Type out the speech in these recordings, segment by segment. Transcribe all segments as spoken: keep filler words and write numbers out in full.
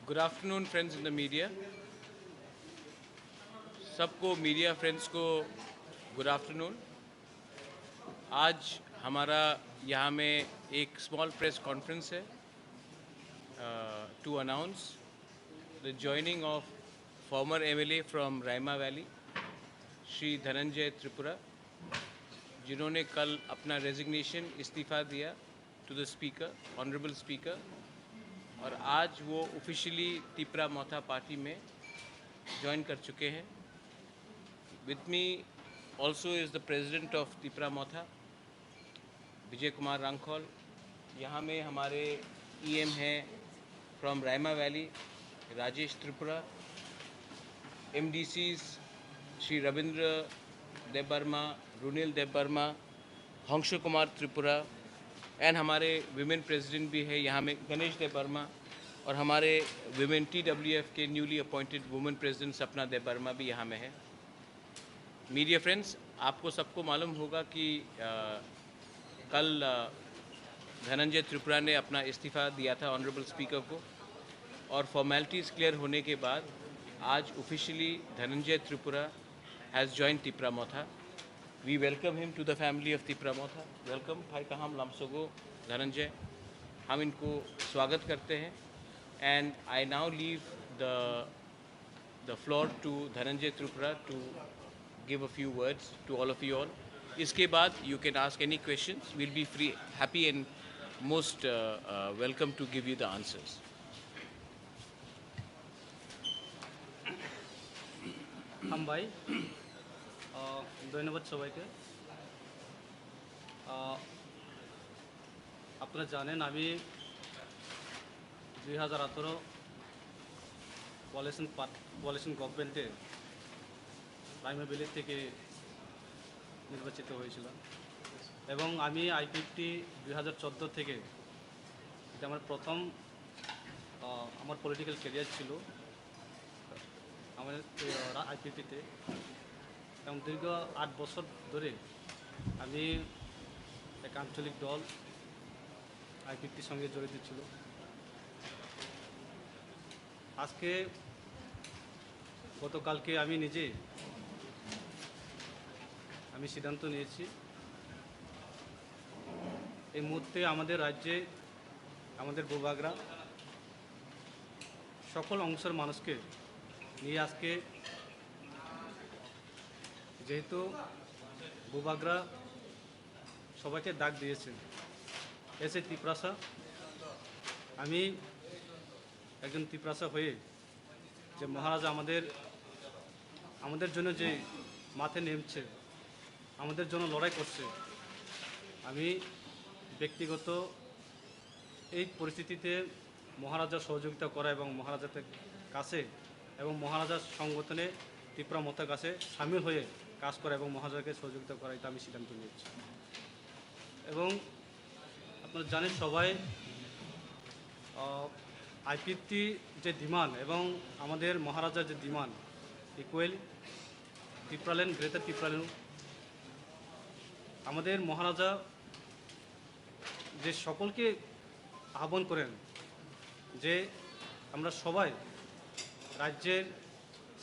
Good afternoon, friends in the media. सबको, media friends को, good afternoon. आज हमारा यहाँ में एक स्मॉल प्रेस कॉन्फ्रेंस है, to announce the joining of former M L A from Raima Valley, Shri Dhananjay Tripura, जिन्होंने कल अपना रेजिग्नेशन, इस्तीफा दिया to the speaker, honourable speaker, और आज वो ऑफिशियली तिपरा मोथा पार्टी में ज्वाइन कर चुके हैं। With me also is the president of Tipra मोथा, विजय कुमार रांखल। यहाँ में हमारे ईएम हैं फ्रॉम रायमा वैली, राजेश त्रिपुरा, एमडीसीज श्री रविंद्र देबबर्मा, रुनिल देबबर्मा, हंशु कुमार त्रिपुरा, एंड हमारे वुमेन प्रेसिडेंट भी है यहाँ में, गणेश देबबर्मा, और हमारे वुमेन टीडब्ल्यूएफ के न्यूली अपॉइंटेड वुमेन प्रेसिडेंट सपना देबबर्मा भी यहाँ में है। मीडिया फ्रेंड्स, आपको सबको मालूम होगा कि अ, कल अ, धनंजय त्रिपुरा ने अपना इस्तीफा दिया था ऑनरेबल स्पीकर को, और फॉर्मेलिटीज क्लियर होने के बाद आज officially Dhananjay Tripura has joined Tipra Motha. We welcome him to the family of Tipra Motha. Welcome, भाई, कहाँ हम लमसोगो धनंजय, हम इनको स्वागत करते हैं। And I now leave the the floor to Dhananjay Tripura to give a few words to all of you all. इसके बाद you can ask any questions. We'll be free, happy and most uh, uh, welcome to give you the answers. হামবাই। আহ, ধন্যবাদ সবাইকে। আহ, আপনারা জানেন, আমি দুই হাজার আঠারো কোয়ালিশন পার্ট কোয়ালিশন গভর্নমেন্টে রাইমা ভ্যালি থেকে নির্বাচিত হয়েছিলাম এবং আমি আইপিএফটি দুই হাজার চোদ্দো থেকে, এটা আমার প্রথম আহ, আমার পলিটিক্যাল ক্যারিয়ার ছিল আমার আইপিএফটিতে। এবং দীর্ঘ আট বছর ধরে আমি এক আঞ্চলিক দল আইপিএফটির সঙ্গে জড়িত ছিল। আজকে, গতকালকে আমি নিজে আমি সিদ্ধান্ত নিয়েছি, এই মুহূর্তে আমাদের রাজ্যে আমাদের বুবাগরা সকল অংশের মানুষকে নিয়ে আজকে, যেহেতু বুবাগরা সবাইকে ডাক দিয়েছে, এসে তিপ্রাসা, আমি একজন তিপ্রাসা হয়ে যে মহারাজা আমাদের আমাদের জন্য যে মাঠে নেমছে, আমাদের জন্য লড়াই করছে, আমি ব্যক্তিগত এই পরিস্থিতিতে মহারাজার সহযোগিতা করা এবং মহারাজার কাছে এবং মহারাজার সংগঠনে তিপ্রা মথার কাছে সামিল হয়ে কাজ করা এবং মহারাজাকে সহযোগিতা করা, এটা আমি সিদ্ধান্ত নিয়েছি। এবং আপনারা জানেন সবাই, আইপিএফটি যে ডিমান্ড এবং আমাদের মহারাজার যে ডিমান্ড, ইকুয়াল টিপ্রাল্যান্ড, গ্রেটার টিপ্রাল্যান্ড, আমাদের মহারাজা যে সকলকে আহ্বান করেন যে আমরা সবাই রাজ্যের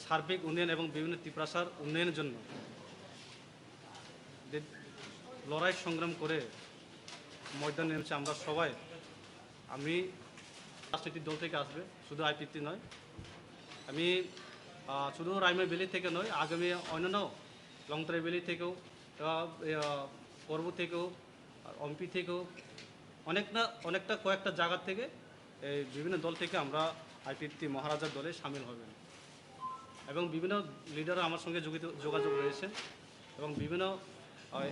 সার্বিক উন্নয়ন এবং বিভিন্ন তিপ্রাসার উন্নয়নের জন্য যে লড়াই সংগ্রাম করে ময়দানে নেমেছে আমরা সবাই। আমি রাজনৈতিক দল থেকে আসবে, শুধু আইপিএফটি নয়। আমি আহ, শুধু রাইমা ভ্যালি থেকে নয়, আগামী অন্যান্য লংতরাই ভ্যালি থেকেও, আহ, আহ, পর্ব থেকেও, আর অম্পি থেকেও, অনেক না অনেকটা কয়েকটা জায়গা থেকে এই বিভিন্ন দল থেকে আমরা আইপিএফটি মহারাজার দলে সামিল হবেন এবং বিভিন্ন লিডাররা আমার সঙ্গে যোগিত যোগাযোগ রয়েছেন এবং বিভিন্ন আহ,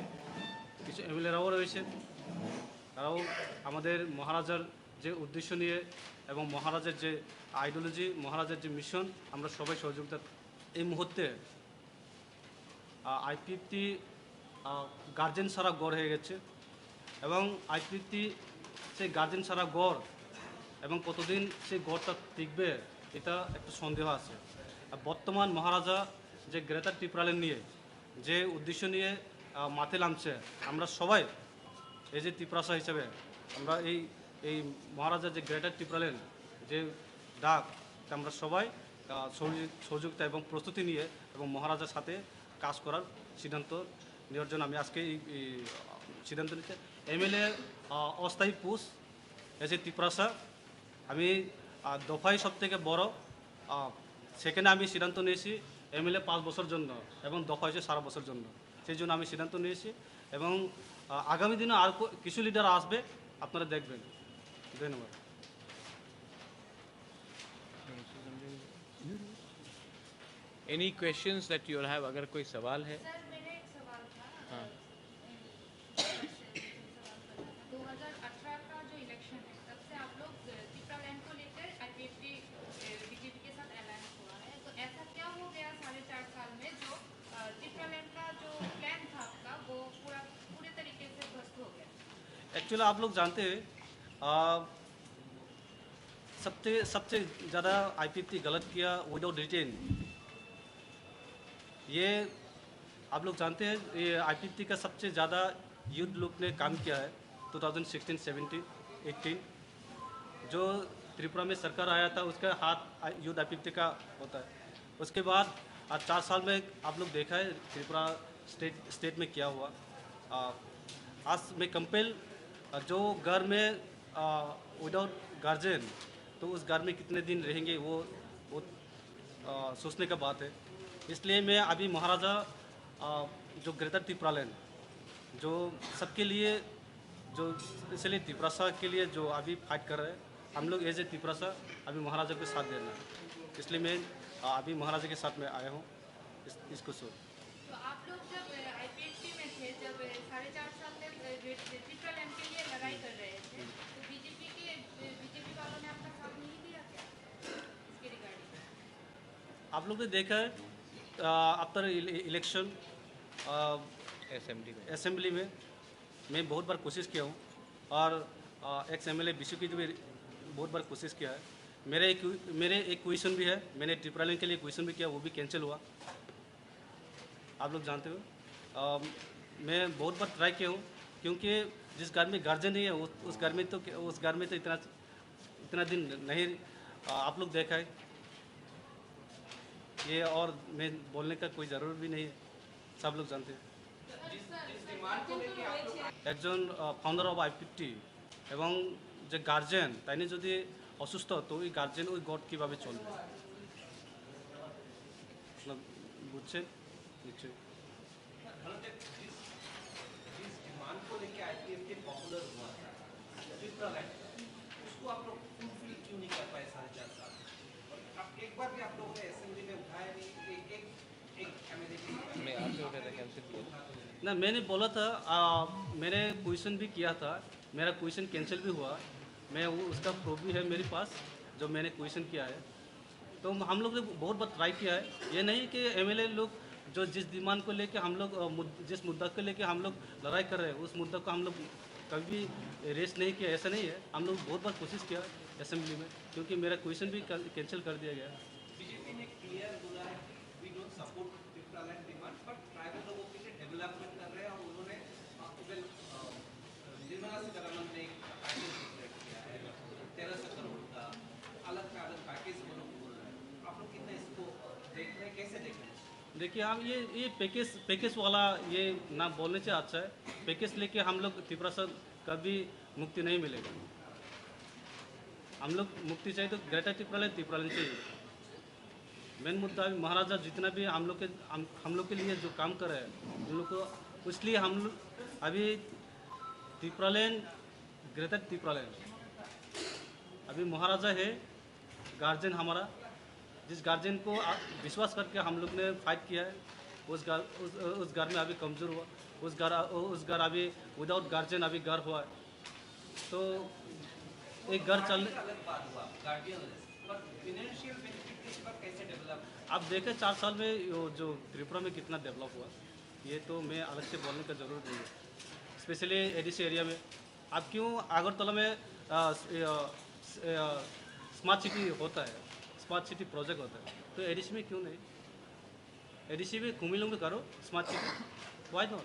কিছু এমএলএরাও রয়েছেন। তারাও আমাদের মহারাজার যে উদ্দেশ্য নিয়ে এবং মহারাজার যে আইডিওলজি, মহারাজার যে মিশন, আমরা সবাই সহযোগিতা। এই মুহূর্তে আইপিএফটি গার্জেন ছাড়া গড় হয়ে গেছে এবং আইপিএফটি সেই গার্জেন ছাড়া গড় এবং কতদিন সেই গড়টা টিকবে, এটা একটু সন্দেহ আছে। আর বর্তমান মহারাজা যে গ্রেটার টিপ্রাল্যান্ড নিয়ে যে উদ্দেশ্য নিয়ে আহ, মাঠে নামছে, আমরা সবাই এই যে তিপ্রাসা হিসেবে আমরা এই এই মহারাজা যে গ্রেটার টিপ্রাল্যান্ড যে ডাক, আমরা সবাই আহ, সহযোগি- সহযোগিতা এবং প্রস্তুতি নিয়ে এবং মহারাজার সাথে কাজ করার সিদ্ধান্ত নেওয়ার জন্য আমি আজকে এই এই সিদ্ধান্ত নিচ্ছি। এমএলএ অস্থায়ী পোস্ট এসে তিপ্রাসা আমি আহ, দফায় সব থেকে বড়। সেখানে আমি সিদ্ধান্ত নিয়েছি এমএলএ পাঁচ বছর জন্য এবং দফা হয়েছে সারা বছর জন্য। সেই জন্য আমি সিদ্ধান্ত নিয়েছি এবং আহ, আগামী দিনে আর কো- কিছু লিডার আসবে, আপনারা দেখবেন। ধন্যবাদ। Any questions that you all have? अगर कोई सवाल है? सर, मेरा एक सवाल था। हाँ। अ, दो हज़ार अठारह का जो इलेक्शन है, दो हज़ार अठारह का जो इलेक्शन है, तब से आप लोग, अ, तिप्रालैंड को लेकर आईपीएफटी, अ, बीजेपी के साथ अलायंस हुआ है, तो ऐसा क्या हो गया साढ़े चार साल में जो, अ, तिप्रालैंड का जो प्लान था आपका, वो पूरा, पूरे तरीके से ध्वस्त हो गया? एक्चुअली आप लोग जानते हैं, आ, सबसे सबसे ज़्यादा आईपीएफटी गलत किया विदाउट रिटेन। ये आप लोग जानते हैं, ये आईपीएफटी का सबसे ज़्यादा यूथ लोग ने काम किया है two thousand sixteen, seventeen, eighteen. जो त्रिपुरा में सरकार आया था, उसका हाथ यूथ आईपीएफटी का होता है। उसके बाद आज चार साल में आप लोग देखा है त्रिपुरा स्टेट स्टेट में क्या हुआ। आ, आज मैं कंपेल, जो घर में विदाउट गार्जियन, तो उस घर में कितने दिन रहेंगे, वो वो आ, सोचने का बात है। इसलिए मैं अभी महाराजा, आ, जो ग्रेटर तिप्रालैंड, जो सबके लिए, जो स्पेशली तिप्रासा के लिए जो अभी फाइट कर रहे हैं, हम लोग एज ए तिप्रासा अभी महाराजा के साथ देना है। इसलिए मैं, आ, अभी महाराजा के साथ में आया हूँ। इस, इसको सो तो आप लोग जब आईपीएफटी में थे, जब साढ़े चार साल तक, अ, ग्रेट- तिप्रालैंड के लिए लड़ाई कर रहे थे, तो बीजेपी के, बीजेपी वालों ने आपका साथ नहीं दिया क्या इसके रिगार्डिंग? आप लोग ने देखा है, आफ्टर इलेक्शन असेंबली में असेंबली में मैं बहुत बार कोशिश किया हूँ और ex M L A Vishu की भी बहुत बार कोशिश किया है। मेरे एक मेरे एक क्वेश्चन भी है, मैंने त्रिपुरालैंड के लिए क्वेश्चन भी किया, वो भी कैंसिल हुआ। आप लोग जानते हो, अ, मैं बहुत बार ट्राई किया हूँ, क्योंकि जिस घर में गार्जियन नहीं है, उस, उस घर में तो उस घर में तो इतना इतना दिन नहीं, अ, आप लोग देखा है ये, और मैं बोलने का कोई ज़रूरत भी नहीं है, सब लोग जानते हैं। একজন ফাউন্ডার অফ আইপিএফটি এবং যে গার্জেন, তাইনি যদি অসুস্থ, তো ওই গার্জেন ওই গড কীভাবে চলবে? আপনারা বুঝছেন নিশ্চয়ই। जिस डिमांड को लेके आईपीएफटी पॉपुलर हुआ था, ट्रिपल उसको आप लोग फुलफिल क्यों नहीं कर पाए साढ़े चार साल? और आप एक बार भी आप लोगों ने असेंबली में उठाया नहीं, एक एक एक एमएलए की मैं आपसे उठा था, कैंसिल किया। ना, मैंने बोला था, आ, मैंने क्वेश्चन भी किया था। मेरा क्वेश्चन कैंसिल भी हुआ। मैं वो उसका प्रूफ भी है मेरे पास, जो मैंने क्वेश्चन किया है। तो हम लोग ने बहुत बार ट्राई किया है। ये नहीं कि एमएलए लोग जो जिस डिमांड को लेके हम लोग, अ, मुद- जिस मुद्दा को लेके हम लोग लड़ाई कर रहे हैं, उस मुद्दा को हम लोग कभी भी रेस नहीं किया, ऐसा नहीं है। हम लोग बहुत बार कोशिश किया असेंबली में, क्योंकि मेरा क्वेश्चन भी कैंसिल कर दिया गया। बीजेपी ने क्लियर बोला है कि we don't support triple demand, but tribal लोगों के लिए डेवलपमेंट कर रहे हैं और उन्होंने इवन निर्मला सीतारमन ने एक पैकेज डिक्लेयर किया है तेरह सौ करोड़ का, अलग ट्राइबल पैकेज वो लोग बोल रहे हैं। आप लोग कितना इसको देख रहे हैं, कैसे देख रहे हैं? देखिए, हम ये ये पैकेज पैकेज वाला ये ना बोलने से अच्छा है। पैकेज लेके हम लोग त्रिपुरा से कभी मुक्ति नहीं मिलेगा। हम लोग मुक्ति चाहिए तो ग्रेटर त्रिपुरालैंड त्रिपुरालैंड चाहिए। मेन मुद्दा अभी महाराजा जितना भी हम लोग के हम, हम लोग के लिए जो काम कर रहे हैं, उन लोग को, इसलिए हम लोग अभी त्रिपुरालैंड, ग्रेटर त्रिपुरालैंड, अभी महाराजा है गार्जियन हमारा। जिस गार्जियन को आ- विश्वास करके हम लोग ने फाइट किया है, उस गार, उस, उस घर में अभी कमजोर हुआ, उस घर उस घर अभी विदाउट गार्जियन अभी घर हुआ है। तो एक घर चलने अलग बात हुआ, गार्डियनलेस, पर फाइनेंशियल बेनिफिट के इस पर कैसे डेवलप? आप देखें, चार साल में वो जो त्रिपुरा में कितना डेवलप हुआ, ये तो मैं अलग से बोलने का ज़रूरत नहीं है। स्पेशली एडीसी एरिया में आप क्यों अगरतला में आ, स- आ, स- आ, स्मार्ट सिटी होता है, स्मार्ट सिटी प्रोजेक्ट होता है, तो एडीसी में क्यों नहीं? एडीसी में कुमिलोंग में करो smart city, why not?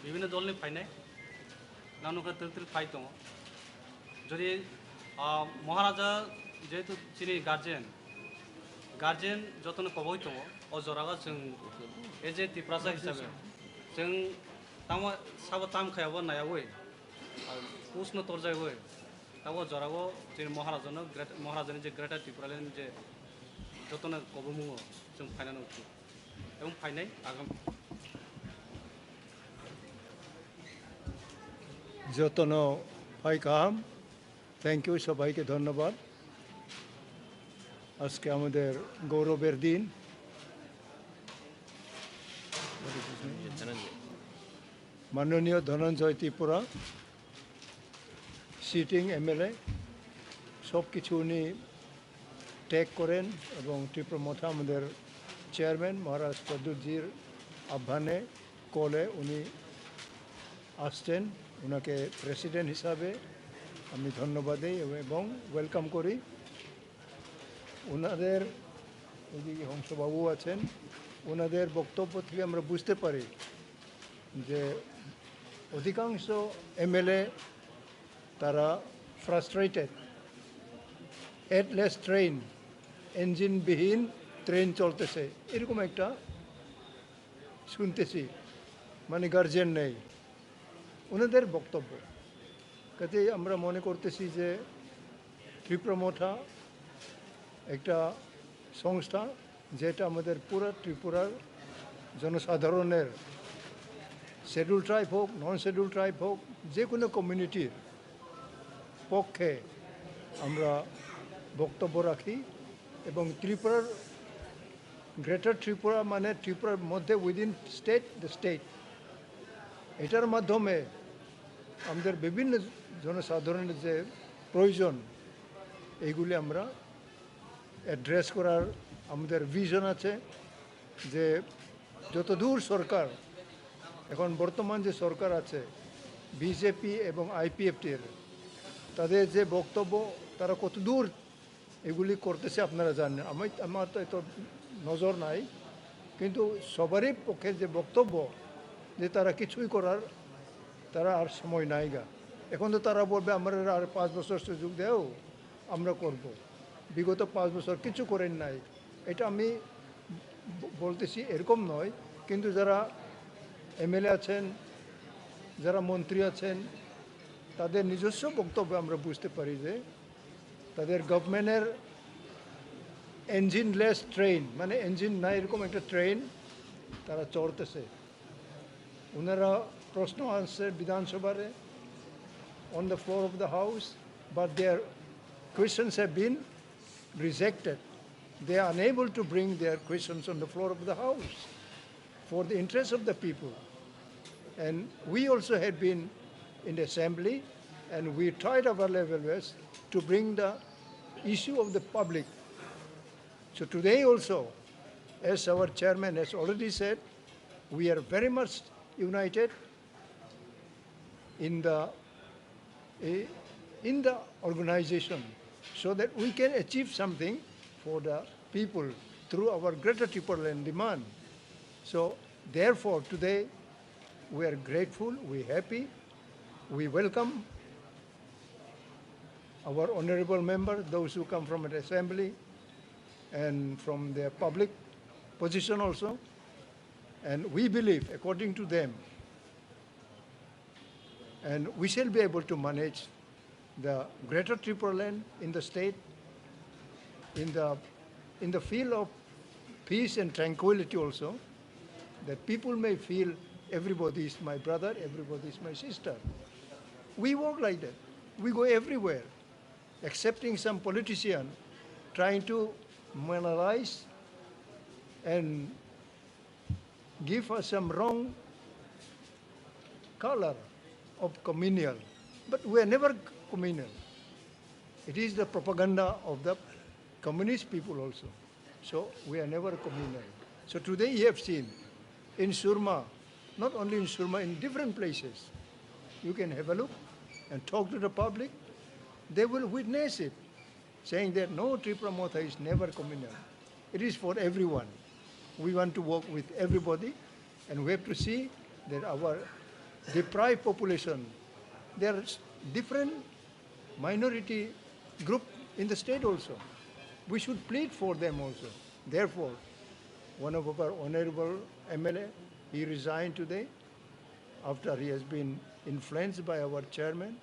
Bibhinno dolni phainai, nang nukha twrwk twrwk phai tongo. Jodi, ah, Maharaja jehetu chini guardian, guardian jotono koboi tongo, o jorao chwng as a Tiprasa hisabe chwng tamo sabo tam khayabo naiyawi, ah, push no torjaiwi, tamo o jorao chini Maharajano great-, Maharajani je Greater Tipraland je jotono koboimungo chwng phainani uchu. Ebong phainai agam. যতন ভাই কাহাম, thank you, সবাইকে ধন্যবাদ। আজকে আমাদের গৌরবের দিন। মাননীয় ধনঞ্জয় ত্রিপুরা, সিটিং এমএলএ, সব কিছু উনি টেক করেন এবং ত্রিপুরা মথা আমাদের চেয়ারম্যান মহারাজ প্রদ্যুৎজির আহ্বানে, কলে উনি আসছেন। ওনাকে প্রেসিডেন্ট হিসাবে আমি ধন্যবাদ দিই এবং ওয়েলকাম করি। ওনাদের, এই যে হংসবাবু আছেন, ওনাদের বক্তব্য থেকে আমরা বুঝতে পারি যে অধিকাংশ এমএলএ তারা ফ্রাস্ট্রেটেড। হেডলেস ট্রেন, ইঞ্জিনবিহীন ট্রেন চলতেছে, এরকম একটা শুনতেছি, মানে গার্জিয়ান নেই ওনাদের বক্তব্য। কাজেই আমরা মনে করতেছি যে ত্রিপুরা মথা একটা সংস্থা, যেটা আমাদের পুরা ত্রিপুরার জনসাধারণের, শিডিউল ট্রাইব হোক, নন শিডিউল ট্রাইব হোক, যে কোনো কমিউনিটির পক্ষে আমরা বক্তব্য রাখি এবং ত্রিপুরার, গ্রেটার ত্রিপুরা মানে ত্রিপুরার মধ্যে, উইদিন স্টেট, দ্য স্টেট, এটার মাধ্যমে আমাদের বিভিন্ন জনসাধারণের যে প্রয়োজন, এইগুলি আমরা অ্যাড্রেস করার আমাদের ভিশন আছে। যে যতদূর সরকার, এখন বর্তমান যে সরকার আছে, বিজেপি এবং আইপিএফটির, তাদের যে বক্তব্য, তারা কতদূর এগুলি করতেছে আপনারা জানেন। আমি, আমার তো এত নজর নাই, কিন্তু সবারই পক্ষে যে বক্তব্য যে তারা কিছুই করার, তারা আর সময় নাই গা। এখন তো তারা বলবে, "আমরা আর পাঁচ বছর সুযোগ দেও, আমরা করব।" বিগত পাঁচ বছর কিছু করেন নাই। এটা আমি ব-, বলতেছি এরকম নয়, কিন্তু যারা এমএলএ আছেন, যারা মন্ত্রী আছেন, তাদের নিজস্ব বক্তব্যে আমরা বুঝতে পারি যে তাদের গভর্নমেন্টের ইঞ্জিনলেস ট্রেন, মানে ইঞ্জিন নাই এরকম একটা ট্রেন তারা চড়তেছে। ওনারা প্রশ্ন আনছে বিধানসভারে, on the floor of the house, but their questions have been rejected. They are unable to bring their questions on the floor of the house for the interest of the people. And we also had been in the assembly, and we tried our level best to bring the issue of the public. So today also, as our chairman has already said, we are very much united in the, eh, in the organization so that we can achieve something for the people through our Greater Tipraland demand. So therefore, today we are grateful, we happy, we welcome our honorable member, those who come from the assembly and from their public position also. And we believe, according to them, and we shall be able to manage the Greater Tipraland in the state, in the, in the field of peace and tranquility also, that people may feel everybody is my brother, everybody is my sister. We work like that. We go everywhere, accepting some politician trying to marginalize and give us some wrong color of communal. But we are never communal. It is the propaganda of the communist people also. So we are never communal. So today you have seen in Surma, not only in Surma, in different places, you can have a look and talk to the public. They will witness it, saying that no, Tipra Motha is never communal. It is for everyone. We want to work with everybody, and we have to see that our deprived population. There are different minority group in the state also. We should plead for them also. Therefore, one of our honorable M L A, he resigned today after he has been influenced by our chairman,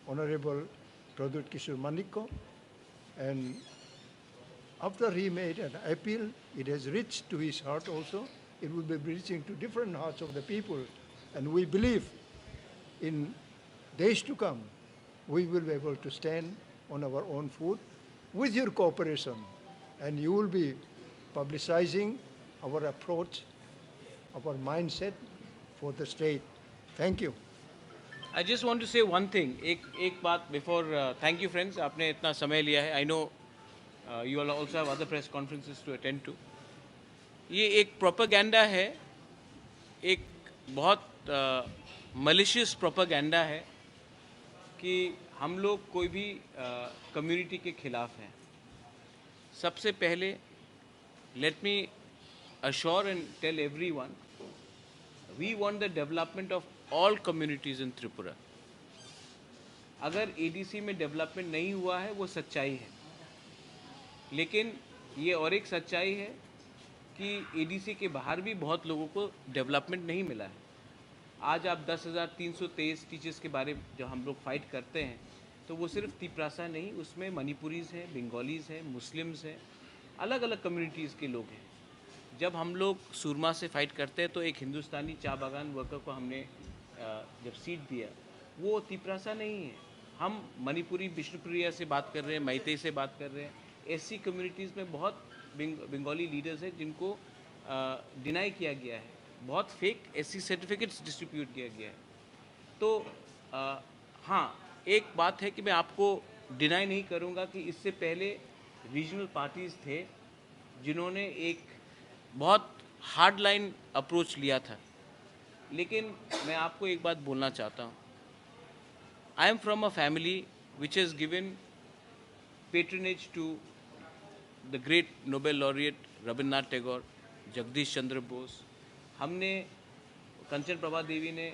Honorable Pradyut Kishore Manikya, and after he made an appeal, it has reached to his heart also. It will be reaching to different hearts of the people. And we believe in days to come, we will be able to stand on our own foot with your cooperation. And you will be publicizing our approach, our mindset for the state. Thank you. I just want to say one thing. एक एक बात before, thank you friends, आपने इतना समय लिया है. I know you all also have other press conferences to attend to. ये एक प्रोपेगेंडा है, एक बहुत मलिशियस प्रोपेगेंडा है कि हम लोग कोई भी कम्युनिटी के खिलाफ हैं. सबसे पहले, let me assure and tell everyone, we want the development of all communities in Tripura. अगर एडीसी में डेवलपमेंट नहीं हुआ है, वो सच्चाई है, लेकिन ये और एक सच्चाई है कि एडीसी के बाहर भी बहुत लोगों को डेवलपमेंट नहीं मिला है. आज आप दस हज़ार तीन सौ तेईस टीचर्स के बारे में जो हम लोग फाइट करते हैं, तो वो सिर्फ तिपरासा नहीं, उसमें मणिपुरीज हैं, बंगालीज हैं, मुस्लिम्स हैं, अलग अलग कम्युनिटीज़ के लोग हैं. जब हम लोग सूरमा से फाइट करते हैं, तो एक हिंदुस्तानी चा बागान वर्कर को हमने जब सीट दिया, वो तिपरासा नहीं है. हम मणिपुरी विष्णुप्रिया से बात कर रहे हैं, मैतेई से बात कर रहे हैं. एससी कम्युनिटीज़ में बहुत बंगाली लीडर्स हैं जिनको डिनाई किया गया है. बहुत फेक एससी सर्टिफिकेट्स डिस्ट्रीब्यूट किया गया है. तो हाँ, एक बात है कि मैं आपको डिनाई नहीं करूँगा कि इससे पहले रीजनल पार्टीज थे जिन्होंने एक बहुत हार्ड लाइन अप्रोच लिया था, लेकिन मैं आपको एक बात बोलना चाहता हूँ. I am from a family which has given patronage to the great Nobel laureate Rabindranath Tagore, Jagdish Chandra Bose. हमने, कंचन प्रभा देवी ने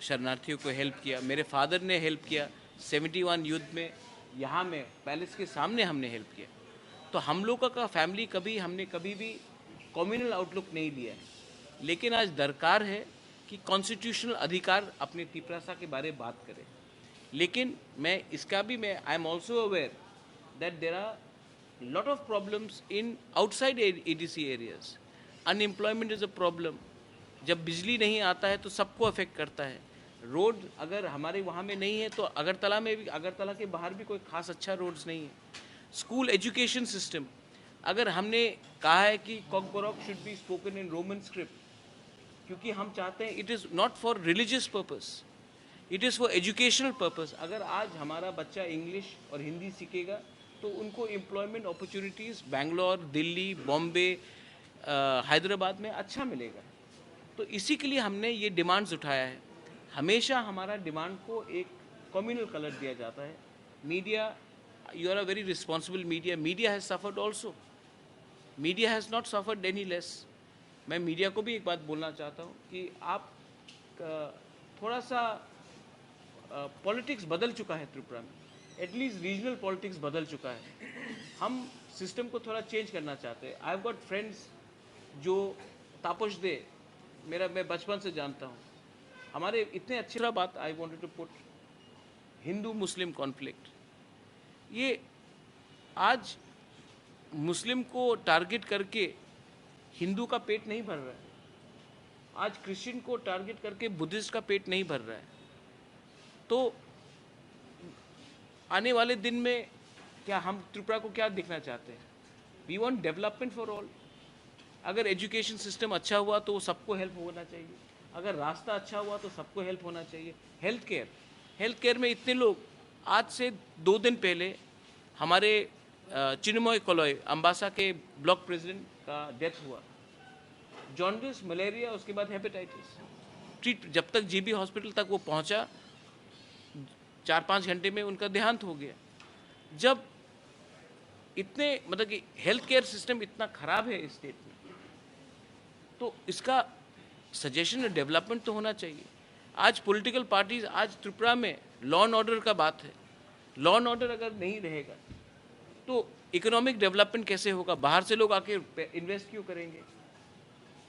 शरणार्थियों को हेल्प किया, मेरे फादर ने हेल्प किया सेवेंटी वन युद्ध में, यहाँ में पैलेस के सामने हमने हेल्प किया. तो हम लोगों का फैमिली कभी, हमने कभी भी कम्युनल आउटलुक नहीं लिया है, लेकिन आज दरकार है कि कॉन्स्टिट्यूशनल अधिकार अपने तिपरासा के बारे बात करें. लेकिन मैं इसका भी मैं I am also aware that there are lot of problems in outside ADC areas. Unemployment is a problem. जब बिजली नहीं आता है तो सबको अफेक्ट करता है. रोड अगर हमारे वहाँ में नहीं है तो अगरतला में भी, अगरतला के बाहर भी कोई खास अच्छा रोड्स नहीं है. स्कूल एजुकेशन सिस्टम, अगर हमने कहा है कि Kokborok should be spoken in Roman script, क्योंकि हम चाहते हैं, it is not for religious purpose, it is for educational purpose. अगर आज हमारा बच्चा इंग्लिश और हिंदी सीखेगा तो उनको एम्प्लॉयमेंट अपॉर्चुनिटीज़ बैंगलोर, दिल्ली, बॉम्बे, हैदराबाद में अच्छा मिलेगा. तो इसी के लिए हमने ये डिमांड्स उठाया है. हमेशा हमारा डिमांड को एक कम्युनल कलर दिया जाता है. Media, you are a very responsible media. Media has suffered also. Media has not suffered any less. मैं मीडिया को भी एक बात बोलना चाहता हूँ कि आप थोड़ा सा, पॉलिटिक्स बदल चुका है त्रिपुरा में. एटलीस्ट रीजनल पॉलिटिक्स बदल चुका है. हम सिस्टम को थोड़ा चेंज करना चाहते हैं. I have got friends जो तापस दे, मेरा, मैं बचपन से जानता हूँ. हमारे इतने अच्छे बात, I wanted to put Hindu Muslim conflict. ये आज मुस्लिम को टारगेट करके हिंदू का पेट नहीं भर रहा है. आज क्रिश्चियन को टारगेट करके बुद्धिस्ट का पेट नहीं भर रहा है. तो आने वाले दिन में क्या हम त्रिपुरा को क्या देखना चाहते हैं? We want development for all. अगर एजुकेशन सिस्टम अच्छा हुआ तो वो सबको हेल्प होना चाहिए. अगर रास्ता अच्छा हुआ तो सबको हेल्प होना चाहिए. हेल्थ केयर, हेल्थ केयर में इतने लोग, आज से दो दिन पहले हमारे चिन्मय कलय अम्बासा के ब्लॉक प्रेसिडेंट का डेथ हुआ. जॉन्डिस, मलेरिया, उसके बाद हेपेटाइटिस. ट्रीट, जब तक जीबी हॉस्पिटल तक वो पहुंचा, चार पाँच घंटे में उनका देहांत हो गया. जब इतने, मतलब कि हेल्थ केयर सिस्टम इतना ख़राब है इस स्टेट में, तो इसका सजेशन डेवलपमेंट तो होना चाहिए. आज पॉलिटिकल पार्टीज, आज त्रिपुरा में लॉ एंड ऑर्डर का बात है। लॉ एंड ऑर्डर अगर नहीं रहेगा तो इकोनॉमिक डेवलपमेंट कैसे होगा? बाहर से लोग आके इन्वेस्ट क्यों करेंगे?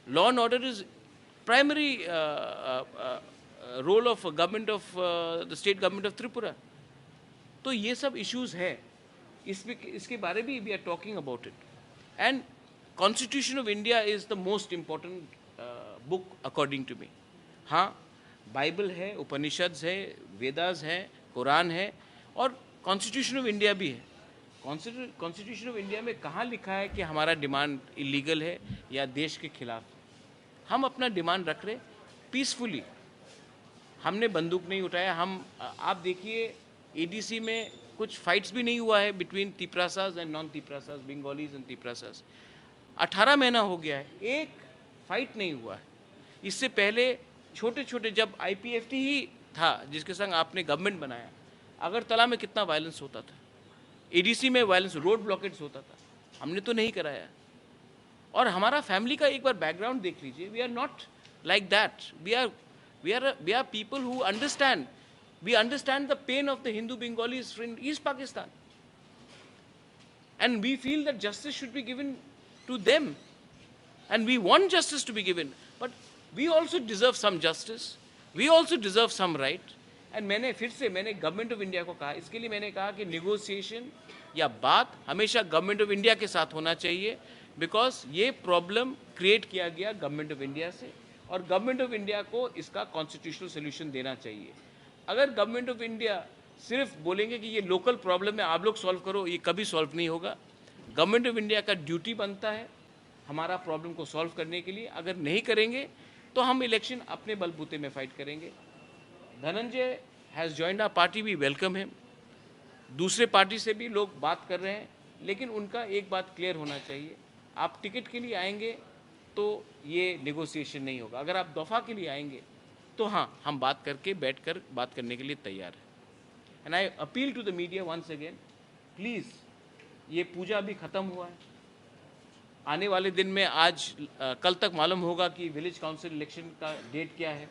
Law and order is primary role of government of the state government of Tripura. तो ये सब इश्यूज है, इसमें, इसके बारे में we are talking about it. And Constitution of India is the most important book according to me. हाँ, बाइबल है, उपनिषद्स है, वेदास है, कुरान है और कॉन्स्टिट्यूशन ऑफ इंडिया भी है। कॉन्स्टिट्यूशन ऑफ इंडिया में कहाँ लिखा है कि हमारा डिमांड इलीगल है या देश के खिलाफ? हम अपना डिमांड रख रहे पीसफुली। हमने बंदूक नहीं उठाया। हम, आप देखिए, एडीसी में कुछ फाइट्स भी नहीं हुआ है between Tiprasas and non Tiprasas, Bengalis and Tiprasas। अठारह महीना हो गया है, एक फाइट नहीं हुआ है। इससे पहले छोटे छोटे, जब आईपीएफटी ही था जिसके संग आपने गवर्नमेंट बनाया, अगरतला में कितना वायलेंस होता था, एडीसी में वायलेंस, रोड ब्लॉकेड्स होता था, हमने तो नहीं कराया। और हमारा फैमिली का एक बार बैकग्राउंड देख लीजिए। We are not like that. We are, we are, we are people who understand, we understand the pain of the Hindu Bengalis in East Pakistan. And we feel that justice should be given to them. And we want justice to be given. But we also deserve some justice. We also deserve some right. And मैंने फिर से, मैंने government of India को कहा, इसके लिए मैंने कहा कि नेगोशिएशन या बात हमेशा गवर्नमेंट ऑफ इंडिया के साथ होना चाहिए, बिकॉज ये प्रॉब्लम क्रिएट किया गया गवर्नमेंट ऑफ इंडिया से और गवर्नमेंट ऑफ इंडिया को इसका कॉन्स्टिट्यूशनल सोल्यूशन देना चाहिए। अगर गवर्नमेंट ऑफ इंडिया सिर्फ बोलेंगे कि ये लोकल प्रॉब्लम है, आप लोग सॉल्व करो, ये कभी सॉल्व नहीं होगा। गवर्नमेंट ऑफ इंडिया का ड्यूटी बनता है हमारा प्रॉब्लम को सॉल्व करने के लिए। अगर नहीं करेंगे तो हम इलेक्शन अपने बलबूते में फाइट करेंगे। Dhananjay has joined our party, we welcome him. दूसरे पार्टी से भी लोग बात कर रहे हैं, लेकिन उनका एक बात क्लियर होना चाहिए, आप टिकट के लिए आएंगे तो ये नेगोशिएशन नहीं होगा। अगर आप दफ़ा के लिए आएंगे तो हाँ, हम बात करके, बैठकर बात करने के लिए तैयार हैं। And I appeal to the media once again, please, ये पूजा अभी ख़त्म हुआ है। आने वाले दिन में, आज, अ, कल तक मालूम होगा कि विलेज काउंसिल इलेक्शन का डेट क्या है।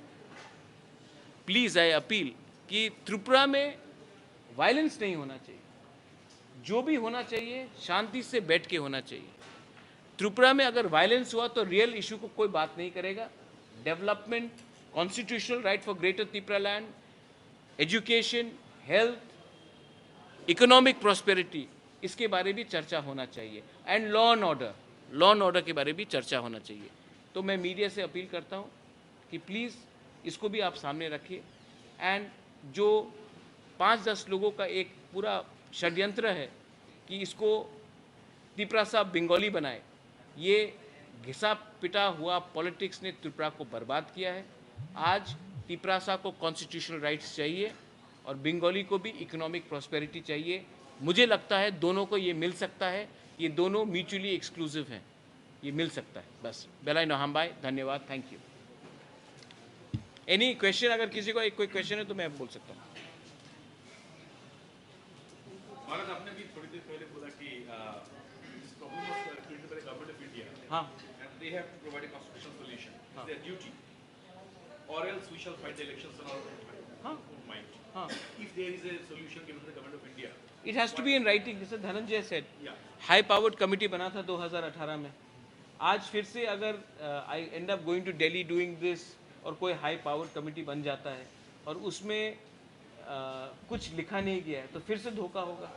प्लीज, आई अपील कि त्रिपुरा में वायलेंस नहीं होना चाहिए। जो भी होना चाहिए, शांति से बैठ के होना चाहिए। त्रिपुरा में अगर वायलेंस हुआ तो रियल इशू को कोई बात नहीं करेगा। Development, constitutional right for greater Tipra land, education, health, economic prosperity, इसके बारे भी चर्चा होना चाहिए। And law and order, law and order के बारे भी चर्चा होना चाहिए। तो मैं मीडिया से अपील करता हूँ कि प्लीज, इसको भी आप सामने रखिए। एंड जो पाँच दस लोगों का एक पूरा षड्यंत्र है कि इसको तिपरासा बंगाली बनाए, ये घिसा पिटा हुआ पॉलिटिक्स ने त्रिपुरा को बर्बाद किया है। आज तिपरासा को कॉन्स्टिट्यूशनल राइट्स चाहिए और बंगाली को भी इकोनॉमिक प्रॉस्पेरिटी चाहिए। मुझे लगता है दोनों को ये मिल सकता है, ये दोनों म्यूचुअली एक्सक्लूसिव हैं, ये मिल सकता है। बस, बेलाय नोहामबाय, धन्यवाद, थैंक यू। Any question? अगर किसी को एक कोई क्वेश्चन है तो मैं बोल सकता हूँ। महाराज, आपने भी थोड़ी देर पहले बोला कि, आ, this problem was created by the government of India। हाँ। And they have to provide a constitutional solution। It's हाँ। Their duty। Or else we shall fight the elections on our own mind। हाँ। Own mind। हाँ। If there is a solution given by the government of India, it has to be in writing, जैसे Dhananjay said. Yeah। High powered committee बना था दो हज़ार अठारह में। आज फिर से अगर, uh, I end up going to Delhi doing this और कोई हाई पावर्ड कमेटी बन जाता है और उसमें, uh, कुछ लिखा नहीं गया है तो फिर से धोखा होगा।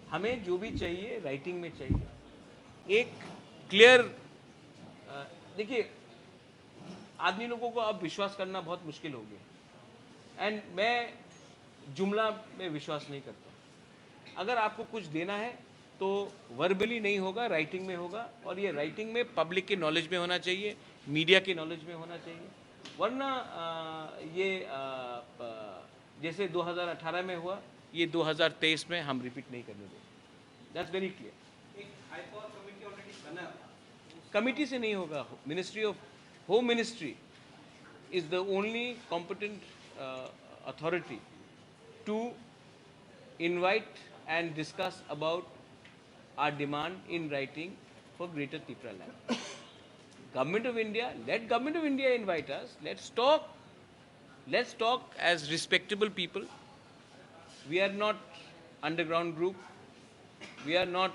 हमें जो भी चाहिए राइटिंग में चाहिए, एक क्लियर, uh, देखिए, आदमी लोगों को अब विश्वास करना बहुत मुश्किल हो गया। एंड मैं जुमला में विश्वास नहीं करता। अगर आपको कुछ देना है तो वर्बली नहीं होगा, राइटिंग में होगा। और ये राइटिंग में पब्लिक के नॉलेज में होना चाहिए, मीडिया के नॉलेज में होना चाहिए। वरना, आ, ये, आ, आ, जैसे दो हज़ार अठारह में हुआ, ये दो हज़ार तेईस में हम रिपीट नहीं करने देंगे। That's very clear। एक हाई पावर कमेटी ऑलरेडी बना हुआ। कमेटी से नहीं होगा। Ministry of Home Ministry is the only competent, uh, authority to invite and discuss about our demand in writing for Greater Tipra Land। Government of India, let Government of India invite us, let's talk। Let's talk as respectable people. We are not underground group. We are not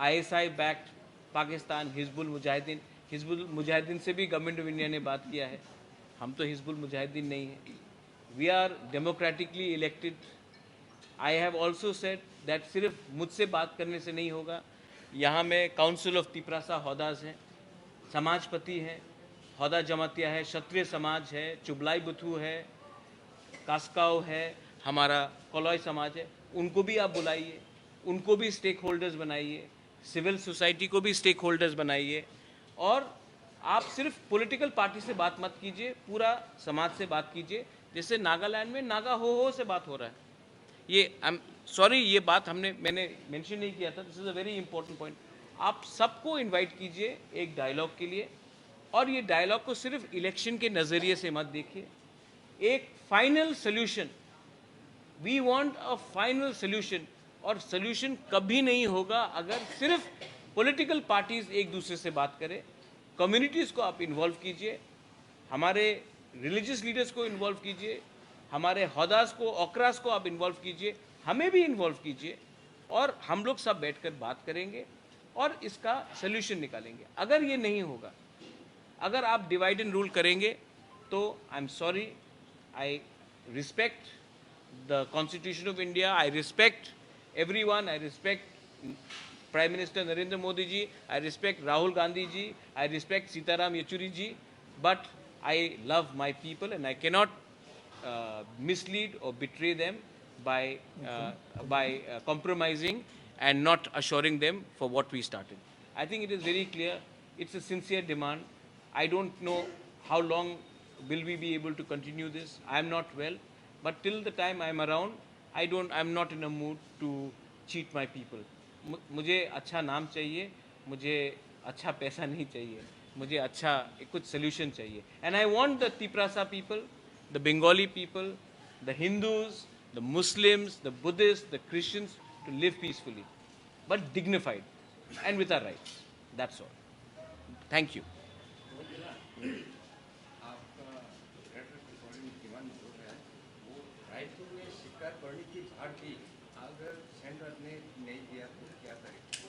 I S I backed Pakistan, Hizbul Mujahideen. Hizbul Mujahideen से भी government of India ने बात किया है। हम तो हिजबुल मुजाहिदीन नहीं है। We are democratically elected. I have also said that सिर्फ मुझसे बात करने से नहीं होगा। यहाँ में काउंसिल ऑफ तिपरासा हौदास हैं, समाजपति हैं, हौदा जमातिया है, क्षत्रिय समाज है, चुबलाई बुथु है, कास्काव है, हमारा कलॉय समाज है, उनको भी आप बुलाइए, उनको भी स्टेक होल्डर्स बनाइए, सिविल सोसाइटी को भी स्टेक होल्डर्स बनाइए। और आप सिर्फ पॉलिटिकल पार्टी से बात मत कीजिए, पूरा समाज से बात कीजिए। जैसे नागालैंड में नागा हो हो से बात हो रहा है। ये, आई एम सॉरी, ये बात हमने मैंने मेंशन नहीं किया था। This is a very important point. आप सबको इनवाइट कीजिए एक डायलॉग के लिए, और ये डायलॉग को सिर्फ इलेक्शन के नज़रिए से मत देखिए। एक final solution, we want a final solution. और सोल्यूशन कभी नहीं होगा अगर सिर्फ पॉलिटिकल पार्टीज एक दूसरे से बात करें। कम्युनिटीज़ को आप इन्वॉल्व कीजिए, हमारे रिलीजियस लीडर्स को इन्वॉल्व कीजिए, हमारे हौदास को, ओकरास को आप इन्वॉल्व कीजिए, हमें भी इन्वॉल्व कीजिए, और हम लोग सब बैठकर बात करेंगे और इसका सोल्यूशन निकालेंगे। अगर ये नहीं होगा, अगर आप डिवाइड एंड रूल करेंगे, तो I am sorry, I respect the Constitution of India. I respect everyone. I respect Prime Minister Narendra Modi ji. I respect Rahul Gandhi ji. I respect Sitaram Yechury ji. But I love my people, and I cannot uh, mislead or betray them by uh, by uh, compromising and not assuring them for what we started. I think it is very clear. It's a sincere demand. I don't know how long will we be able to continue this. I am not well, but till the time I am around, I don't. I am not in a mood to cheat my people. मु- मुझे अच्छा नाम चाहिए, मुझे अच्छा पैसा नहीं चाहिए, मुझे अच्छा कुछ सोल्यूशन चाहिए। And I want the Tiprasa people, the Bengali people, the Hindus, the Muslims, the Buddhists, the Christians to live peacefully, but dignified and with our rights. That's all. Thank you. आपका ग्रेटर रिकॉर्डिंग डिमांड जो है, वो रायपुर में शिकार करने की बात थी, अगर सेंटर ने नहीं दिया तो क्या करें?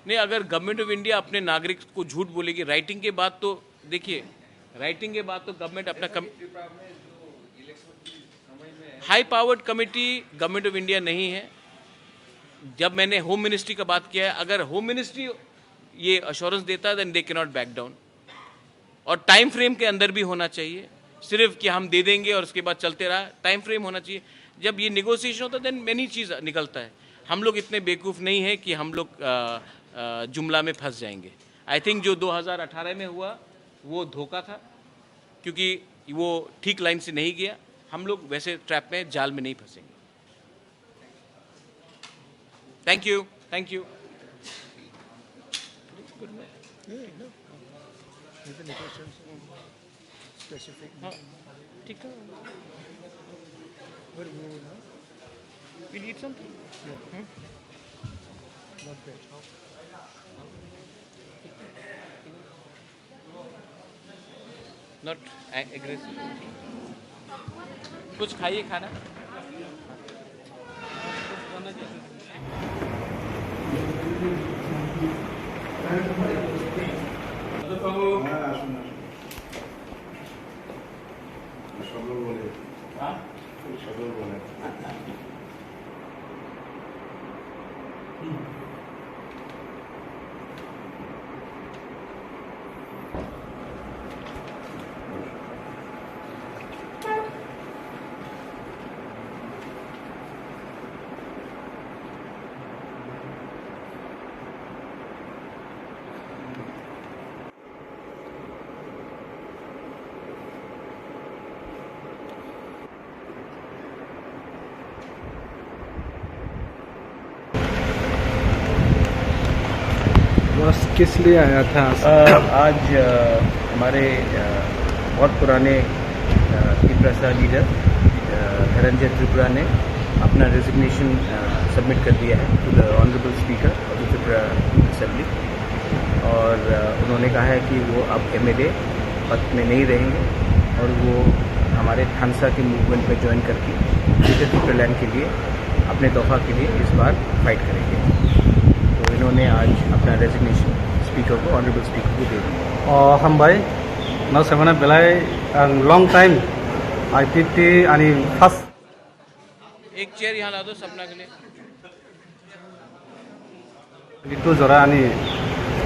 नहीं, अगर गवर्नमेंट ऑफ इंडिया अपने नागरिक को झूठ बोलेगी, राइटिंग के बाद तो देखिए, राइटिंग के बाद तो गवर्नमेंट अपना कम त्रिपुरा में जो इलेक्शन की समय में high powered committee government of India नहीं है। जब मैंने होम मिनिस्ट्री का बात किया है, अगर होम मिनिस्ट्री ये अश्योरेंस देता है, then they cannot back down। और टाइम फ्रेम के अंदर भी होना चाहिए। सिर्फ कि हम दे देंगे और उसके बाद चलते रहा, टाइम फ्रेम होना चाहिए। जब ये निगोसिएशन होता है, देन मेनी चीज़ निकलता है। हम लोग इतने बेवकूफ़ नहीं है कि हम लोग अ, अ, जुमला में फंस जाएंगे। आई थिंक जो दो हज़ार अठारह में हुआ, वो धोखा था, क्योंकि वो ठीक लाइन से नहीं गया। हम लोग वैसे ट्रैप में, जाल में नहीं फंसेंगे। Thank you. Thank you. Specific. हाँ, ठीक है। Very good, huh? You need something? Yeah. Hmm? Not bad. Not a- aggressive. कुछ खाइए खाना। হ্যাঁ, আসুন, আসুন। সবল বলে। হ্যাঁ? সবল বলে। बस किस लिए आया था? अ, आज, अ, हमारे, अ, बहुत पुराने, अ, तिपरासा लीडर, अ, धनंजय त्रिपुरा ने अपना रेजिग्नेशन, अ, सबमिट कर दिया है to the Honorable Speaker of the Tripura Assembly। और, अ, उन्होंने कहा है कि वो अब एमएलए पद में नहीं रहेंगे और वो हमारे थानसा के मूवमेंट में ज्वाइन करके ग्रेटर तिप्रालैंड के लिए, अपने दफा के लिए इस बार फाइट करेंगे। तो इन्होंने आज अपना रेजिग्नेशन स्पीकर को, ऑनरेबल स्पीकर को दे दिया। O hambai, no semana belai ang long time I P T ani first एक चेयर यहाँ ला दो सपना के लिए। Itu jora ani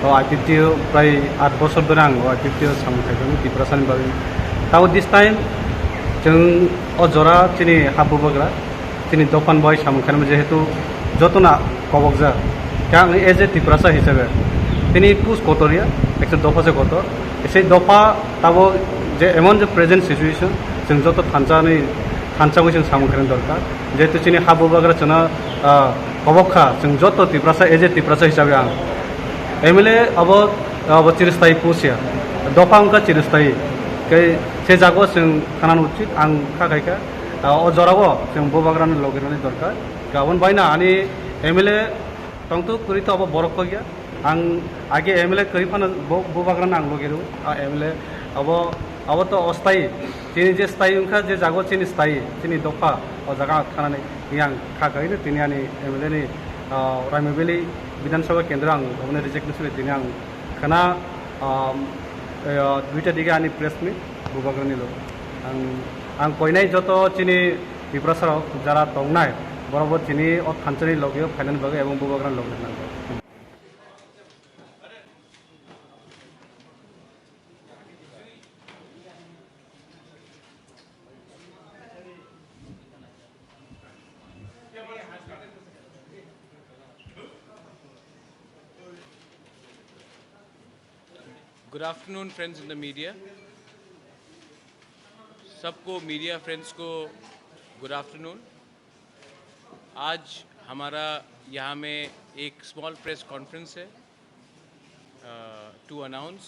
o I P T o prai aat bosor dhore ang o I P T o samung khai tongo Tiprasani bagwi. Tabo this time chwng o jora chini ha bubagra, chini dophani bagwi samung khainai jehetu jotona kobokjak. Khe ang as a Tiprasa hisabe tini post kotor ya, ekta dopha se kotor. Sei dopha tabo je emon je present situation, chwng joto thansa ni thansa wi chwng samung khainai dorkar. Jehetu chini ha bubagra chwngno, ah, kobok kha, chwng joto Tiprasa, as a Tiprasa hisabe ang M L A abo, abo chiristai pusia, dopha wngkha chiristai. Khe se jago chwng khanani uchit ang kha khai kha, ah, o jorao chwng bubagrani logi rwni dorkar. Khe aboni baino ani M L A tongtwk kwrwi to abo borok kok ya. Ang age M L A kwrwi phano bo, bubagrano ang logi rw, a M L A abo, abo to ostai. Chini je stai wngkha, je jago chini stai, chini dopha, o jaga ang thanani yang kha kaino tini ani M L A ni, ah, Raima Valley Bidhan Sabha Kendro ang oboni reject ni sile tini ang khana, ah, eh, duita dige ani press meet bubagrani lo. Ang, ang koinai joto chini Tiprasa rok jara tongnai, borok bo chini o thansani logi o phainani bagwi ebong bubagrani logi nangkha. Good afternoon, friends in the media. सबको, media friends को good afternoon. आज हमारा यहाँ में एक small press conference है, uh, to announce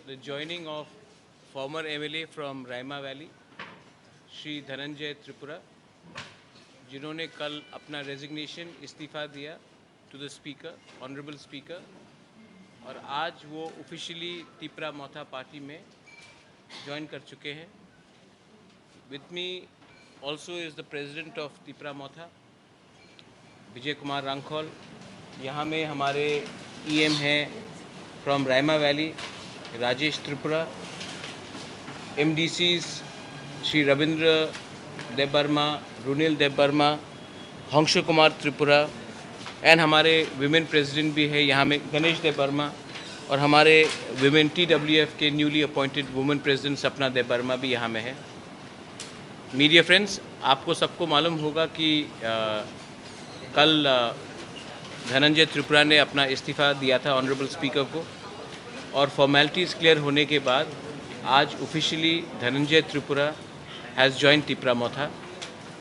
the joining of former M L A from Raima Valley, Shri Dhananjay Tripura, जिन्होंने कल अपना रेजिग्नेशन, इस्तीफा दिया to the speaker, honourable speaker, और आज वो ऑफिशियली तिपरा मोथा पार्टी में ज्वाइन कर चुके हैं। With me also is the president of Tipra Motha, Vijay कुमार रांखल। यहाँ में हमारे ईएम हैं फ्रॉम रायमा वैली, राजेश त्रिपुरा, एमडीसीज श्री रविंद्र देबबर्मा, रुनिल देबबर्मा, हंस कुमार त्रिपुरा, एंड हमारे वुमेन प्रेसिडेंट भी है यहाँ में, गणेश देबबर्मा, और हमारे वुमेन टीडब्ल्यूएफ के न्यूली अपॉइंटेड वुमेन प्रेसिडेंट सपना देबबर्मा भी यहाँ में है। मीडिया फ्रेंड्स, आपको सबको मालूम होगा कि, अ, कल, अ, धनंजय त्रिपुरा ने अपना इस्तीफा दिया था ऑनरेबल स्पीकर को, और फॉर्मेलिटीज क्लियर होने के बाद आज officially Dhananjay Tripura has joined Tipra Motha.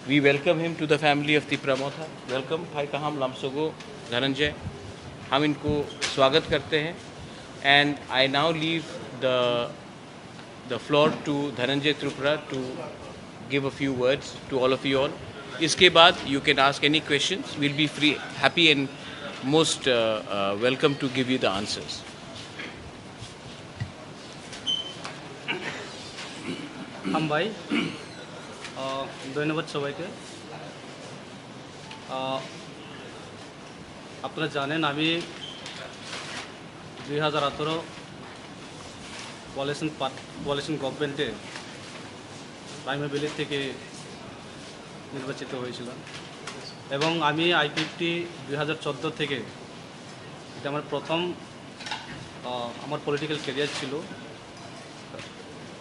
We welcome him to the family of Tipra Motha. Welcome, Phai Kaham, Lamsogo, Dhananjay. हम इनको स्वागत करते हैं। And I now leave the the floor to Dhananjay Tripura to give a few words to all of you all. इसके बाद you can ask any questions. We'll be free, happy and most, uh, uh, welcome to give you the answers. হামবাই, আহ, ধন্যবাদ সবাইকে। আহ, আপনারা জানেন, আমি দুই হাজার আঠারো কোয়ালিশন পার্ট-, কোয়ালিশন গভর্নমেন্টে রাইমা ভ্যালি থেকে নির্বাচিত হয়েছিলাম এবং আমি আইপিএফটি দুই হাজার চোদ্দো থেকে, এটা আমার প্রথম, আহ, আমার পলিটিক্যাল ক্যারিয়ার ছিল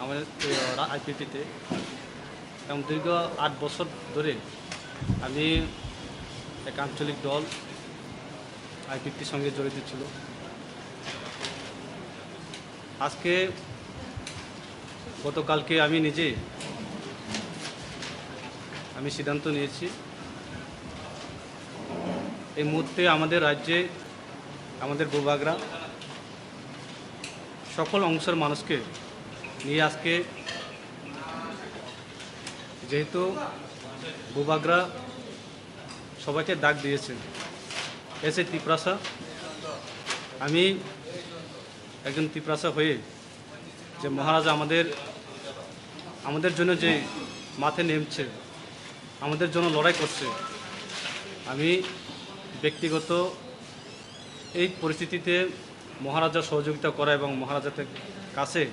আমার, আহ, রা-, আইপিএফটিতে। এবং দীর্ঘ আট বছর ধরে আমি এক আঞ্চলিক দল আইপিএফটির সঙ্গে জড়িত ছিল। আজকে, গতকালকে আমি নিজে, আমি সিদ্ধান্ত নিয়েছি, এই মুহূর্তে আমাদের রাজ্যে আমাদের বুবাগরা সকল অংশের মানুষকে নিয়ে আজকে, যেহেতু বুবাগরা সবাইকে ডাক দিয়েছে, এসে তিপ্রাসা, আমি একজন তিপ্রাসা হয়ে যে মহারাজা আমাদের আমাদের জন্য যে মাঠে নেমছে, আমাদের জন্য লড়াই করছে, আমি ব্যক্তিগত এই পরিস্থিতিতে মহারাজার সহযোগিতা করা এবং মহারাজার কাছে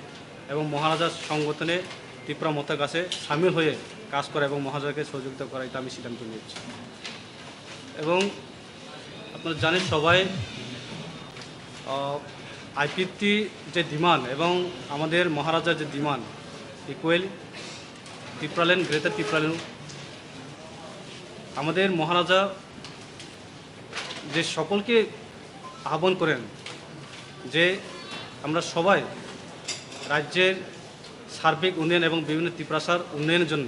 এবং মহারাজার সংগঠনে ত্রিপুরা মথার কাছে সামিল হয়ে কাজ করা এবং মহারাজাকে সহযোগিতা করা, এটা আমি সিদ্ধান্ত নিয়েছি। এবং আপনারা জানেন সবাই, আইপিএফটি যে ডিমান্ড এবং আমাদের মহারাজার যে ডিমান্ড ইকুয়াল, ত্রিপুরাল্যান্ড, গ্রেটার ত্রিপুরাল্যান্ড। আমাদের মহারাজা যে সকলকে আহ্বান করেন যে আমরা সবাই রাজ্যের সার্বিক উন্নয়ন এবং বিভিন্ন তিপ্রাসার উন্নয়নের জন্য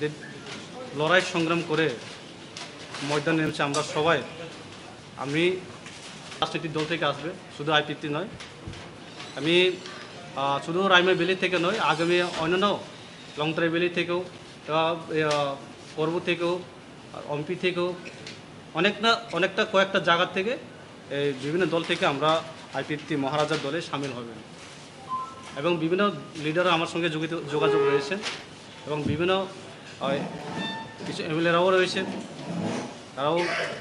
যে লড়াই সংগ্রাম করে ময়দানে নেমেছে আমরা সবাই। আমি রাজনৈতিক দল থেকে আসবে, শুধু আইপিএফটি নয়। আমি, আহ, শুধু রাইমা ভ্যালি থেকে নয়, আগামী অন্যান্য লংতরাই ভ্যালি থেকেও, আহ, আহ, পর্ব থেকেও, আর অম্পি থেকেও অনেক না, অনেকটা কয়েকটা জায়গা থেকে এই বিভিন্ন দল থেকে আমরা আইপিএফটি মহারাজার দলে সামিল হবেন এবং বিভিন্ন লিডাররা আমার সঙ্গে যোগিত-, যোগাযোগ রয়েছেন এবং বিভিন্ন, আহ, কিছু এমএলএরাও রয়েছেন। তারাও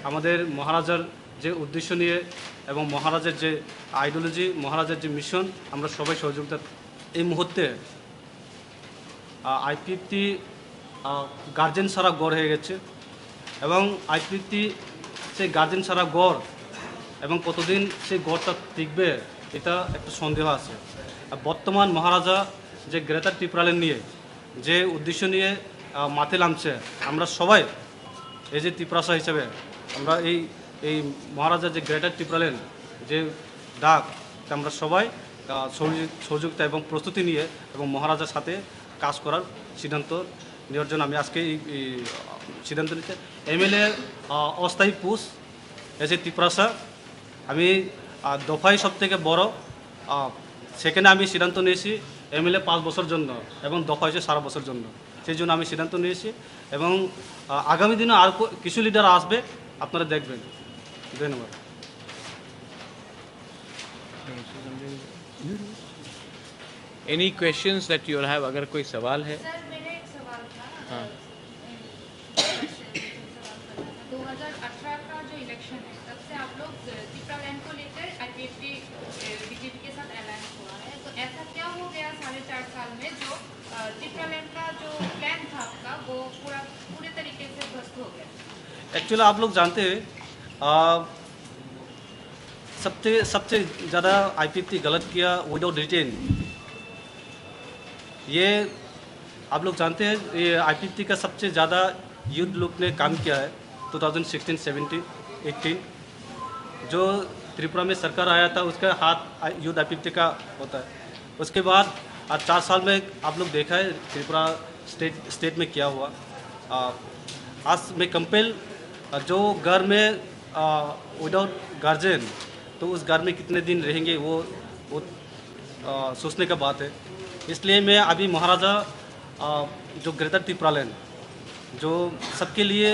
আমাদের মহারাজার যে উদ্দেশ্য নিয়ে এবং মহারাজার যে আইডিওলজি, মহারাজার যে মিশন, আমরা সবাই সহযোগিতা এই মুহূর্তে আইপিএফটি গার্জেন ছাড়া ঘর হয়ে গেছে এবং আইপিএফটি সেই গার্জেন ছাড়া ঘর এবং কতদিন সেই ঘরটা টিকবে, এটা একটা সন্দেহ আছে। আর বর্তমান মহারাজা যে গ্রেটার ত্রিপুরাল্যান্ড নিয়ে, যে উদ্দেশ্য নিয়ে, আহ, মাঠে নামছে, আমরা সবাই এই যে তিপ্রাসা হিসেবে আমরা এই, এই মহারাজার যে গ্রেটার ত্রিপুরাল্যান্ড যে ডাক, তা আমরা সবাই, আহ, সহযোগি-, সহযোগিতা এবং প্রস্তুতি নিয়ে এবং মহারাজার সাথে কাজ করার সিদ্ধান্ত নেওয়ার জন্য আমি আজকে এই, এই সিদ্ধান্ত নিতে এমএলএ, আহ, অস্থায়ী পোস্ট এসে তিপ্রাসা আমি, আহ, দফায় সব থেকে বড়, আহ, সেখানে আমি সিদ্ধান্ত নিয়েছি এমএলএ পাঁচ বছর জন্য এবং দফা হয়েছে সারা বছর জন্য। সেই জন্য আমি সিদ্ধান্ত নিয়েছি এবং, আহ, আগামী দিনে আর কো-, কিছু লিডার আসবে, আপনারা দেখবেন। ধন্যবাদ। Any questions that you all have? अगर कोई सवाल है? सर, मेरा एक सवाल था। हाँ। दो हज़ार अठारह का जो इलेक्शन है, तब से आप लोग टिप्रालैंड को लेकर आईपीएफटी, अ, बीजेपी के साथ अलायंस हुआ है, तो ऐसा क्या हो गया साढ़े चार साल में जो, अ, टिप्रालैंड का जो प्लान था आपका, वो पूरा, पूरे तरीके से ध्वस्त हो गया? एक्चुअली आप लोग जानते हैं, अ, सबसे, सबसे ज़्यादा आईपीएफटी गलत किया विदाउट डिटेन। ये आप लोग जानते हैं, ये आईपीएफटी का सबसे ज़्यादा यूथ लोग ने काम किया है two thousand sixteen, seventeen, eighteen. जो त्रिपुरा में सरकार आया था, उसका हाथ आ-, यूथ आईपीएफटी का होता है। उसके बाद आज चार साल में आप लोग देखा है त्रिपुरा स्टेट, स्टेट में क्या हुआ। आ, आज मैं कंपेल, आ, जो घर में, आ, विदाउट गार्जियन, तो उस घर में कितने दिन रहेंगे, वो, वो, आ, सोचने का बात है। इसलिए मैं अभी महाराजा, आ, जो ग्रेटर तिप्रालैंड, जो सबके लिए,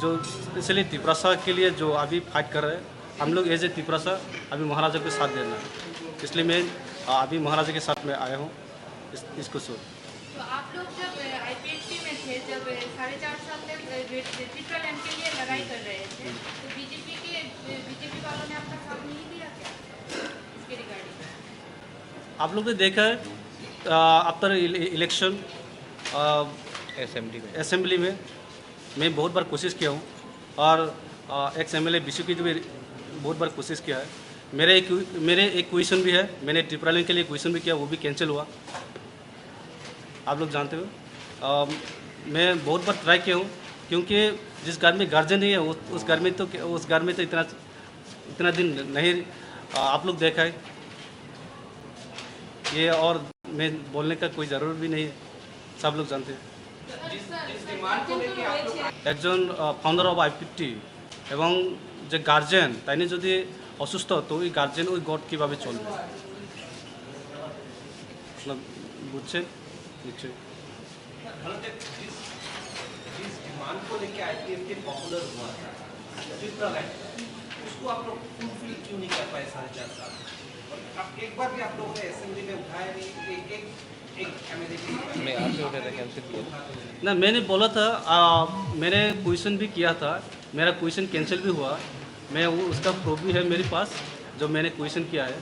जो स्पेशली तिप्रासा के लिए जो अभी फाइट कर रहे हैं, हम लोग एज ए तिप्रासा अभी महाराजा के साथ देना है। इसलिए मैं, आ, अभी महाराजा के साथ में आया हूँ। इस, इसको सो तो आप लोग जब आईपीएफटी में थे, जब साढ़े चार साल तक टिप्रालैंड के लिए लड़ाई कर रहे थे, तो बीजेपी के, बीजेपी वालों ने आपका साथ नहीं दिया क्या इसके रिगार्डिंग? आप लोग ने देखा है, आ, आफ्टर इले-, इलेक्शन, आ, असेंबली में। असेंबली में मैं बहुत बार कोशिश किया हूँ और, आ, एक्स एमएलए बिशु की भी बहुत बार कोशिश किया है। मेरे एक, मेरे एक क्वेश्चन भी है, मैंने टिप्रालैंड के लिए क्वेश्चन भी किया, वो भी कैंसिल हुआ। आप लोग जानते हो, आ, मैं बहुत बार ट्राई किया हूँ, क्योंकि जिस घर में गार्जियन नहीं है, उस, उस घर में तो, उस घर में तो इतना, इतना दिन नहीं, आ, आप लोग देखा है ये, और मैं बोलने का कोई ज़रूरत भी नहीं है, सब लोग जानते हैं। একজন, আহ, ফাউন্ডার অফ আইপিএফটি এবং যে গার্জিয়ান, তাইনি যদি অসুস্থ, তো ওই গার্জিয়ান ওই ঘর কীভাবে চলবে? আপনারা বুঝছেন নিশ্চয়ই। मतलब, जिस, जिस डिमांड को लेके आईपीएफटी पॉपुलर हुआ था, टिप्रालैंड, उसको आप लोग फुलफिल क्यों नहीं कर पाए साढ़े चार साल? और अब एक बार भी आप लोगों ने असेंबली में उठाया नहीं, एक, एक मैं आपसे उठा था, कैंसिल किया। ना, मैंने बोला था, आ, मैंने क्वेश्चन भी किया था, मेरा क्वेश्चन कैंसिल भी हुआ। मैं वो, उसका प्रूफ भी है मेरे पास, जो मैंने क्वेश्चन किया है।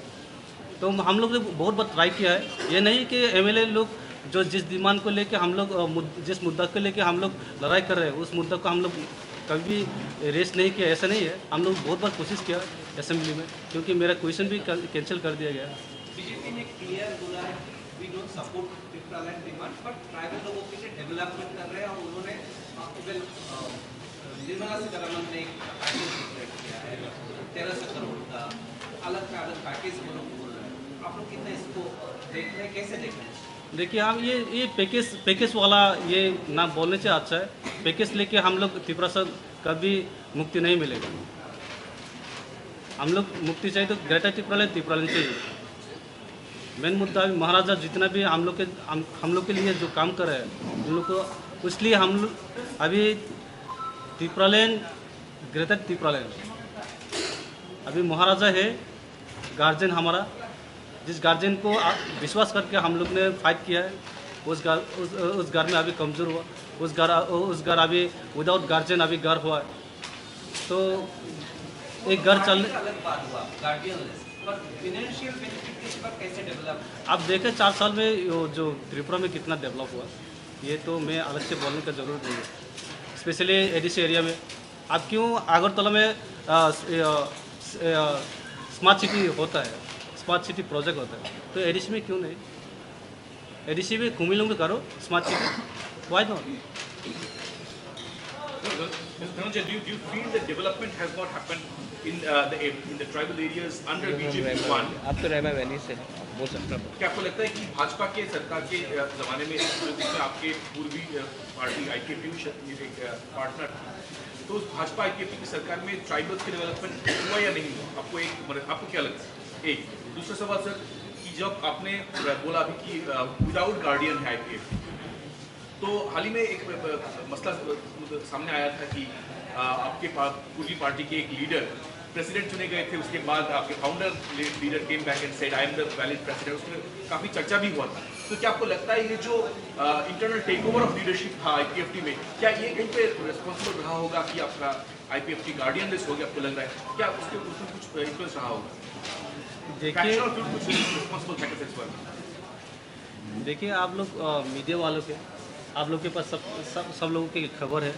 तो हम लोग ने बहुत बार ट्राई किया है। ये नहीं कि एमएलए लोग जो जिस डिमांड को लेके हम लोग, अ, मुद-, जिस मुद्दा को लेके हम लोग लड़ाई कर रहे हैं, उस मुद्दा को हम लोग कभी भी रेस नहीं किया, ऐसा नहीं है। हम लोग बहुत बार कोशिश किया असेंबली में, क्योंकि मेरा क्वेश्चन भी कैं-, कैंसिल कर दिया गया। बीजेपी ने क्लियर बोला है कि we don't support Tipraland demand, but tribal लोगों के लिए डेवलपमेंट कर रहे हैं और उन्होंने, अ, इवन, अ, निर्मला सीतारमण ने एक पैकेज डिक्लेयर किया है तेरह सौ करोड़ का, अलग का अलग पैकेज वो लोग बोल रहे हैं। आप लोग कितना इसको देख रहे हैं, कैसे देख रहे हैं? देखिए, हम ये, ये पैकेज, पैकेज वाला ये ना बोलने से अच्छा है। पैकेज लेके हम लोग त्रिपुरा से कभी मुक्ति नहीं मिलेगा। हम लोग मुक्ति चाहिए तो ग्रेटर टिप्रालैंड, टिप्रालैंड चाहिए। मेन मुद्दा अभी महाराजा जितना भी हम लोग के, हम, हम लोग के लिए जो काम कर रहे हैं, उन लोग को, इसलिए हम लोग अभी टिप्रालैंड, ग्रेटर टिप्रालैंड, अभी महाराजा है गार्जियन हमारा, जिस गार्जियन को आ-, विश्वास करके हम लोग ने फाइट किया है, उस घर, उस, उस घर में अभी कमज़ोर हुआ, उस घर, उस घर अभी विदाउट गार्जियन अभी घर हुआ है। तो एक घर चलने अलग बात हुआ, गार्डियनलेस, पर फाइनेंशियल बेनिफिट के बाद कैसे डेवलप? आप देखें, चार साल में वो जो त्रिपुरा में कितना डेवलप हुआ, ये तो मैं अलग से बोलने का ज़रूरत नहीं है। स्पेशली एडीसी एरिया में, आप क्यों अगरतला में, अ, स-, अ, स-, अ, स्मार्ट सिटी होता है, स्मार्ट सिटी प्रोजेक्ट होता है, तो एडीसी में क्यों नहीं? एडीसी भी कुमिलों भी करो, smart city, why not? Dhananjay, do you, do you feel that development has not happened in, uh, the, in the tribal areas under BJP one? आप तो रहमा वैली से, बोल सकते हैं। क्या आपको लगता है कि भाजपा के सरकार के, अ, जमाने में, जिसमें आपके पूर्वी, अ, पार्टी आईपीएफटी भी शायद एक, अ, पार्टनर था, तो उस भाजपा आईपीएफटी की सरकार में ट्राइबल्स के डेवलपमेंट हुआ या नहीं हुआ? आपको एक, मतलब, आपको क्या लगता है? एक दूसरा सवाल सर, कि जब आपने बोला अभी कि, अ, विदाउट गार्डियन है आईपीएफटी, तो हाल ही में एक, अ, मसला, अ, सामने आया था कि, अ, आपके पा-, पूर्वी पार्टी के एक लीडर प्रेसिडेंट चुने गए थे, उसके बाद आपके founder leader came back and said, "I am the valid president।" उसमें काफ़ी चर्चा भी हुआ था। तो क्या आपको लगता है ये जो, uh, internal take over of leadership था आईपीएफटी में, क्या ये कहीं पे रिस्पॉन्सिबल रहा होगा कि आपका आईपीएफटी गार्डियनलेस हो गया, आपको लग रहा है? क्या उसके, उसमें कुछ इन्फ्लुएंस रहा होगा? देखिए, फैक्शनल फील्ड कुछ रिस्पॉन्सिबल था क्या इस बारे में? देखिए, आप लोग, अ, मीडिया वालों के, आप लोग के पास सब, सब, सब लोगों की खबर है,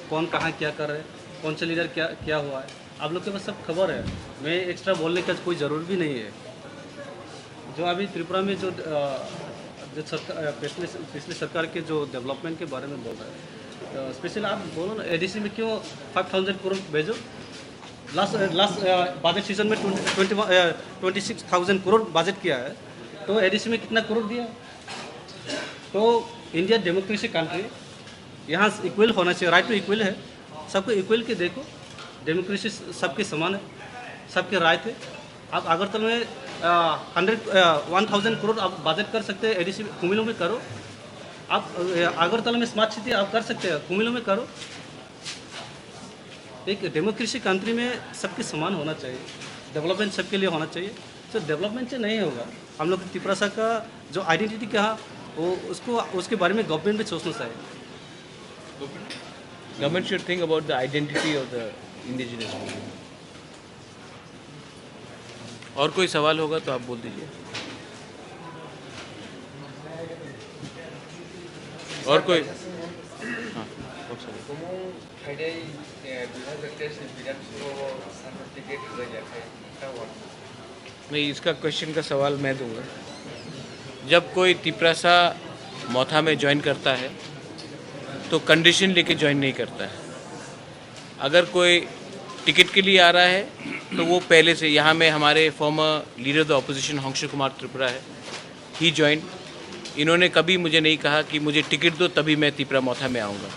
कौन कहाँ क्या कर रहे हैं, कौन से लीडर क्या, क्या हुआ है, आप लोग के पास सब खबर है। मैं एक्स्ट्रा बोलने का कोई ज़रूरत भी नहीं है। जो अभी त्रिपुरा में जो, अ, जो सरकार, अ, पिछले, पिछले सरकार के जो डेवलपमेंट के बारे में बोल रहे हैं, अ, स्पेशली आप बोलो ना, एडीसी में क्यों फाइव थाउजेंड करोड़ भेजो? लास्ट, लास्ट, अ, बजट सीजन में ट्वेंटी, ट्वेंटी, अ, ट्वेंटी सिक्स थाउजेंड करोड़ बजट किया है, तो एडीसी में कितना करोड़ दिया? तो इंडिया डेमोक्रेसी कंट्री, यहाँ इक्वल होना चाहिए, राइट टू इक्वल है, सबको इक्वल के देखो, डेमोक्रेसी सबके समान है, सबके राइट है। आप अगरतला में, अ, हंड्रेड, अ, वन थाउजेंड करोड़ आप बजट कर सकते हैं एडीसी, कुमिलों में करो। आप, अ, अगरतला में स्मार्ट सिटी आप कर सकते हैं, कुमिलों में करो। एक डेमोक्रेसी कंट्री में सबके समान होना चाहिए, डेवलपमेंट सबके लिए होना चाहिए। तो डेवलपमेंट से नहीं होगा। हम लोग तिपरासा का जो आइडेंटिटी क्या है, वो उसको, उसके बारे में गवर्नमेंट भी सोचना चाहिए। Government should think about the identity of the indigenous people. और कोई सवाल होगा तो आप बोल दीजिए। और कोई? हाँ, और सवाल। Phainai, eh, dui hazar teis ni Bidhan Sabha o tirket rijak hai, ta wan. नहीं, इसका क्वेश्चन का सवाल मैं दूंगा। जब कोई तिपरासा मोथा में ज्वाइन करता है, तो कंडीशन लेके ज्वाइन नहीं करता है। अगर कोई टिकट के लिए आ रहा है, तो वो पहले से, यहाँ में हमारे former leader of the opposition हंशु कुमार त्रिपुरा है, he joined। इन्होंने कभी मुझे नहीं कहा कि मुझे टिकट दो, तभी मैं तिपरा मोथा में आऊँगा।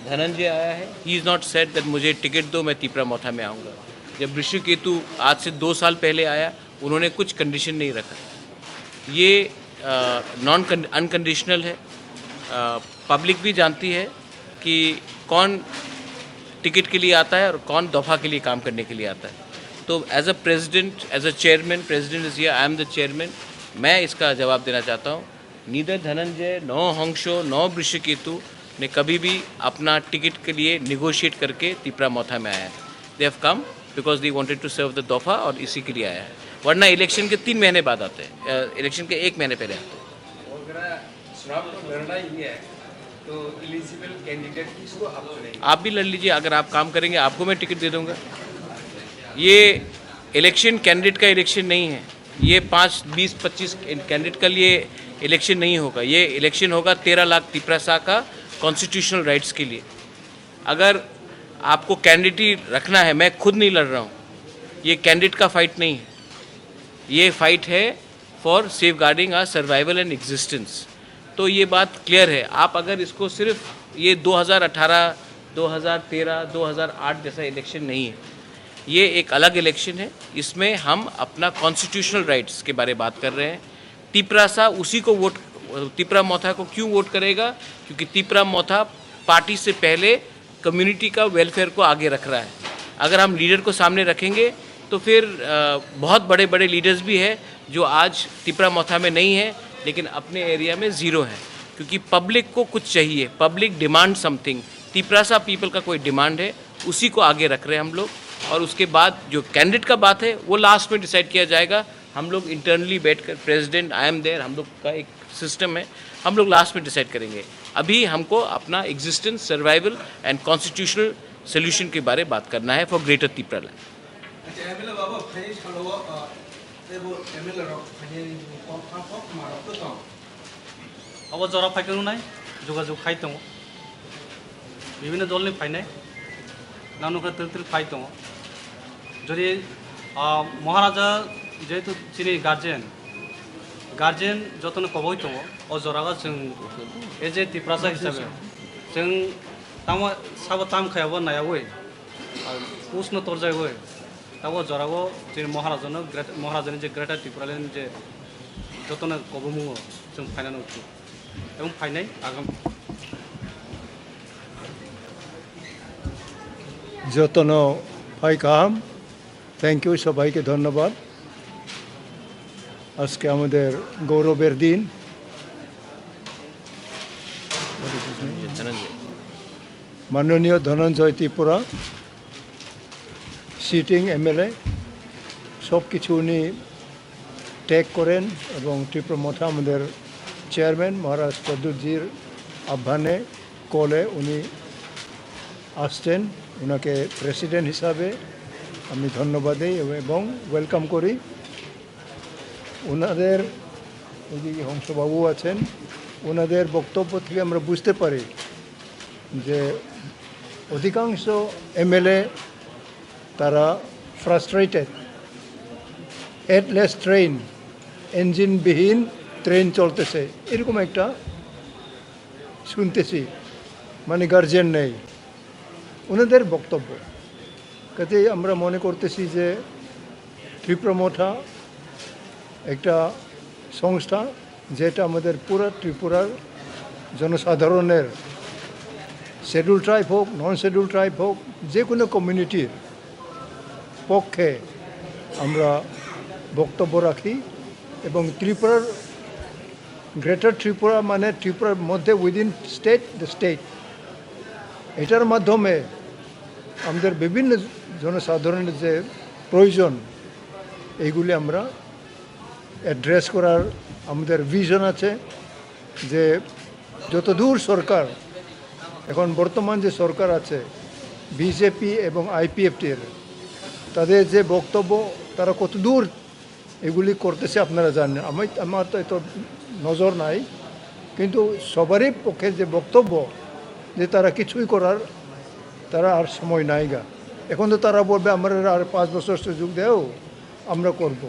धनंजय आया है, he is not said that मुझे टिकट दो, मैं तिपरा मोथा में आऊँगा। जब ऋषिकेतु आज से दो साल पहले आया, उन्होंने कुछ कंडीशन नहीं रखा। ये, अ, नॉन कन-, अनकंडीशनल है। अ, पब्लिक भी जानती है कि कौन टिकट के लिए आता है और कौन दफ़ा के लिए काम करने के लिए आता है। तो as a president, as a chairman, president is here, I am the chairman, मैं इसका जवाब देना चाहता हूँ Neither धनंजय, नौ हंसो, नौ वृषकेतु ने कभी भी अपना टिकट के लिए नेगोशिएट करके तिपरा मोथा में आया। They have come because they wanted to serve the दोफा और इसी के लिए आया है, वरना इलेक्शन के तीन महीने बाद आते हैं, इलेक्शन के एक महीने पहले आते हैं। अगर चुनाव तो लड़ना ही है, तो एलिजिबल कैंडिडेट किसको आप चुनेंगे? आप भी लड़ लीजिए। अगर आप काम करेंगे, आपको मैं टिकट दे दूंगा। ये इलेक्शन कैंडिडेट का इलेक्शन नहीं है। ये पाँच, बीस, पच्चीस कैंडिडेट का लिए इलेक्शन नहीं होगा। ये इलेक्शन होगा तेरह लाख तिपरासा का कॉन्स्टिट्यूशनल राइट्स के लिए। अगर आपको कैंडिडेट रखना है, मैं खुद नहीं लड़ रहा हूँ, ये कैंडिडेट का फाइट नहीं है, ये फाइट है for safeguarding our survival and existence। तो ये बात क्लियर है। आप अगर इसको सिर्फ ये दो हज़ार अठारह, दो हज़ार तेरह, दो हज़ार आठ जैसा इलेक्शन नहीं है, ये एक अलग इलेक्शन है। इसमें हम अपना कॉन्स्टिट्यूशनल राइट्स के बारे में बात कर रहे हैं। तिपरासा उसी को वोट, तिपरा मोथा को क्यों वोट करेगा? क्योंकि तिपरा मोथा पार्टी से पहले कम्युनिटी का वेलफेयर को आगे रख रहा है। अगर हम लीडर को सामने रखेंगे तो फिर अ, बहुत बड़े बड़े लीडर्स भी है जो आज तिपरा मोथा में नहीं है, लेकिन अपने एरिया में ज़ीरो है, क्योंकि पब्लिक को कुछ चाहिए। Public demand something. Tiprasa people का कोई डिमांड है, उसी को आगे रख रहे हैं हम लोग। और उसके बाद जो कैंडिडेट का बात है, वो लास्ट में डिसाइड किया जाएगा। हम लोग इंटरनली बैठकर, प्रेसिडेंट, आई एम देयर, हम लोग का एक सिस्टम है, हम लोग लास्ट में डिसाइड करेंगे। अभी हमको अपना existence, survival and constitutional solution के बारे में बात करना है for greater Tipra land. Acha, M L A baba, phai salo, ah, tebo M L A rok phai kok, kok, kok, marok to tong. Abo jora phai khe nai, jogajog khai tongo. Bibhinno dolni phainai, nang nukha twrwk twrwk phai tongo. Jodi, ah, Maharaja jehetu chini guardian, guardian jotono koboi tongo, o jorao chwng as a Tiprasa hisabe chwng tamo sabo tam khayabo naiyawi, ah, push no torjaiwi, tabo jorao chini Maharajano great-, Maharajani je Greater Tipraland je jotono koboimungo chwng phainani uchu. Ebong phainai agam. Jotono phai kaham. Thank you, সবাইকে ধন্যবাদ। আজকে আমাদের গৌরবের দিন। মাননীয় ধনঞ্জয় Tripura, sitting MLA, সব কিছু উনি ত্যাগ করেন এবং ত্রিপুরা মথা আমাদের চেয়ারম্যান মহারাজ প্রদ্যুৎজির আহ্বানে, কলে উনি আসছেন। ওনাকে প্রেসিডেন্ট হিসাবে আমি ধন্যবাদ দিই এবং ওয়েলকাম করি। ওনাদের এই যে হংসবাবু আছেন, ওনাদের বক্তব্য থেকে আমরা বুঝতে পারি যে অধিকাংশ এমএলএ তারা ফ্রাস্ট্রেটেড। হেডলেস ট্রেন, ইঞ্জিনবিহীন ট্রেন চলতেছে, এরকম একটা শুনতেছি, মানে গার্জিয়ান নেই, ওনাদের বক্তব্য। কাজেই আমরা মনে করতেছি যে ত্রিপুরা মথা একটা সংস্থা, যেটা আমাদের পুরা ত্রিপুরার জনসাধারণের, শিডিউল ট্রাইব হোক, নন শিডিউল ট্রাইব হোক, যে কোনো কমিউনিটির পক্ষে আমরা বক্তব্য রাখি এবং ত্রিপুরার, গ্রেটার ত্রিপুরা মানে ত্রিপুরার মধ্যে, উইদিন স্টেট, দ্য স্টেট, এটার মাধ্যমে আমাদের বিভিন্ন জনসাধারণের যে প্রয়োজন, এইগুলি আমরা অ্যাড্রেস করার আমাদের ভিশন আছে। যে যতদূর সরকার, এখন বর্তমান যে সরকার আছে, বিজেপি এবং আইপিএফটির, তাদের যে বক্তব্য, তারা কতদূর এগুলি করতেছে আপনারা জানেন। আমি, আমার তো এত নজর নাই, কিন্তু সবারই পক্ষে যে বক্তব্য যে তারা কিছুই করার, তারা আর সময় নাই গা। এখন তো তারা বলবে, "আমরা আর পাঁচ বছর সুযোগ দেও, আমরা করব।"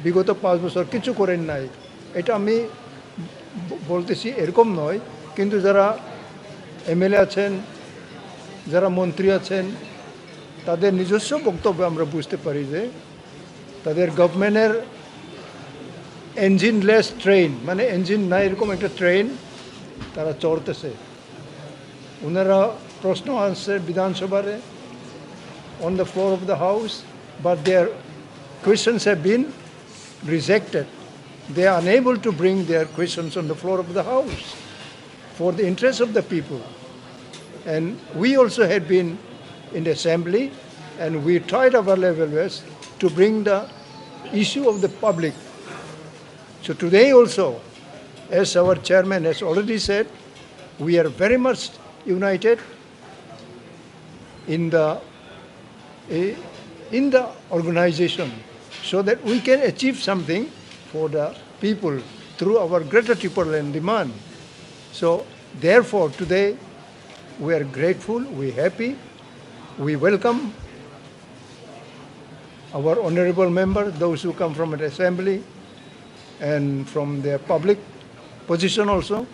বিগত পাঁচ বছর কিছু করেন নাই। এটা আমি ব-, বলতেছি এরকম নয়, কিন্তু যারা এমএলএ আছেন, যারা মন্ত্রী আছেন, তাদের নিজস্ব বক্তব্যে আমরা বুঝতে পারি যে তাদের গভর্নমেন্টের ইঞ্জিনলেস ট্রেন, মানে ইঞ্জিন নাই এরকম একটা ট্রেন তারা চড়তেছে। ওনারা প্রশ্ন আনছে বিধানসভারে, on the floor of the house, but their questions have been rejected They are unable to bring their questions on the floor of the House for the interest of the people. And we also had been in the assembly, and we tried our level best to bring the issue of the public. So today also, as our chairman has already said, we are very much united in the, eh, in the organization, so that we can achieve something for the people through our Greater Tipraland demand. So therefore, today we are grateful, we happy, we welcome our honorable member, those who come from the assembly and from their public position also.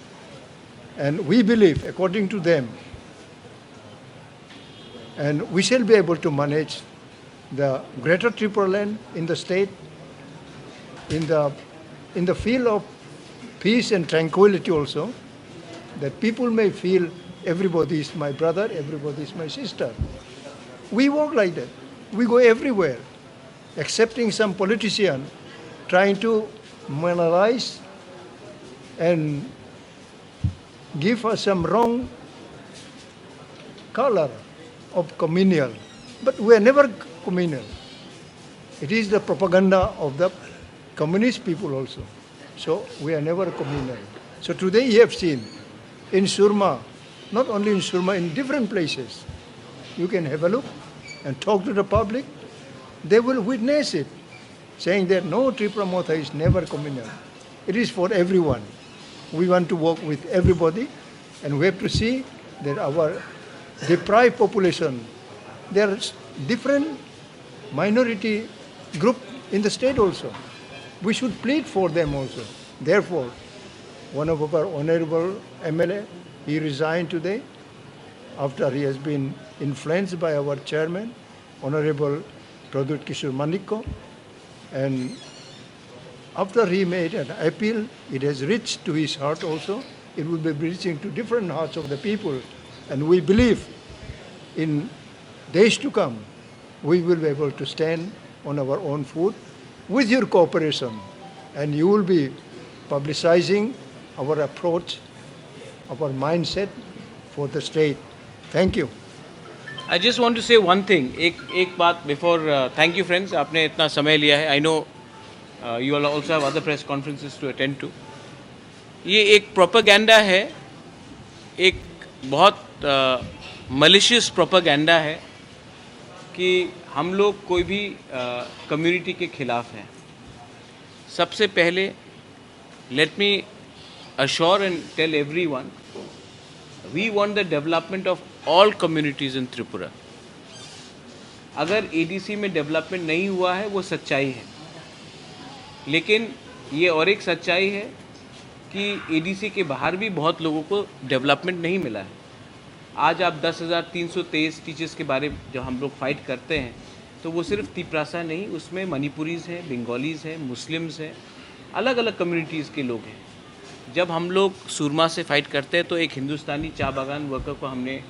And we believe, according to them, and we shall be able to manage the Greater Tipraland in the state, in the, in the field of peace and tranquility also, that people may feel everybody is my brother, everybody is my sister. We work like that. We go everywhere, accepting some politician trying to minimize and give us some wrong color of communal. But we are never communal. It is the propaganda of the communist people also. So we are never communal. So today you have seen in Surma, not only in Surma, in different places, you can have a look and talk to the public. They will witness it, saying that no, Tipra Motha is never communal. It is for everyone. We want to work with everybody, and we have to see that our deprived population, there are different minority group in the state also. We should plead for them also. Therefore, one of our honorable M L A, he resigned today after he has been influenced by our chairman, Honorable Pradyut Kishore Manikya, and after he made an appeal, it has reached to his heart also. It will be reaching to different hearts of the people, and we believe in days to come, we will be able to stand on our own foot with your cooperation, and you will be publicizing our approach, our mindset for the state. Thank you. I just want to say one thing. एक एक बात before, thank you friends, आपने इतना समय लिया है. I know you all also have other press conferences to attend to. ये एक प्रोपेगेंडा है, एक बहुत मलिशियस प्रोपेगेंडा है कि हम लोग कोई भी कम्युनिटी के खिलाफ हैं. सबसे पहले, let me assure and tell everyone, we want the development of all communities in Tripura. अगर एडीसी में डेवलपमेंट नहीं हुआ है, वो सच्चाई है, लेकिन ये और एक सच्चाई है कि एडीसी के बाहर भी बहुत लोगों को डेवलपमेंट नहीं मिला है. आज आप दस हज़ार तीन सौ तेईस टीचर्स के बारे में जब हम लोग फाइट करते हैं, तो वो सिर्फ तिपरासा नहीं, उसमें मणिपुरीज हैं, बंगालीज हैं, मुस्लिम्स हैं, अलग अलग कम्युनिटीज़ के लोग हैं. जब हम लोग सूरमा से फाइट करते हैं, तो एक हिंदुस्तानी चा बागान वर्कर को हमने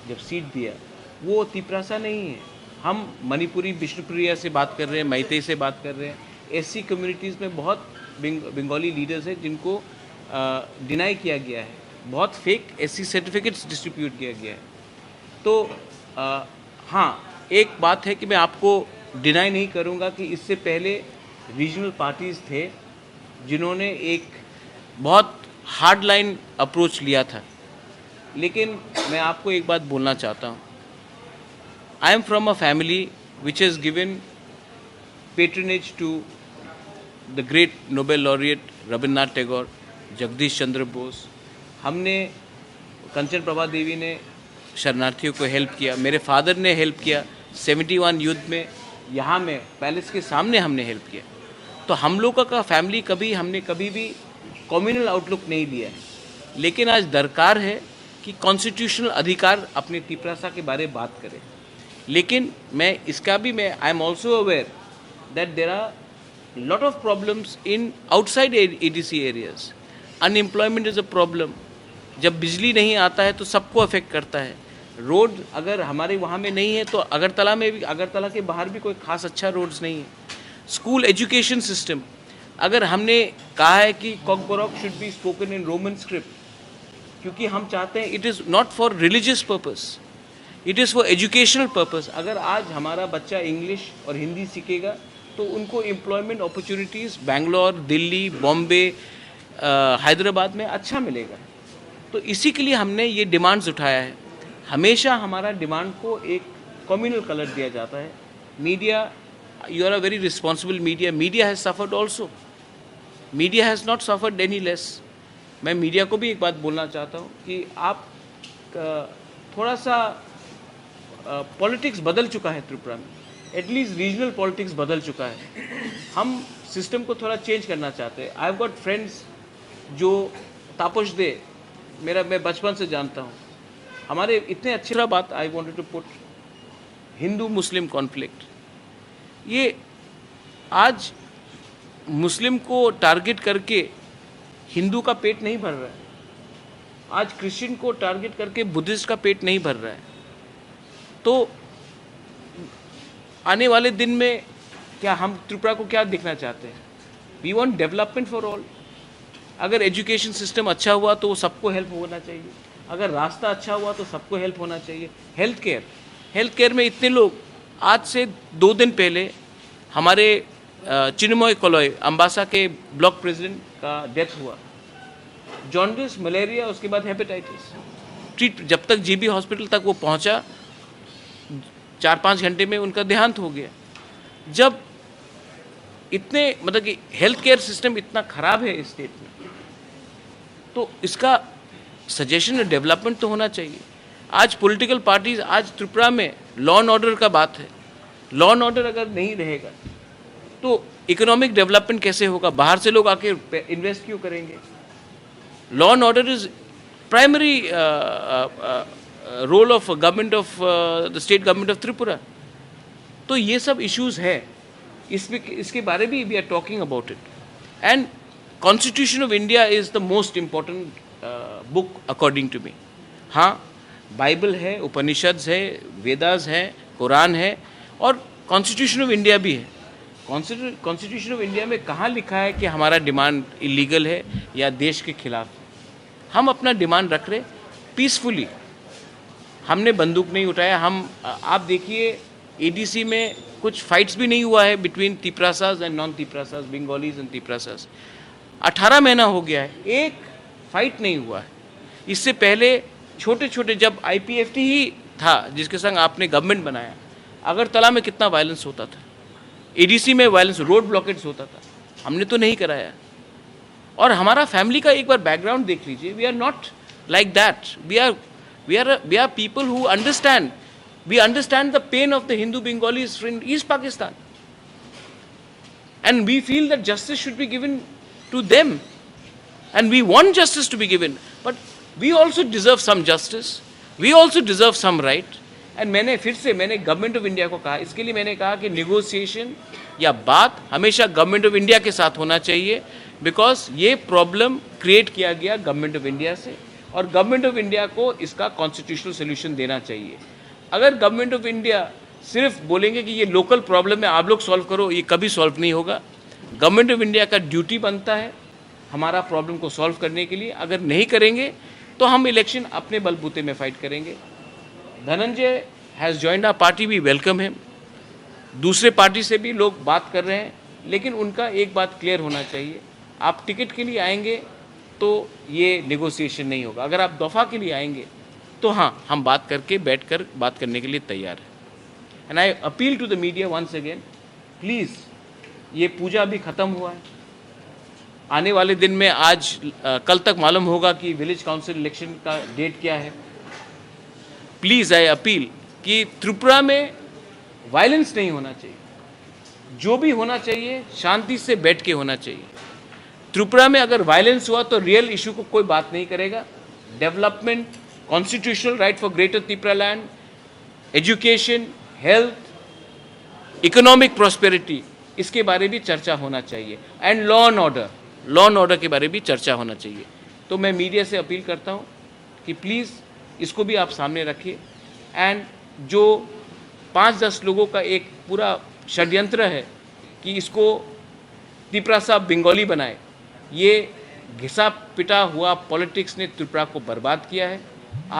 जब सीट दिया, वो तिपरासा नहीं है. हम मणिपुरी, विष्णुप्रिया से बात कर रहे हैं, मैतेई से बात कर रहे हैं. एससी कम्युनिटीज़ में बहुत बंगाली लीडर्स हैं जिनको डिनाई किया गया है, बहुत फेक एससी सर्टिफिकेट्स डिस्ट्रीब्यूट किया गया है. तो हाँ, एक बात है कि मैं आपको डिनाई नहीं करूँगा कि इससे पहले रीजनल पार्टीज थे जिन्होंने एक बहुत हार्ड लाइन अप्रोच लिया था, लेकिन मैं आपको एक बात बोलना चाहता हूँ. I am from a family which has given patronage to the great Nobel laureate Rabindranath Tagore, Jagdish Chandra Bose. हमने कंचन प्रभा देवी ने शरणार्थियों को हेल्प किया, मेरे फादर ने हेल्प किया. सेवेंटी वन युद्ध में यहाँ में पैलेस के सामने हमने हेल्प किया. तो हम लोगों का फैमिली कभी, हमने कभी भी कम्युनल आउटलुक नहीं लिया है. लेकिन आज दरकार है कि कॉन्स्टिट्यूशनल अधिकार अपने तिपरासा के बारे में बात करें. लेकिन मैं इसका भी, मैं, I am also aware that there are lot of problems in outside ADC areas. Unemployment is a problem. जब बिजली नहीं आता है तो सबको अफेक्ट करता है. रोड अगर हमारे वहाँ में नहीं है तो अगरतला में भी, अगरतला के बाहर भी कोई खास अच्छा रोड्स नहीं है. स्कूल एजुकेशन सिस्टम, अगर हमने कहा है कि कॉकबरॉक should be spoken in Roman script, क्योंकि हम चाहते हैं, it is not for religious purpose, it is for educational purpose. अगर आज हमारा बच्चा इंग्लिश और हिंदी सीखेगा तो उनको एम्प्लॉयमेंट अपॉर्चुनिटीज़ बैंगलोर, दिल्ली, बॉम्बे, हैदराबाद में अच्छा मिलेगा। तो इसी के लिए हमने ये डिमांड्स उठाया है। हमेशा हमारा डिमांड को एक कम्युनल कलर दिया जाता है। Media, you are a very responsible media. Media has suffered also. Media has not suffered any less. मैं मीडिया को भी एक बात बोलना चाहता हूँ कि आप अ, थोड़ा सा पॉलिटिक्स बदल चुका है त्रिपुरा में। एटलीस्ट रीजनल पॉलिटिक्स बदल चुका है। हम सिस्टम को थोड़ा चेंज करना चाहते हैं। आई हैव गॉट फ्रेंड्स जो तापस दे, मेरा, मैं बचपन से जानता हूँ। हमारे इतने अच्छे बात I wanted to put Hindu Muslim conflict. ये आज मुस्लिम को टारगेट करके हिंदू का पेट नहीं भर रहा है। आज क्रिश्चियन को टारगेट करके बुद्धिस्ट का पेट नहीं भर रहा है। तो आने वाले दिन में क्या हम त्रिपुरा को क्या देखना चाहते हैं? We want development for all. अगर एजुकेशन सिस्टम अच्छा हुआ तो वो सबको हेल्प होना चाहिए। अगर रास्ता अच्छा हुआ तो सबको हेल्प होना चाहिए। हेल्थ केयर, हेल्थ केयर में इतने लोग, आज से दो दिन पहले हमारे अ, चिन्मय कलय, अम्बासा के ब्लॉक प्रेसिडेंट का डेथ हुआ। जॉन्डिस, मलेरिया, उसके बाद हेपेटाइटिस। ट्रीट, जब तक जीबी हॉस्पिटल तक वो पहुंचा, चार पाँच घंटे में उनका देहांत हो गया। जब इतने, मतलब कि हेल्थ केयर सिस्टम इतना ख़राब है इस स्टेट में, तो इसका सजेशन, डेवलपमेंट तो होना चाहिए। आज पॉलिटिकल पार्टीज, आज त्रिपुरा में लॉ एंड ऑर्डर का बात है। लॉ एंड ऑर्डर अगर नहीं रहेगा तो इकोनॉमिक डेवलपमेंट कैसे होगा? बाहर से लोग आके इन्वेस्ट क्यों करेंगे? Law and order is primary role of government of the state government of Tripura. तो ये सब इश्यूज है, इसमें, इसके बारे में we are talking about it. And Constitution of India is the most important book according to me. हाँ, बाइबल है, उपनिषद्स है, वेदास है, कुरान है और कॉन्स्टिट्यूशन ऑफ इंडिया भी है। कॉन्स्टिट्यूशन ऑफ इंडिया में कहाँ लिखा है कि हमारा डिमांड इलीगल है या देश के खिलाफ है? हम अपना डिमांड रख रहे पीसफुली। हमने बंदूक नहीं उठाया। हम, आप देखिए, एडीसी में कुछ फाइट्स भी नहीं हुआ है between Tiprasas and non Tiprasas, Bengalis and Tiprasas। अठारह महीना हो गया है, एक फाइट नहीं हुआ है। इससे पहले छोटे छोटे, जब आईपीएफटी ही था जिसके संग आपने गवर्नमेंट बनाया, अगरतला में कितना वायलेंस होता था, एडीसी में वायलेंस, रोड ब्लॉकेड्स होता था, हमने तो नहीं कराया। और हमारा फैमिली का एक बार बैकग्राउंड देख लीजिए। We are not like that. We are, we are, we are people who understand, we understand the pain of the Hindu Bengalis in East Pakistan. And we feel that justice should be given to them. And we want justice to be given. But we also deserve some justice. We also deserve some right. And मैंने फिर से, मैंने government of India को कहा, इसके लिए मैंने कहा कि नेगोशिएशन या बात हमेशा गवर्नमेंट ऑफ इंडिया के साथ होना चाहिए, बिकॉज ये प्रॉब्लम क्रिएट किया गया गवर्नमेंट ऑफ इंडिया से, और गवर्नमेंट ऑफ इंडिया को इसका कॉन्स्टिट्यूशनल सोल्यूशन देना चाहिए। अगर गवर्नमेंट ऑफ इंडिया सिर्फ बोलेंगे कि ये लोकल प्रॉब्लम है, आप लोग सॉल्व करो, ये कभी सॉल्व नहीं होगा। गवर्नमेंट ऑफ इंडिया का ड्यूटी बनता है हमारा प्रॉब्लम को सॉल्व करने के लिए। अगर नहीं करेंगे तो हम इलेक्शन अपने बलबूते में फाइट करेंगे। Dhananjay has joined our party, we welcome him. दूसरे पार्टी से भी लोग बात कर रहे हैं, लेकिन उनका एक बात क्लियर होना चाहिए, आप टिकट के लिए आएंगे तो ये नेगोशिएशन नहीं होगा। अगर आप दफ़ा के लिए आएंगे तो हाँ, हम बात करके, बैठकर बात करने के लिए तैयार हैं। And I appeal to the media once again, please, ये पूजा अभी ख़त्म हुआ है। आने वाले दिन में, आज, अ, कल तक मालूम होगा कि विलेज काउंसिल इलेक्शन का डेट क्या है। प्लीज़, आई अपील कि त्रिपुरा में वायलेंस नहीं होना चाहिए। जो भी होना चाहिए, शांति से बैठ के होना चाहिए। त्रिपुरा में अगर वायलेंस हुआ तो रियल इशू को कोई बात नहीं करेगा। Development, constitutional right for greater Tipra land, education, health, economic prosperity, इसके बारे भी चर्चा होना चाहिए। And law and order, law and order के बारे भी चर्चा होना चाहिए। तो मैं मीडिया से अपील करता हूँ कि प्लीज़, इसको भी आप सामने रखिए। एंड जो पाँच दस लोगों का एक पूरा षड्यंत्र है कि इसको तिपरासा बंगाली बनाए, ये घिसा पिटा हुआ पॉलिटिक्स ने त्रिपुरा को बर्बाद किया है।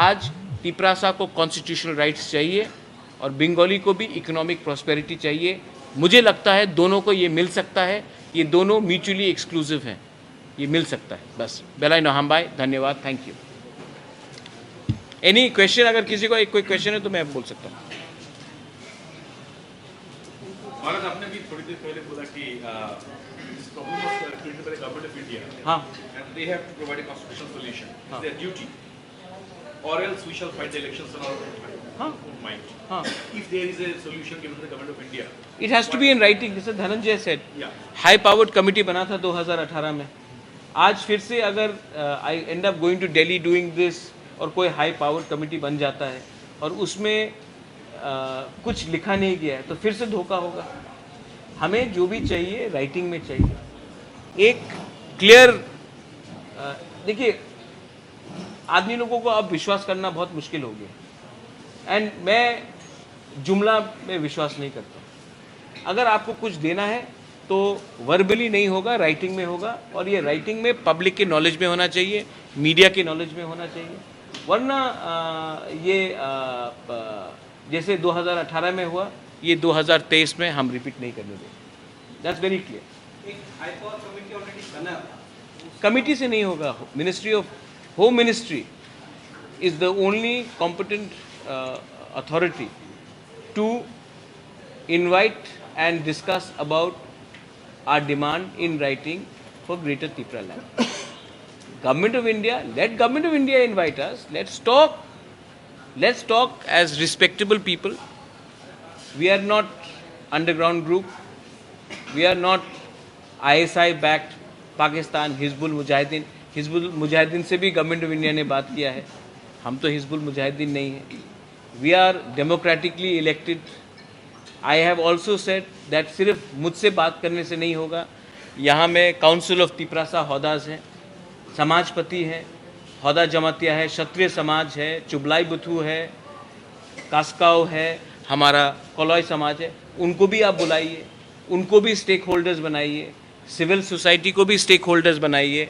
आज तिपरासा को कॉन्स्टिट्यूशनल राइट्स चाहिए और बंगाली को भी इकोनॉमिक प्रॉस्पेरिटी चाहिए। मुझे लगता है दोनों को ये मिल सकता है, ये दोनों म्यूचुअली एक्सक्लूसिव हैं, ये मिल सकता है। बस, बेलाय नोहामबाय, धन्यवाद, थैंक यू। एनी क्वेश्चन, अगर किसी को एक कोई क्वेश्चन है तो मैं बोल सकता हूँ। महाराज, आपने भी थोड़ी देर पहले बोला कि this problem was created by the government of India. हाँ। And they have to provide a constitutional solution. हाँ। Their duty. Or else we shall fight the elections on our own time, हाँ। Own mind. हाँ। If there is a solution given to the government of India, it has to be in writing, जैसे धनंजय सेड। या। High powered committee बना था दो हज़ार अठारह में। आज फिर से अगर I end up going to Delhi doing this और कोई हाई पावर्ड कमेटी बन जाता है और उसमें uh, कुछ लिखा नहीं गया है तो फिर से धोखा होगा। हमें जो भी चाहिए राइटिंग में चाहिए, एक क्लियर। देखिए, आदमी लोगों को अब विश्वास करना बहुत मुश्किल हो गया एंड मैं जुमला में विश्वास नहीं करता। अगर आपको कुछ देना है तो वर्बली नहीं होगा, राइटिंग में होगा और ये राइटिंग में पब्लिक के नॉलेज में होना चाहिए, मीडिया के नॉलेज में होना चाहिए। वरना अ, ये अ, अ, जैसे दो हज़ार अठारह में हुआ, ये दो हज़ार तेईस में हम रिपीट नहीं करने देंगे। That's very clear. एक हाई पावर कमेटी ऑलरेडी बना था। कमेटी से नहीं होगा। Ministry of home ministry is the only competent authority to invite and discuss about our demand in writing for Greater Tipra Land. Government of India, let Government of India invite us. Let's talk. Let's talk as respectable people. We are not underground group. We are not I S I backed Pakistan, Hizbul Mujahideen. Hizbul Mujahideen से भी government of India ने बात किया है। हम तो हिजबुल मुजाहिदीन नहीं है। We are democratically elected. I have also said that सिर्फ मुझसे बात करने से नहीं होगा। यहाँ में काउंसिल ऑफ तिपरासा हौदास हैं, समाजपति हैं, हौदा जमातिया है, क्षत्रिय समाज है, चुबलाई बुथु है, कास्काव है, हमारा कलॉय समाज है, उनको भी आप बुलाइए, उनको भी स्टेक होल्डर्स बनाइए, सिविल सोसाइटी को भी स्टेक होल्डर्स बनाइए।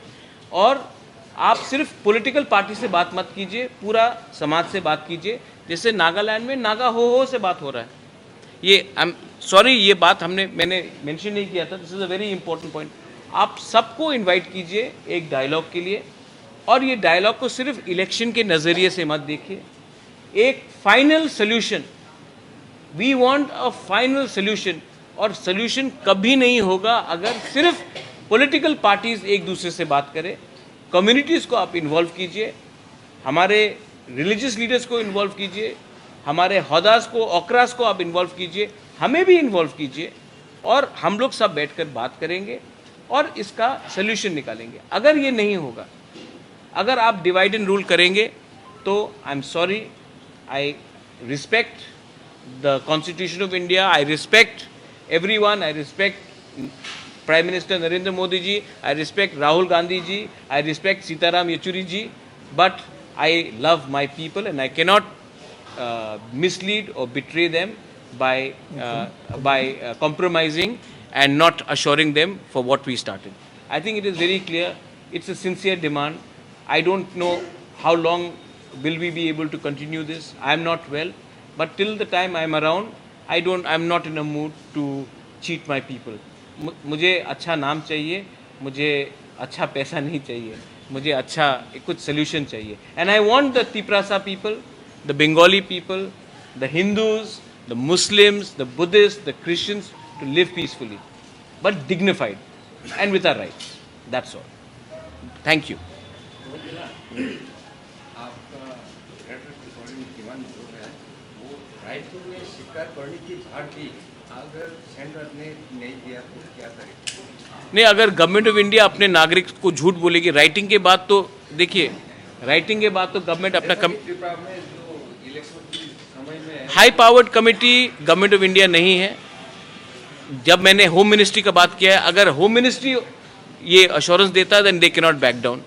और आप सिर्फ पॉलिटिकल पार्टी से बात मत कीजिए, पूरा समाज से बात कीजिए। जैसे नागालैंड में नागा हो हो से बात हो रहा है। ये आई एम सॉरी, ये बात हमने मैंने मेंशन नहीं किया था। This is a very important point. आप सबको इनवाइट कीजिए एक डायलॉग के लिए, और ये डायलॉग को सिर्फ इलेक्शन के नज़रिए से मत देखिए। एक final solution, we want a final solution. और सोल्यूशन कभी नहीं होगा अगर सिर्फ पॉलिटिकल पार्टीज एक दूसरे से बात करें। कम्युनिटीज़ को आप इन्वॉल्व कीजिए, हमारे रिलीजियस लीडर्स को इन्वॉल्व कीजिए, हमारे हौदास को, ओकरास को आप इन्वॉल्व कीजिए, हमें भी इन्वॉल्व कीजिए और हम लोग सब बैठकर बात करेंगे और इसका सोल्यूशन निकालेंगे। अगर ये नहीं होगा, अगर आप डिवाइड एंड रूल करेंगे तो I am sorry, I respect the Constitution of India, I respect everyone, I respect Prime Minister Narendra Modi ji, I respect Rahul Gandhi ji, I respect Sitaram Yechury ji, but I love my people and I cannot uh, mislead or betray them by uh, by uh, compromising and not assuring them for what we started. I think it is very clear. It's a sincere demand. I don't know how long will we be able to continue this. I am not well, but till the time I am around, I don't. I am not in a mood to cheat my people. मु- मुझे अच्छा नाम चाहिए, मुझे अच्छा पैसा नहीं चाहिए, मुझे अच्छा कुछ सोल्यूशन चाहिए। And I want the Tiprasa people, the Bengali people, the Hindus, the Muslims, the Buddhists, the Christians to live peacefully, but dignified and with our rights. That's all. Thank you. आपका ग्रेटर टिप्पणी डिमांड जो है, वो रायपुर में स्वीकार करने के बाद भी अगर सेंटर ने नहीं दिया तो क्या करें? नहीं, अगर गवर्नमेंट ऑफ इंडिया अपने नागरिक को झूठ बोलेगी राइटिंग के बाद, तो देखिए, राइटिंग के बाद तो गवर्नमेंट अपना कम त्रिपुरा में जो इलेक्शन की समय में high powered committee government of India नहीं है। जब मैंने होम मिनिस्ट्री का बात किया है, अगर होम मिनिस्ट्री ये अश्योरेंस देता है, then they cannot back down।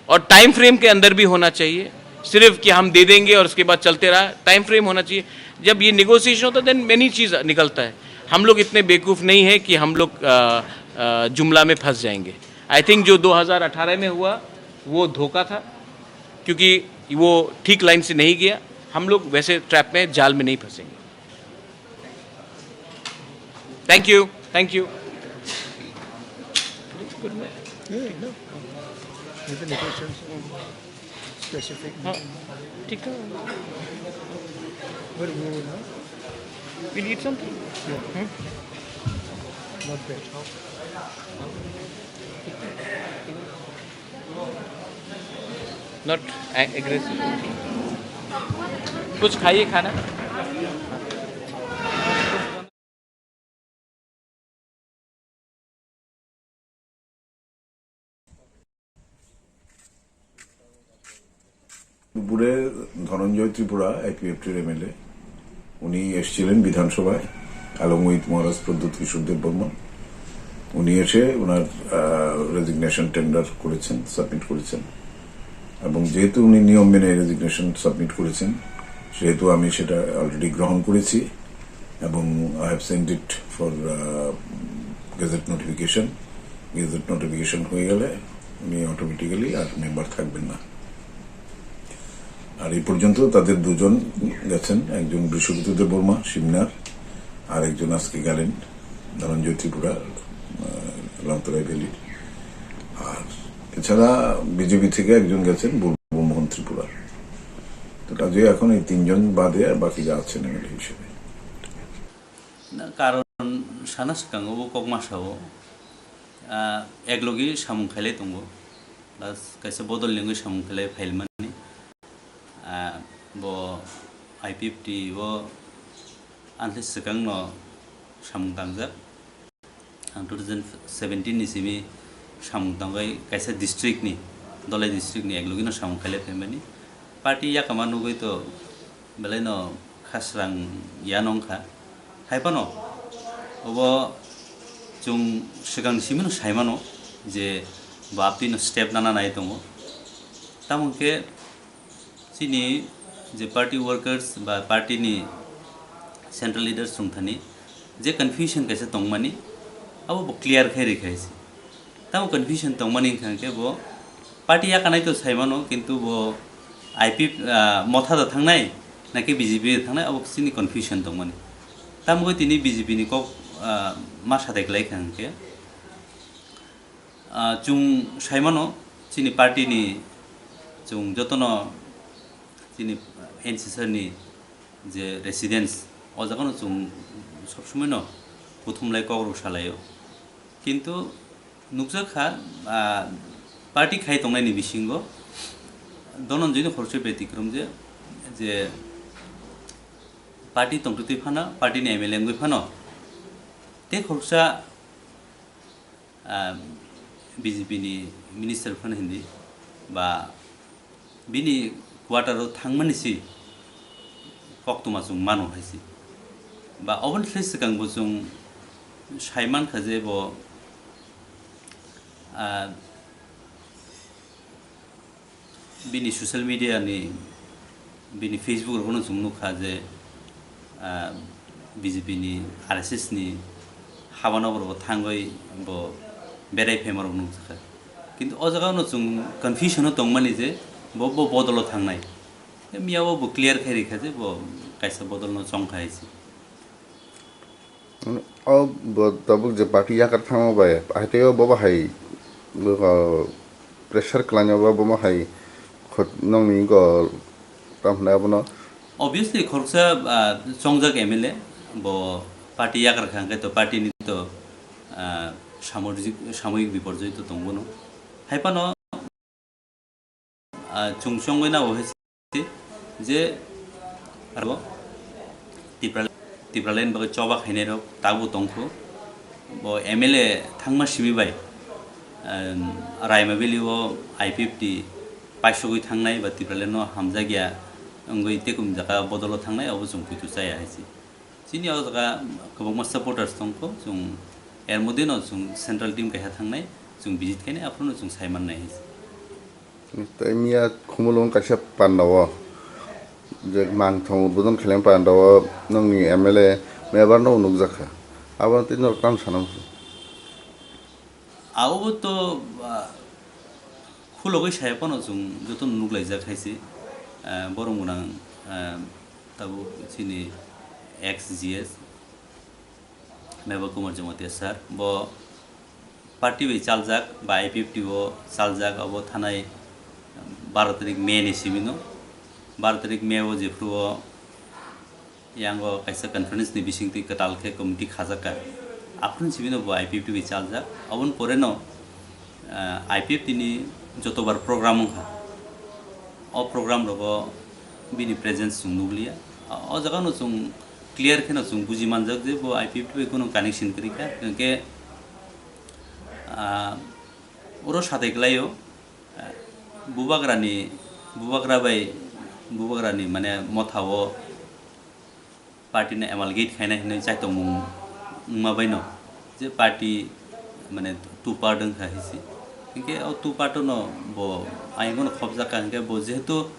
और टाइम फ्रेम के अंदर भी होना चाहिए। सिर्फ कि हम दे देंगे और उसके बाद चलते रहा, टाइम फ्रेम होना चाहिए। जब ये निगोसिएशन होता है, देन मेनी चीज़ निकलता है। हम लोग इतने बेवकूफ़ नहीं है कि हम लोग अ, अ, जुमला में फंस जाएंगे। आई थिंक जो दो हज़ार अठारह में हुआ, वो धोखा था, क्योंकि वो ठीक लाइन से नहीं गया। हम लोग वैसे ट्रैप में, जाल में नहीं फंसेंगे। Thank you. Thank you. Specific. हाँ, ठीक है। Very good, huh? We need something. Yeah. Hmm? Not bad. Not a- aggressive. कुछ खाइए खाना। দুপুরে ধনঞ্জয় ত্রিপুরা, আইপিএফটির এমএলএ, উনি এসেছিলেন বিধানসভায় along with মহারাজ প্রদ্যুৎ কিশোর দেব বর্মন। উনি এসে ওনার রেজিগনেশন টেন্ডার করেছেন, সাবমিট করেছেন। এবং যেহেতু উনি নিয়ম মেনে রেজিগনেশন সাবমিট করেছেন, সেহেতু আমি সেটা অলরেডি গ্রহণ করেছি এবং I have sent it for gazette notification. Gazette notification হয়ে গেলে উনি অটোমেটিক্যালি আর মেম্বার থাকবেন না। আর এই পর্যন্ত তাদের দুজন গেছেন, একজন বিশ্বজিৎ দেববর্মা সিমনার, আর একজন আজকে গেলেন ধনঞ্জয় ত্রিপুরা, আহ, লংতরাই ভ্যালির। আর এছাড়া বিজেপি থেকে একজন গেছেন বুলবুল মোহন ত্রিপুরা। তো কাজেই এখন এই তিনজন বাদে আর বাকি যা আছেন এমএলএ হিসেবে। Na, karon sana swkango bo kokma sao, ah, eklogi samung khailai tongo, plus kaisa bodol nengwi samung khailai phailmani, ah, bo I P F T o anthai swkangno samung tangjak. Ang two thousand seventeen ni simi samung tangwi kaisa district ni, Dholai district ni eklogino samung khailai phaimani. Party yakama nugwi to belaino khasrang ya nongkha. Hai phano obo chwng swkang simino saimano je bo aptwino step nana nai tongo. Tamo hwnkhe chini je party workers ba party ni central leaders chwng thani je confusion kaisa tongmani, abo bo clear khai rikha se. Tamo confusion tongmani wngkha khe bo party yakanai to saimano, kintu bo I P, ah, Motha da thangnai, naki B J P da thangnai, abo chini confusion tongmani. Tamo tini B J P ni kok, ah, ma sadai klai kha hwnkhe, ah, chwng saimano chini party ni, chwng jotono chini N C sir ni je residence, o jagano chwng sob somoi no kuthumlai kok rw salaio. Kintu nukjak kha, ah, party khai tongnaini bisingo Dhananjay ni khoroksa betikromje, je party tongtwtwi phano, party ni M L A wngwi phano, tei khoroksa, ah, B J P ni minister phano hindi ba bini quarter o thangmani si koktwma chwng mano hai se. Ba oboni slai swkang bo chwng sai mankha je bo, ah, bini social media ni, bini Facebook rogono chwng nukha je, ah, B J P ni, R S S ni habano borok thangwi bo berai phaima rok nukjakha. Kintu o jaga no chwng confusion o tongmani je bo, bo bodol o thangnai. Miya o bo clear khai rikha je bo kaisa bodol no chongkha hai se. O bo tabuk je party yakar thangma bai, hai tei o bo bahai, bo, pressure khlaina bo, bo bahai khot nongni go tam hwnai abono. Obviously, khoroksa, ah, chongjak M L A, bo party yakar kha hwnkhe to party ni to, ah, samojik-, samoyik biporjoy to tongbono. Hai phano, ah, chwng chongwi nabo hai se je aro Tipra, Tipraland bagwi choba khainai rok tabuk tongkho. Bo M L A thangma simi bai, ah, Raima Valley o I P F T paisogwi thangnai ba Tipraland no hamjakya wngwi tekum jaga bodolo thangnai, abo chwng puitu chaya hai se. Chini o jaga kwbangma supporters tongkho, chwng er moddhe no chwng central team kaisa thangnai, chwng visit khainai, aphuru no chwng sai mannai hai se. Tei miya Khumulwng kaisa panda o je mangthong udbodon khailai panda o nongni M L A mebar no nukjakha. Abo tei norok tamo sana muchung. Abo to, ah, khulogwi saya phano chwng jotono nuklaijak hai se, ah, borom gwnang, ah, tabuk chini ex G S Meba Kumar Jamatia sir, bo party bai chaljak, ba I P F T o chaljak, abo thanai baro tarik May ni simi no, baro tarik May o jephru o Yango kaisa conference ni bisingtwi kwtal khe committee khajakha. Aphuru simi no bo I P F T bai chaljak. Aboni pore no, ah, I P F T ni jotobar program wngkha. O program rogo bini presence chwng nukliya. O jaga no chwng clear khe no chwng buji manjak je bo I P F T bai kunu connection kwrwi kha. Hwnkhe, ah, oro satai kwlaio, ah, bubagrani, bubagra bai, bubagrani mane motha o party no amalgate khaina hinwi chaitokmung wngma baino je party mane two part wngkha hinsi. Hinkhe o two part no bo ayang no khobjakha hinkhe bo jehetu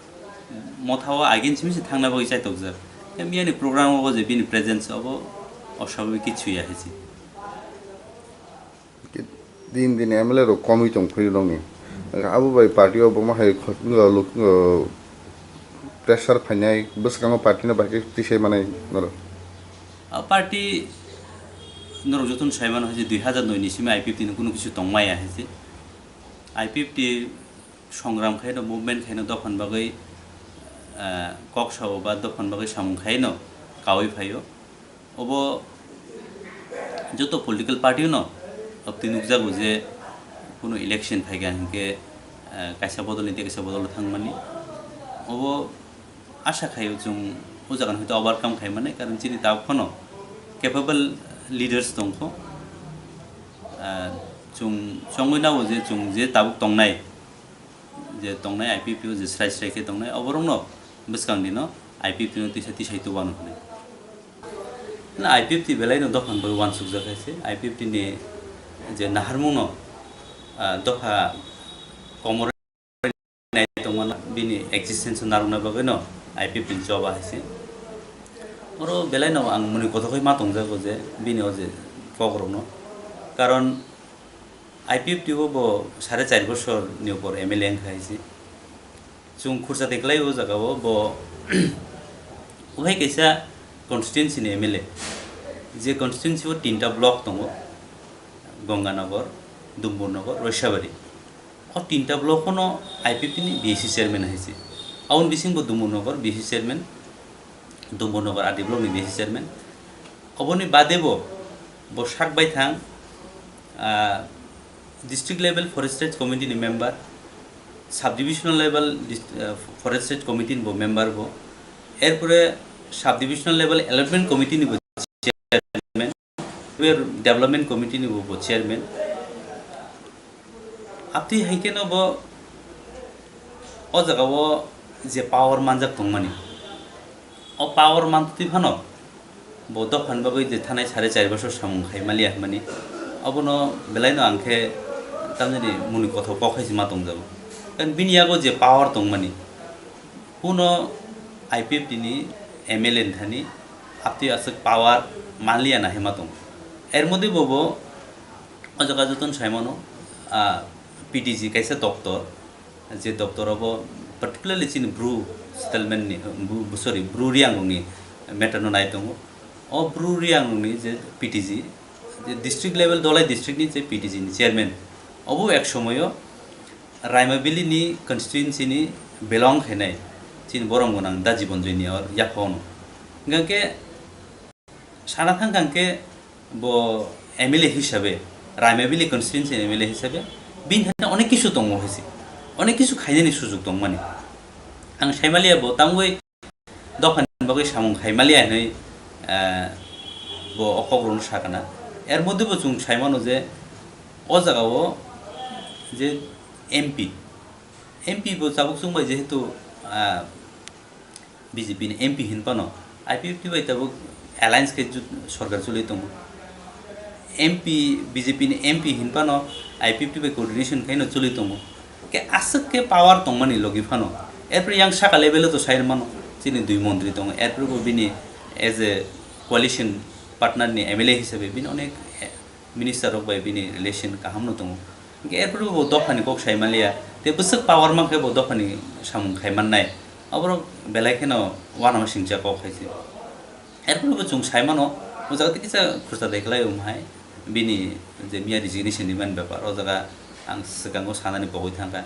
motha o against hinsi thangna bagwi chaitokjak. Hinkhe miyani program o je bini presence obo oswababik kichu ya hinsi. Din din M L A rok komwi tong phai rokni. Abo bai party o bo ma hai kho-, o, luk-, o, pressure phainai bwskango party no bai khe tisai manai norok. A party norok jotono sai mano hai je dui hazar noi ni simi I P F T ni kunu kisu tong maya hai je. I P F T songram khai no, movement khai no, dophani bagwi, ah, kok sao ba dophani bagwi samung khai no kaui phaio. Obo joto political party no obtwi nukjago je kunu election phaikha hinkhe, eh, kaisa bodol ni tei kaisa bodol thangmani. Obo asha khaio chwng o jaga no hwnkhe overcome khai mani, karon chini tabuk phano capable leaders tongkho. Eh, chwng chongwi nabo je chwng je tabuk tongnai, je tongnai I P F T o je srai srai khe tongnai, oborokno bwskang dino I P F T no tisa tisai tubano hwnwi. Na I P F T belai no dophani bagwi uansukjak hai se, I P F T ni je naharmung no, ah, dopha komor nai tongmano bini existence narwkna bagwi no I P F T ni choba hai se. Oro belai no ang muni kothok ma tongjago je bini o je kok rok no, karon I P F T o bo sare char bosor ni upor M L A wngkha hai se. Chwng khursa de kwlai o jaga o bo, o hai kaisa constituency ni M L A. Je constituency o tinta block tongo, Ganganagar, Dumbarnagar, Roisabari. O tinta block o no I P F T ni B A C chairman hai se. Aboni bising bo Dumbarnagar B A C chairman, Dumbarnagar R D block ni B A C chairman. Oboni bade bo, bo sak bai thang, ah, district level forest rights committee ni member, sub divisional level dis-, ah, forest rights committee ni bo member bo, erpore sub divisional level allotment committee ni bo chairman, development committee ni bo, bo chairman. Abtwi hai khe no bo o jaga o je power manjak tongmani, o power mantwi phano bo dophani bagwi je thanai sare char bosor samung khai maliya hwnmani, obono belai no ang khe tamjani muni kothok kok hai se ma tongjago. Karon bini yago je power tongmani, kuno I P F T ni M L A ni thani abtwi aswk power manliya na hai ma tongo. Er modhe bo bo o jaga jotono sai mano, ah, P T G kaisa doctor, je doctor obo particularly chini Bru settlement ni, bu-, bu-, sorry, Bru Reang rokni matter no nai tongo. O Bru Reang rokni je P T G, je district level Dholai district ni je P T G ni chairman, obo ek somoyo Raima Valley ni constituency ni belong khainai chini borom gwnang Da Jiban Joy ni o yaphang no. Hingkha khe sana thang kha khe bo M L A hisabe, Raima Valley constituency M L A hisabe, bini thani onek kisu tongo hai se, onek kisu khainani sujug tongmani. Ang saimaliya bo tangwi dophani bagwi samung khaimaliya hinwi, eh, bo o kokrokno sakana. Er modhe bo chwng saimano je o jagao je M P, M P bo tabuk chwng bai jehetu, ah, B J P ni M P hinphano I P F T bai tabuk alliance khe ju-, sorkar choli tongo. M P, B J P ni M P hinphano I P F T bai coordination khaino choli tongo. Khe aswk khe power tongmani logi phano. Erpore yang saka level o to sai mano, chini dui montri tongo. Erpore bo bini as a coalition partner ni M L A hisabe bini onek, eh, minister rok bai bini relation kaham no tongo. Hwnkhe erphuru bo dophani kok sai manliya, tei bwswk power mankhe bo dophani samung khai mannai. Aborok belai kheno uanama singcha kok hai se. Erphuru bo chwng sai mano, o jaga tei kisa khursa dai kwlai wng hai bini je miya resignation rimani bepar, o jaga ang swkango sanani pogwi thangkha.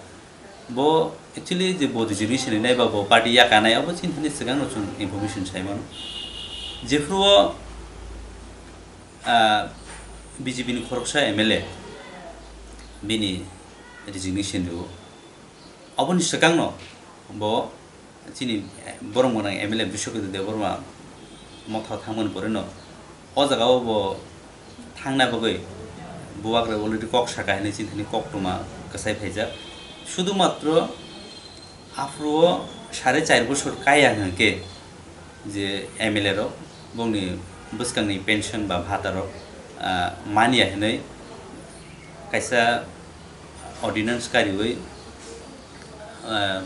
Bo actually je bo resignation rinai ba bo party yakanai, abo chini thani swkangno chwng information sai mano. Jephuru o, ah, B J P ni khoroksa M L A bini resignation rio. Aboni swkangno bo chini borok gwnang M L A Biswaketu Debbarma motha thangmani poreno o jagao bo thangna bagwi bubagra already kok saka hinwi chini thani koktwma kwsai phaijak. Sudhumatro aphuru o sare char bosor kaya hwnkhe je M L A rok bongni bwskangni pension ba bhata rok, ah, manya hinwi kaisa ordinance kariwi, ah,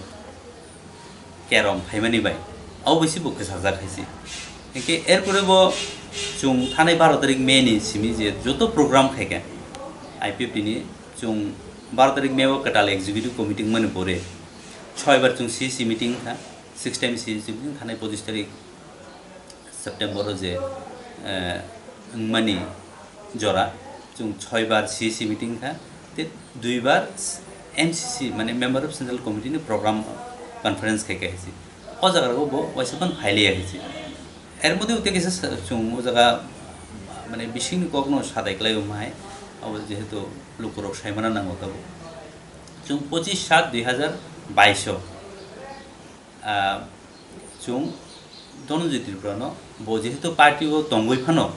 kerom phaimani bai, abo bai se bo kwchajak hai se. Hinkhe erpore bo chwng thanai baro tarik May ni simi je joto program khaikha I P F T ni, chwng baro tarik May o kwtal executive committee wngmani pore choi bar chwng C C meeting wngkha, six time C C meeting thanai pochis tarik September o je, eh, wngmani jora, chwng choi bar C C meeting kha, tei dui bar M C C, mane Member of Central Committee ni program conference khai kha hai se. O jaga rok bo waisa phano phai liya hai se. Er moddhe tei kisa sa-, chwng o jaga, mane, bisingni kokno sadai kwlai o mai, abo jehetu lukurok sai mana nango tabuk. Chwng pochis sat dui hazar bais o, ah, chwng Dhananjay Tripura no bo jehetu party o tongwi phano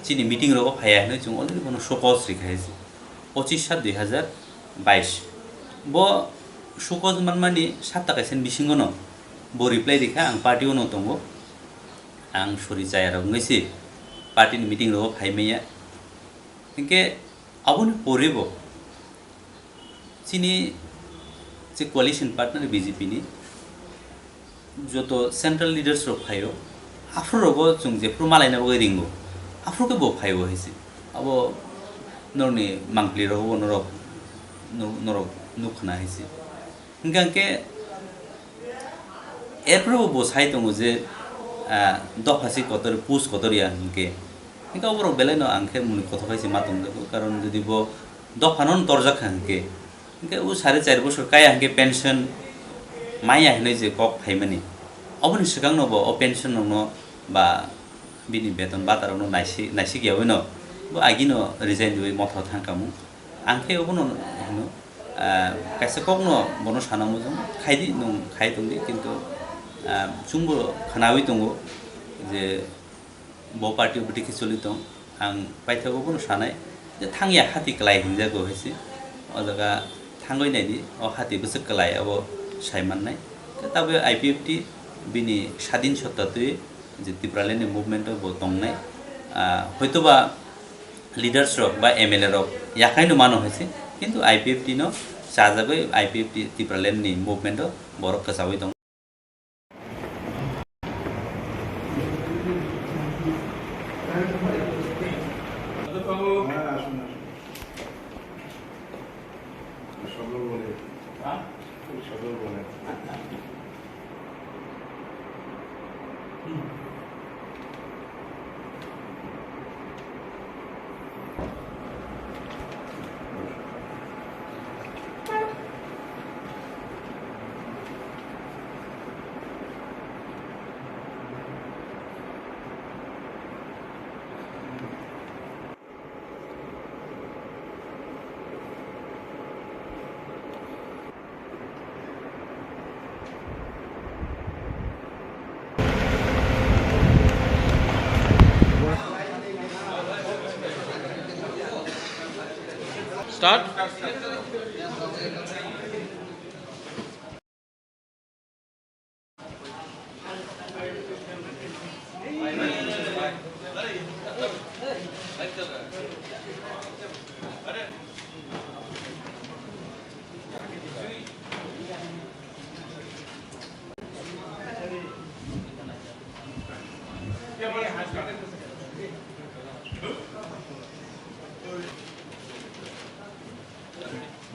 chini meeting rogo phaiya hinwi chwng already bono show cause rikha hai se. Pochis sat dui hazar bais. Bo show cause manmani sapta kaisa ni bisingo no bo reply rikha, "Ang party o no tongo, ang sori chaya rok wngwi se party ni meeting rogo phai manya." Hinkhe aboni pore bo chini je coalition partner B J P ni joto central leaders rok phaio, aphuru rogo chwng jephuru malaina bagwi ringo, aphuru khe bo phaio hai se. Abo norokni mangpli rogo bo norok, no-, norok nukhna hai se. Hingkha hingkhe erphuru bo sai tongo je, ah, dopha si kotor, post kotor ya hingkhe. Hingkhe oborok belai no ang khe muni kothok hai se ma tongjago, karon jodi bo dopha no torjak kha hingkhe, hingkhe o sare char bosor kaya hingkhe pension maya hinwi je kok phaimani, oboni swkang no bo o pension rok no ba bini beton bata rok no naisik, naisik yaui no bo agi no resign riui motha thang kamung. Ang khe obono hino, ah, kaisa kok no bono sana mujung khai di, nwng khai tong di, kintu, ah, chwngbo khwnaui tongo je bo party o bwtwi khe choli tong. Ang paithago bono sanai je thangya hati kwlai hinjago hai se. O jaga thangwi nai di, o hati bwswk kwlai abo sai mannai. Khe tabuk I P F T bini sadin sotta twi je Tipraland ni movement o bo tongnai. Ah, hoitoba leaders rok ba M L A rok yakhai no mano hai se, kintu I P F T no chajagwi I P F T Tipraland ni movement o borok kwchaui tongo. Start.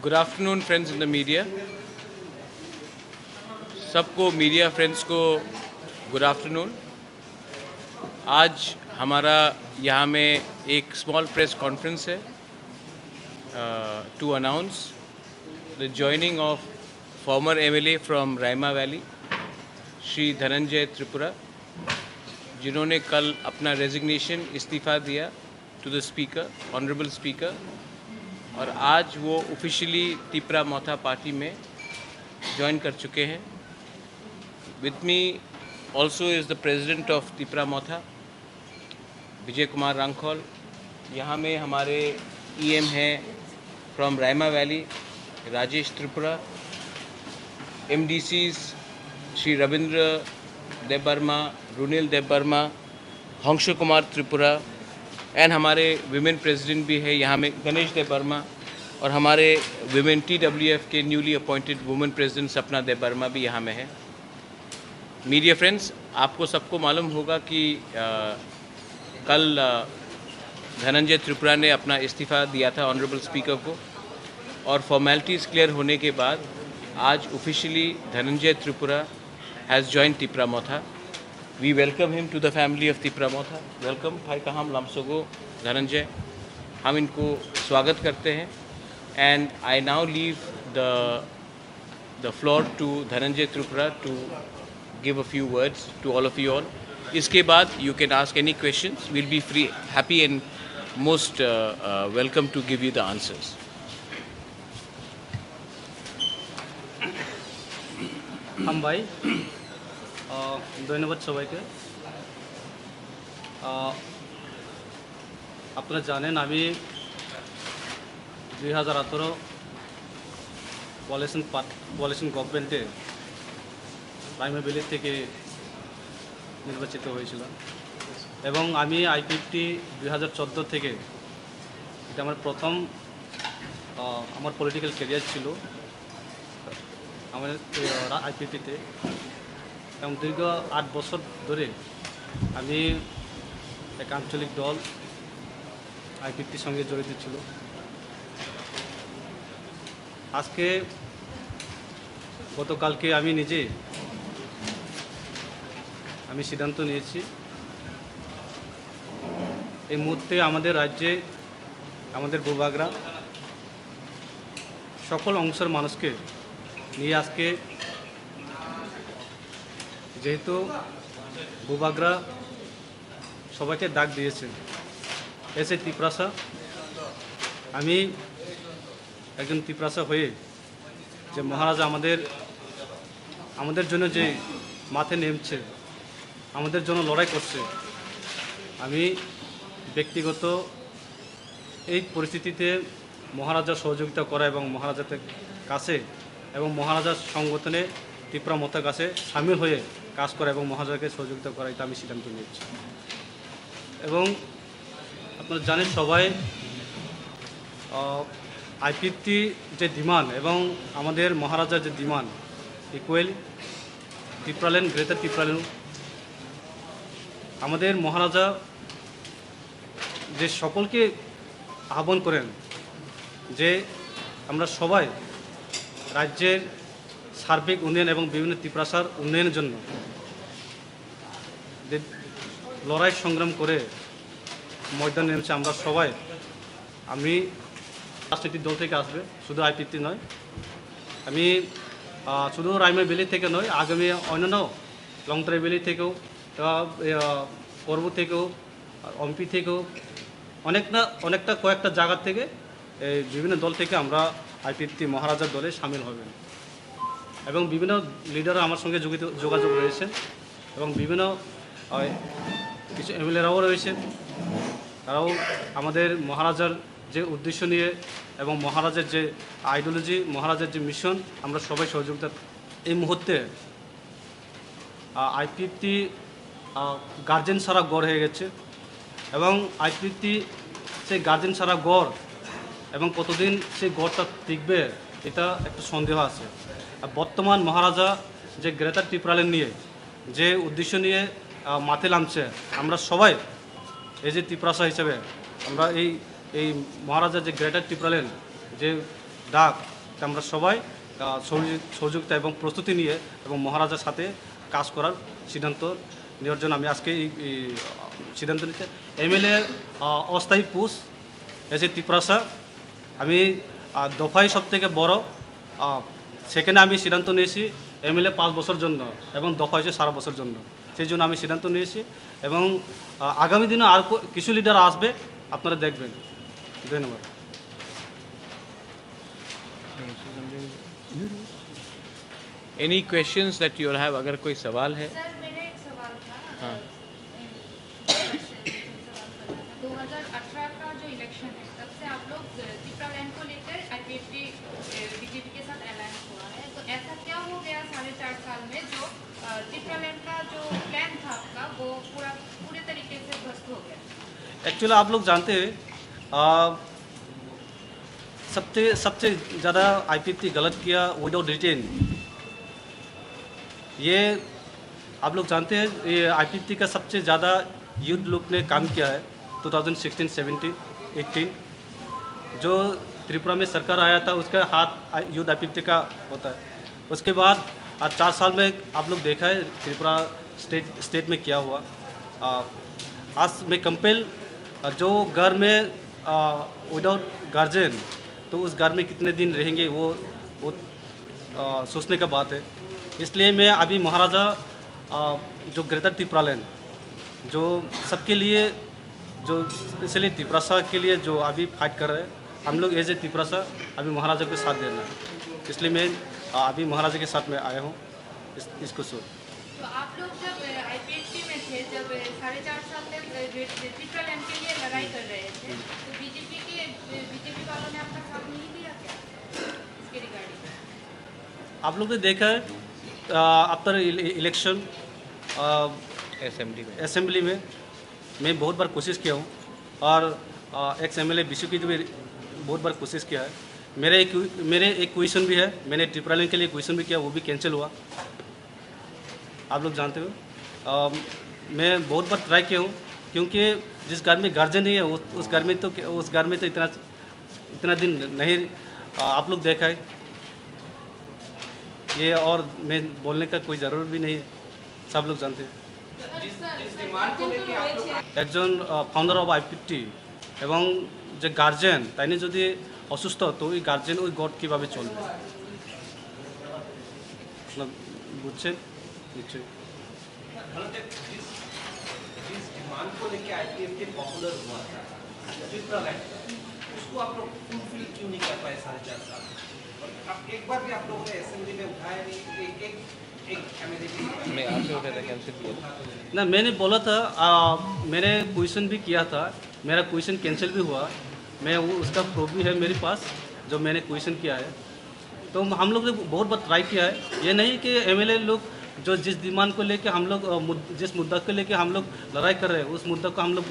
Good afternoon, friends in the media. सबको, media friends को, good afternoon. आज हमारा यहाँ में एक small press conference है, to announce the joining of former MLA from Raima Valley, Shri Dhananjay Tripura, जिन्होंने कल अपना रेजिग्नेशन, इस्तीफा दिया to the speaker, honourable speaker, और आज वो ऑफिशियली तिपरा मोथा पार्टी में ज्वाइन कर चुके हैं। With me also is the president of Tipra मोथा, विजय कुमार रांखल। यहाँ में हमारे ईएम हैं फ्रॉम रायमा वैली, राजेश त्रिपुरा, एमडीसीज श्री रविंद्र देबबर्मा, रुनिल देबबर्मा, हंशु कुमार त्रिपुरा, एंड हमारे वुमेन प्रेसिडेंट भी है यहाँ में, गणेश देबबर्मा, और हमारे वुमेन टीडब्ल्यूएफ के न्यूली अपॉइंटेड वुमेन प्रेसिडेंट सपना देबबर्मा भी यहाँ में है। मीडिया फ्रेंड्स, आपको सबको मालूम होगा कि अ, कल अ, धनंजय त्रिपुरा ने अपना इस्तीफा दिया था ऑनरेबल स्पीकर को, और फॉर्मेलिटीज क्लियर होने के बाद आज officially Dhananjay Tripura has joined Tipra Motha. We welcome him to the family of Tipra Motha. Welcome, Phai Kaham Lamsogo Dhananjay. हम इनको स्वागत करते हैं, and I now leave the the floor to Dhananjay Tripura to give a few words to all of you all. इसके बाद you can ask any questions. We'll be free, happy and most uh, uh, welcome to give you the answers. হামবাই। আহ, ধন্যবাদ সবাইকে। আহ, আপনারা জানেন, আমি দুই হাজার আঠারো কোয়ালিশন পার্ট কোয়ালিশন গভর্নমেন্টে প্রাইমারি ভ্যালি থেকে নির্বাচিত হয়েছিলাম, এবং আমি আইপিএফটি দুই হাজার চোদ্দো থেকে, এটা আমার প্রথম আহ, আমার পলিটিক্যাল ক্যারিয়ার ছিল আমার আইপিএফটিতে, এবং দীর্ঘ আট বছর ধরে আমি এক আঞ্চলিক দল আইপিএফটির সঙ্গে জড়িত ছিল। আজকে, গতকালকে আমি নিজে আমি সিদ্ধান্ত নিয়েছি, এই মুহূর্তে আমাদের রাজ্যে আমাদের বুবাগরা সকল অংশের মানুষকে নিয়ে আজকে, যেহেতু বুবাগরা সবাইকে ডাক দিয়েছে, এসে তিপ্রাসা, আমি একজন তিপ্রাসা হয়ে যে মহারাজা আমাদের আমাদের জন্য যে মাঠে নেমছে, আমাদের জন্য লড়াই করছে, আমি ব্যক্তিগত এই পরিস্থিতিতে মহারাজার সহযোগিতা করা এবং মহারাজার কাছে এবং মহারাজার সংগঠনে তিপ্রা মথার কাছে সামিল হয়ে কাজ করা এবং মহারাজাকে সহযোগিতা করা, এটা আমি সিদ্ধান্ত নিয়েছি। এবং আপনারা জানেন সবাই, আইপিএফটি যে ডিমান্ড এবং আমাদের মহারাজার যে ডিমান্ড, ইকুয়াল টিপ্রাল্যান্ড, গ্রেটার টিপ্রাল্যান্ড, আমাদের মহারাজা যে সকলকে আহ্বান করেন যে আমরা সবাই রাজ্যের সার্বিক উন্নয়ন এবং বিভিন্ন তিপ্রাসার উন্নয়নের জন্য যে লড়াই সংগ্রাম করে ময়দানে নেমেছে আমরা সবাই। আমি রাজনৈতিক দল থেকে আসবে, শুধু আইপিএফটি নয়। আমি শুধু রাইমা ভ্যালি থেকে নয়, আগামী অন্যান্য লংতরাই ভ্যালি থেকেও, পর্ব থেকেও, অম্পি থেকেও, অনেকটা অনেকটা কয়েকটা জায়গা থেকে এই বিভিন্ন দল থেকে আমরা আইপিএফটি মহারাজার দলে সামিল হবেন। এবং বিভিন্ন লিডাররা আমার সঙ্গে যোগাযোগ রয়েছেন এবং বিভিন্ন কিছু এমএলএরাও রয়েছেন। তারাও আমাদের মহারাজার যে উদ্দেশ্য নিয়ে এবং মহারাজার যে আইডিওলজি, মহারাজার যে মিশন, আমরা সবাই সহযোগিতা। এই মুহূর্তে আইপিএফটি গার্জেন ছাড়া গড় হয়ে গেছে এবং আইপিএফটি সেই গার্জেন ছাড়া গড় এবং কতদিন সেই গড়টা টিকবে, এটা একটা সন্দেহ আছে। আর বর্তমান মহারাজা যে গ্রেটার টিপ্রাল্যান্ড নিয়ে যে উদ্দেশ্য নিয়ে মাঠে নামছে, আমরা সবাই এই যে তিপ্রাসা হিসেবে আমরা এই এই মহারাজা যে গ্রেটার টিপ্রাল্যান্ড যে ডাক, আমরা সবাই আহ, সহযোগি- সহযোগিতা এবং প্রস্তুতি নিয়ে এবং মহারাজার সাথে কাজ করার সিদ্ধান্ত নেওয়ার জন্য আমি আজকে এই এই সিদ্ধান্ত নিতে এমএলএ অস্থায়ী পোস্ট এসে তিপ্রাসা আমি আহ, দফায় সব থেকে বড় আহ, সেখানে আমি সিদ্ধান্ত নিয়েছি এমএলএ পাঁচ বছর জন্য এবং দফা হয়েছে সারা বছর জন্য। সেই জন্য আমি সিদ্ধান্ত নিয়েছি এবং আহ, আগামী দিনে আর কো- কিছু লিডার আসবে, আপনারা দেখবেন। ধন্যবাদ। Any questions that you all have? अगर कोई सवाल है? सर, मेरा एक सवाल था। हाँ। अ, इन- सवाल करना था। दो हज़ार अठारह का जो इलेक्शन है, तब से आप लोग, अ, तिप्रा लैंड को लेकर आईपीएफटी, अ, बीजेपी के साथ अलायंस हुआ है, तो ऐसा क्या हो गया साढ़े चार साल में जो, अ, तिप्रा लैंड का जो प्लान था आपका, वो पूरा, पूरे तरीके से ध्वस्त हो गया? एक्चुअली आप लोग जानते हैं, आ, सबसे सबसे ज़्यादा आईपीएफटी गलत किया विदाउट रिटेन। ये आप लोग जानते हैं, ये आईपीएफटी का सबसे ज़्यादा यूथ लोग ने काम किया है two thousand sixteen, seventeen, eighteen. जो त्रिपुरा में सरकार आया था, उसका हाथ यूथ आईपीएफटी का होता है। उसके बाद आज चार साल में आप लोग देखा है त्रिपुरा स्टेट स्टेट में क्या हुआ। आ, आज मैं कंपेल, आ, जो घर में विदाउट गार्जियन, तो उस घर में कितने दिन रहेंगे, वो वो आ, सोचने का बात है। इसलिए मैं अभी महाराजा, आ, जो ग्रेटर तिप्रालैंड, जो सबके लिए, जो स्पेशली तिप्रासा के लिए जो अभी फाइट कर रहे हैं, हम लोग एज ए तिप्रासा अभी महाराजा के साथ देना है। इसलिए मैं, आ, अभी महाराजा के साथ में आया हूँ। इस, इसको सो तो आप लोग जब आईपीएफटी में थे, जब साढ़े चार साल तक तिप्रा लैंड के लिए लड़ाई कर रहे थे, तो बीजेपी के, बीजेपी वालों ने आपका साथ नहीं दिया क्या इसके रिगार्डिंग? आप लोग ने देखा है, आ, आफ्टर इलेक्शन असेंबली में असेंबली में मैं बहुत बार कोशिश किया हूँ और ex M L A Vishu की भी बहुत बार कोशिश किया है। मेरे एक मेरे एक क्वेश्चन भी है, मैंने ट्रिपरालिंग के लिए क्वेश्चन भी किया, वो भी कैंसिल हुआ। आप लोग जानते हो, अ, मैं बहुत बार ट्राई किया हूँ, क्योंकि जिस घर में गार्जियन नहीं है, उस, उस घर में तो उस घर में तो इतना इतना दिन नहीं, अ, आप लोग देखा है। ये और मैं बोलने का कोई ज़रूरत भी नहीं है, सब लोग जानते हैं। जिस जिस डिमांड को लेके आप लोग একজন ফাউন্ডার অফ আইপিএফটি এবং যে গার্জিয়ান, তাইনি যদি অসুস্থ, তো ওই গার্জিয়ান ওই ঘর কীভাবে চলবে? আপনারা বুঝছেন নিশ্চয়ই। मतलब जिस जिस डिमांड को लेके आईपीएफटी पॉपुलर हुआ था, ट्रिपरा लैंड, उसको आप लोग फुलफिल क्यों नहीं कर पाए साढ़े चार साल? और अब एक बार भी आप लोगों ने असेंबली में उठाया नहीं, एक एक एक एमएलए की मैं आपसे उठा था, कैंसिल किया था। ना, मैंने बोला था, आ, मैंने क्वेश्चन भी किया था। मेरा क्वेश्चन कैंसिल भी हुआ। मैं वो उसका प्रूफ भी है मेरे पास, जो मैंने क्वेश्चन किया है। तो हम लोग ने बहुत बार ट्राई किया है। ये नहीं कि एमएलए लोग जो जिस डिमांड को लेके हम लोग, अ, मुद, जिस मुद्दा को लेके हम लोग लड़ाई कर रहे हैं, उस मुद्दा को हम लोग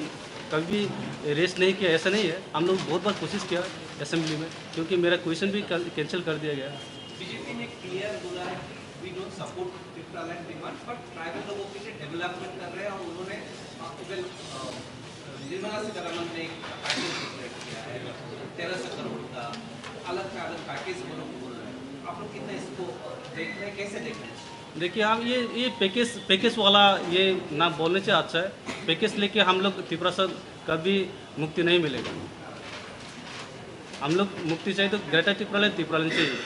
कभी भी रेस नहीं किया, ऐसा नहीं है। हम लोग बहुत बार कोशिश किया असेंबली में, क्योंकि मेरा क्वेश्चन भी कैंसिल कर दिया गया। बीजेपी ने क्लियर बोला है कि वी डोंट सपोर्ट ट्रिपरा लैंड डिमांड, बट ट्राइबल लोगों के लिए डेवलपमेंट कर रहे हैं और उन्होंने इवन निर्मला सीतारमन ने एक पैकेज जनरेट किया है तेरह सौ करोड़ का, अलग का अलग पैकेज वो लोग बोल रहे हैं। आप लोग कितना इसको देख रहे हैं, कैसे देख रहे हैं? देखिए, हम ये ये पैकेज पैकेज वाला ये ना बोलने से अच्छा है। पैकेज लेके हम लोग त्रिपुरा से कभी मुक्ति नहीं मिलेगा। हम लोग मुक्ति चाहिए तो ग्रेटर त्रिपुरा लैंड, त्रिपुरा लैंड चाहिए।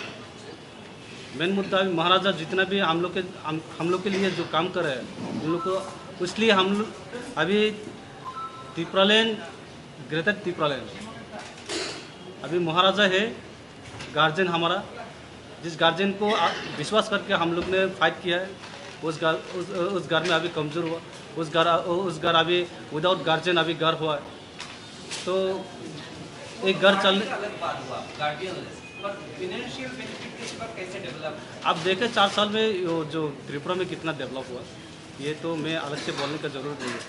मेन मुद्दा अभी महाराजा जितना भी हम लोग के हम, हम लोग के लिए जो काम कर रहे हैं, उन लोग को, इसलिए हम लोग अभी त्रिपुरा लैंड, ग्रेटर त्रिपुरा लैंड, अभी महाराजा है गार्जियन हमारा। जिस गार्जियन को आ, विश्वास करके हम लोग ने फाइट किया है, उस गार, उस, उस घर में अभी कमजोर हुआ, उस घर उस घर अभी विदाउट गार्जियन अभी घर हुआ है। तो एक घर चलने अलग बात हुआ, गार्डियनलेस, पर फाइनेंशियल बेनिफिट के बाद कैसे डेवलप? आप देखें, चार साल में वो जो त्रिपुरा में कितना डेवलप हुआ, ये तो मैं अलग से बोलने का ज़रूरत नहीं है।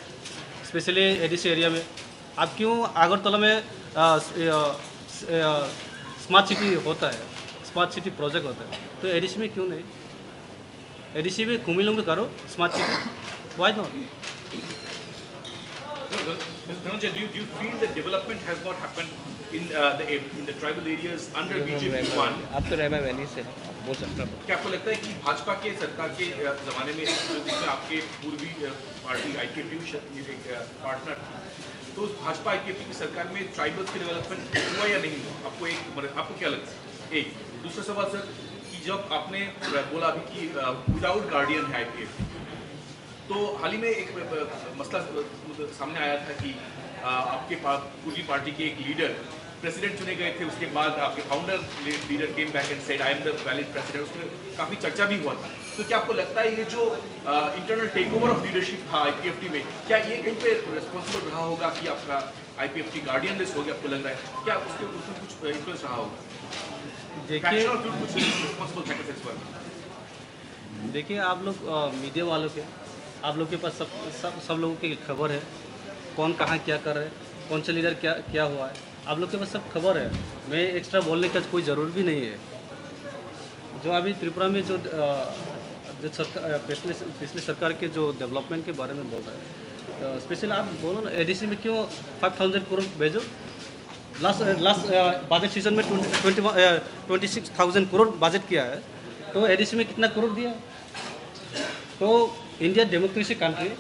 स्पेशली एडीसी एरिया में आप क्यों अगरतला में आ, स- आ, स- आ, स्मार्ट सिटी होता है, स्मार्ट सिटी प्रोजेक्ट होता है, तो एडीसी में क्यों नहीं? एडीसी में कुमिलों में करो smart city, why not? Mister Dhananjay, do you, do you feel that development has not happened in uh, the in the tribal areas under B J P one? आप तो रहमा वैली से, आप बोल सकते हो। क्या आपको लगता है कि भाजपा के सरकार के अ, जमाने में, जो जिसमें आपके पूर्वी अ, party I P F T भी शायद एक पार्टनर था, तो उस Bhajpa I P F T की सरकार में ट्राइबल्स के डेवलपमेंट हुआ या नहीं हुआ? आपको एक मतलब, आपको क्या लगता है? एक दूसरा सवाल सर, कि जब आपने अ, बोला अभी कि विदाउट गार्डियन है I P F T, तो हाल ही में एक अ, मसला अ, सामने आया था कि अ, आपके पा, पूर्वी पार्टी के एक लीडर प्रेसिडेंट चुने गए थे, उसके बाद आपके founder leader came back and said, "I am the valid president।" उसमें काफ़ी चर्चा भी हुआ था। तो क्या आपको लगता है ये जो internal take over of leadership था I P F T में, क्या ये कहीं पे रिस्पॉन्सिबल रहा होगा कि आपका I P F T गार्डियनलेस हो गया, आपको लग रहा है? क्या उसके उसमें कुछ इन्फ्लुएंस रहा होगा? देखिए, फैक्शन और कुछ रिस्पॉन्सिबल था क्या इस पर? देखिए, आप लोग, अ, मीडिया वालों के, आप लोग के पास सब, सब, सब लोगों की खबर है, कौन कहाँ क्या कर रहे हैं, कौन से लीडर क्या, क्या हुआ है, आप लोग के पास सब खबर है। मैं एक्स्ट्रा बोलने का कोई ज़रूरत भी नहीं है। जो अभी त्रिपुरा में जो, अ, जो सरका-, अ, पिछले, पिछले सरकार के जो डेवलपमेंट के बारे में बोल रहे हैं, अ, स्पेशली आप बोलो ना, एडीसी में क्यों फ़ाइव थाउजेंड करोड़ भेजो? लास्ट, लास्ट, अ, बजट सीजन में ट्वेंटी, ट्वेंटी वन, अ, ट्वेंटी सिक्स थाउजेंड करोड़ बजट किया है, तो एडीसी में कितना करोड़ दिया? तो इंडिया डेमोक्रेसी कंट्री,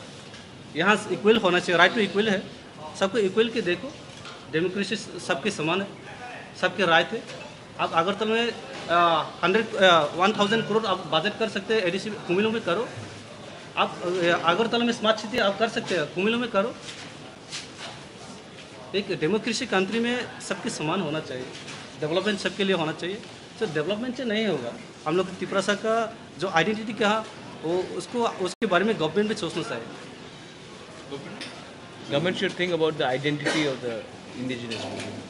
यहाँ इक्वल होना चाहिए, राइट टू इक्वल है, सबको इक्वल के देखो, डेमोक्रेसी सबके समान है, सबके राइट है। आप अगरतला में, अ, हंड्रेड, अ, वन थाउजेंड करोड़ आप बजट कर सकते हैं, एडीसी कुमिल्लो में करो। आप, अ, अगरतला में स्मार्ट सिटी आप कर सकते हैं, कुमिल्लो में करो। एक डेमोक्रेसी कंट्री में सबके समान होना चाहिए, डेवलपमेंट सबके लिए होना चाहिए। तो डेवलपमेंट से नहीं होगा। हम लोग तिपरासा का जो आइडेंटिटी कहा, वो उसको, उसके बारे में गवर्नमेंट भी सोचना चाहिए। Government should think about the identity of the indigenous people.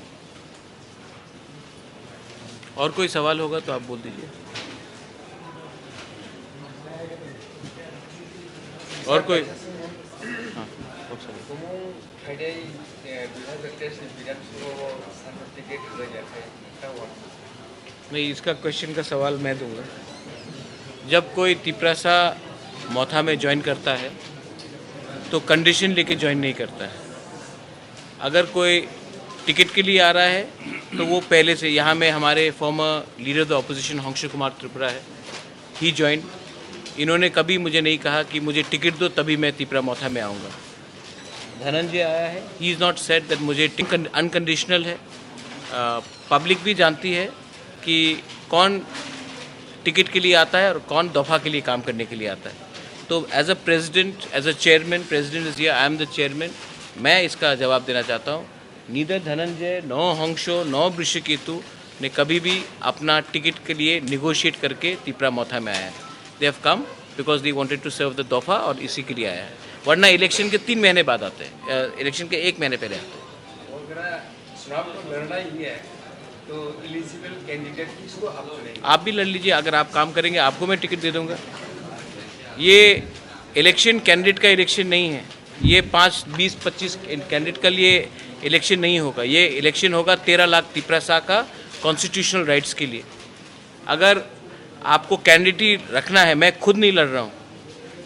और कोई सवाल होगा तो आप बोल दीजिए। और कोई? हाँ, okay। Phainai, eh, dui hazar teis ni Bidhan Sabha o Santa ticket rijak ya khai, ta wan. नहीं, इसका क्वेश्चन का सवाल मैं दूंगा। जब कोई तिपरासा मोथा में ज्वाइन करता है, तो कंडीशन लेके ज्वाइन नहीं करता है। अगर कोई टिकट के लिए आ रहा है, तो वो पहले से, यहाँ में हमारे former leader of the opposition हंस कुमार त्रिपुरा है, he joined। इन्होंने कभी मुझे नहीं कहा कि मुझे टिकट दो, तभी मैं तिपरा मोथा में आऊँगा। धनंजय आया है, he is not said that मुझे टिकट अनकंडीशनल है। पब्लिक भी जानती है कि कौन टिकट के लिए आता है और कौन दफ़ा के लिए काम करने के लिए आता है। तो as a president, as a chairman, president is here, I am the chairman, मैं इसका जवाब देना चाहता हूँ। Neither धनंजय, नौ हंसो, नौ वृषकेतु ने कभी भी अपना टिकट के लिए निगोशिएट करके तिपरा मोथा में आया है। They have come because they wanted to serve the दफ़ा और इसी के लिए आया है, वरना इलेक्शन के तीन महीने बाद आते हैं, इलेक्शन के एक महीने पहले आते हैं। अगर चुनाव को लड़ना ही है, तो एलिजिबल कैंडिडेट किसको आप चुनेंगे? आप भी लड़ लीजिए, अगर आप काम करेंगे, आपको मैं टिकट दे दूंगा। ये इलेक्शन कैंडिडेट का इलेक्शन नहीं है, ये पाँच, बीस, पच्चीस कैंडिडेट के लिए इलेक्शन नहीं होगा। ये इलेक्शन होगा तेरह लाख तिपरासा का कॉन्स्टिट्यूशनल राइट्स के लिए। अगर आपको कैंडिडेट रखना है, मैं खुद नहीं लड़ रहा हूँ,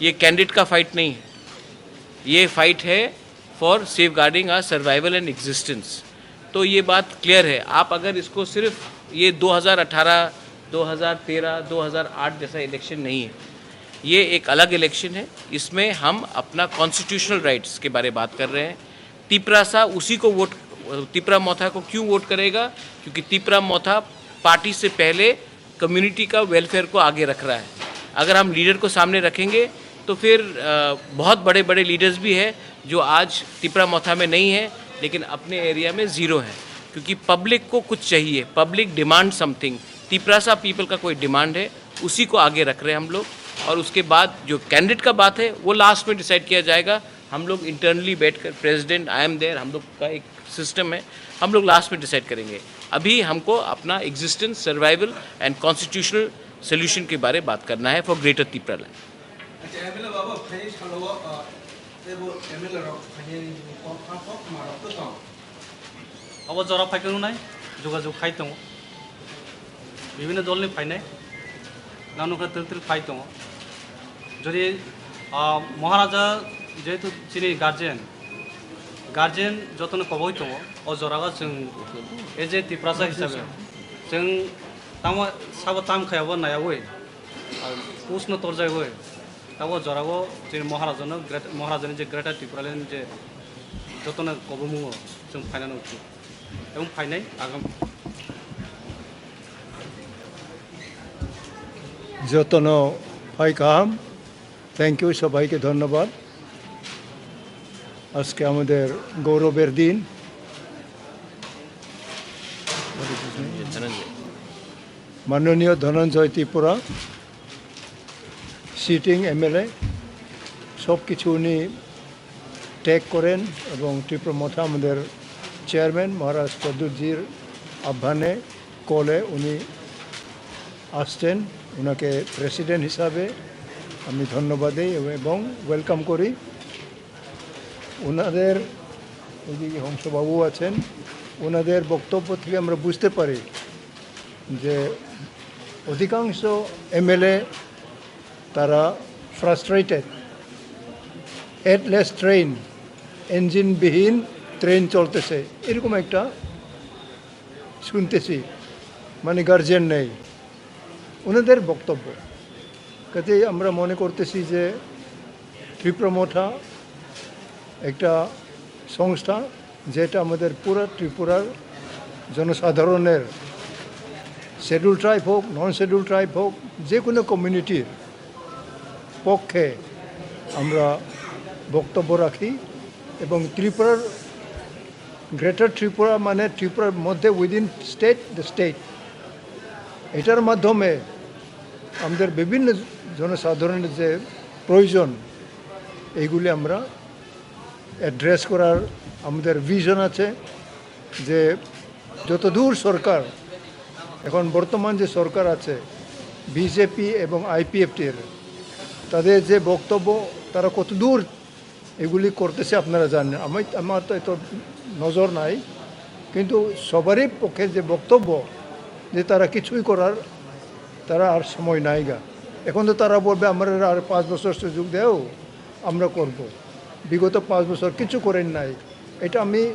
ये कैंडिडेट का फाइट नहीं है, ये फाइट है for safeguarding our survival and existence। तो ये बात क्लियर है। आप अगर इसको सिर्फ ये दो हज़ार अठारह, दो हज़ार तेरह, दो हज़ार आठ जैसा इलेक्शन नहीं है, ये एक अलग इलेक्शन है। इसमें हम अपना कॉन्स्टिट्यूशनल राइट्स के बारे में बात कर रहे हैं। तिपरासा उसी को वोट, तिपरा मोथा को क्यों वोट करेगा? क्योंकि तिपरा मोथा पार्टी से पहले कम्युनिटी का वेलफेयर को आगे रख रहा है। अगर हम लीडर को सामने रखेंगे, तो फिर अ, बहुत बड़े बड़े लीडर्स भी हैं जो आज तिपरा मोथा में नहीं है, लेकिन अपने एरिया में ज़ीरो है, क्योंकि पब्लिक को कुछ चाहिए। Public demand something. Tiprasa people का कोई डिमांड है, उसी को आगे रख रहे हैं हम लोग। और उसके बाद जो कैंडिडेट का बात है, वो लास्ट में डिसाइड किया जाएगा। हम लोग इंटरनली बैठकर, प्रेसिडेंट, I am there, हम लोग का एक सिस्टम है, हम लोग लास्ट में डिसाइड करेंगे। अभी हमको अपना existence, survival and constitutional solution के बारे में बात करना है for greater Tipraland। Acha, M L A baba, phaini salo, ah, tebo M L A rok phaini kok, kok, kok, marok to tong. Abo jora phai kunu nai, jogajog khai tongo. Bibhinno dolni phainai, nang nukha twrwk twrwk phai tongo. Jodi, ah, Maharaja jehetu chini guardian, Guardian jotono koboi tongo, o jorao chwng as a Tiprasa hisabe chwng tamo sabo tam khayabo naiyawi, pusno torjaiwi, tabo jorao chini Maharajano great-, Maharajani je Greater Tipraland je jotono kobomungo chwng phainani uchuk ebong phainai agam. Jotono phai kaham. Thank you, সবাইকে ধন্যবাদ। আজকে আমাদের গৌরবের দিন। মাননীয় ধনঞ্জয় Tripura, sitting MLA, সব কিছু উনি টেক করেন এবং ত্রিপুরা মথা আমাদের চেয়ারম্যান মহারাজ চৌধুরীজির আহ্বানে, কলে উনি আসছেন। ওনাকে প্রেসিডেন্ট হিসাবে আমি ধন্যবাদ দিই এবং ওয়েলকাম করি। ওনাদের, এই যে হংসবাবু আছেন, ওনাদের বক্তব্য থেকে আমরা বুঝতে পারি যে অধিকাংশ এমএলএ তারা ফ্রাস্ট্রেটেড। হেডলেস ট্রেন, ইঞ্জিনবিহীন ট্রেন চলতেছে, এরকম একটা শুনতেছি, মানে গার্জিয়ান নেই, ওনাদের বক্তব্য। কাজেই আমরা মনে করতেছি যে ত্রিপুরা মথা একটা সংস্থা, যেটা আমাদের পুরা ত্রিপুরার জনসাধারণের, শিডিউল ট্রাইব হোক, নন শিডিউল ট্রাইব হোক, যে কোনো কমিউনিটির পক্ষে আমরা বক্তব্য রাখি এবং ত্রিপুরার, গ্রেটার ত্রিপুরা মানে ত্রিপুরার মধ্যে, উইদিন স্টেট, দ্য স্টেট, এটার মাধ্যমে আমাদের বিভিন্ন জনসাধারণের যে প্রয়োজন, এইগুলি আমরা অ্যাড্রেস করার আমাদের ভিশন আছে। যে যতদূর সরকার, এখন বর্তমান যে সরকার আছে, বিজেপি এবং আইপিএফটির, তাদের যে বক্তব্য, তারা কতদূর এগুলি করতেছে আপনারা জানেন। আমি, আমার তো এত নজর নাই, কিন্তু সবারই পক্ষে যে বক্তব্য, যে তারা কিছুই করার, তারা আর সময় নাই গা। এখন তো তারা বলবে, "আমরা আর পাঁচ বছর সুযোগ দেও, আমরা করব।" বিগত পাঁচ বছর কিছু করেন নাই। এটা আমি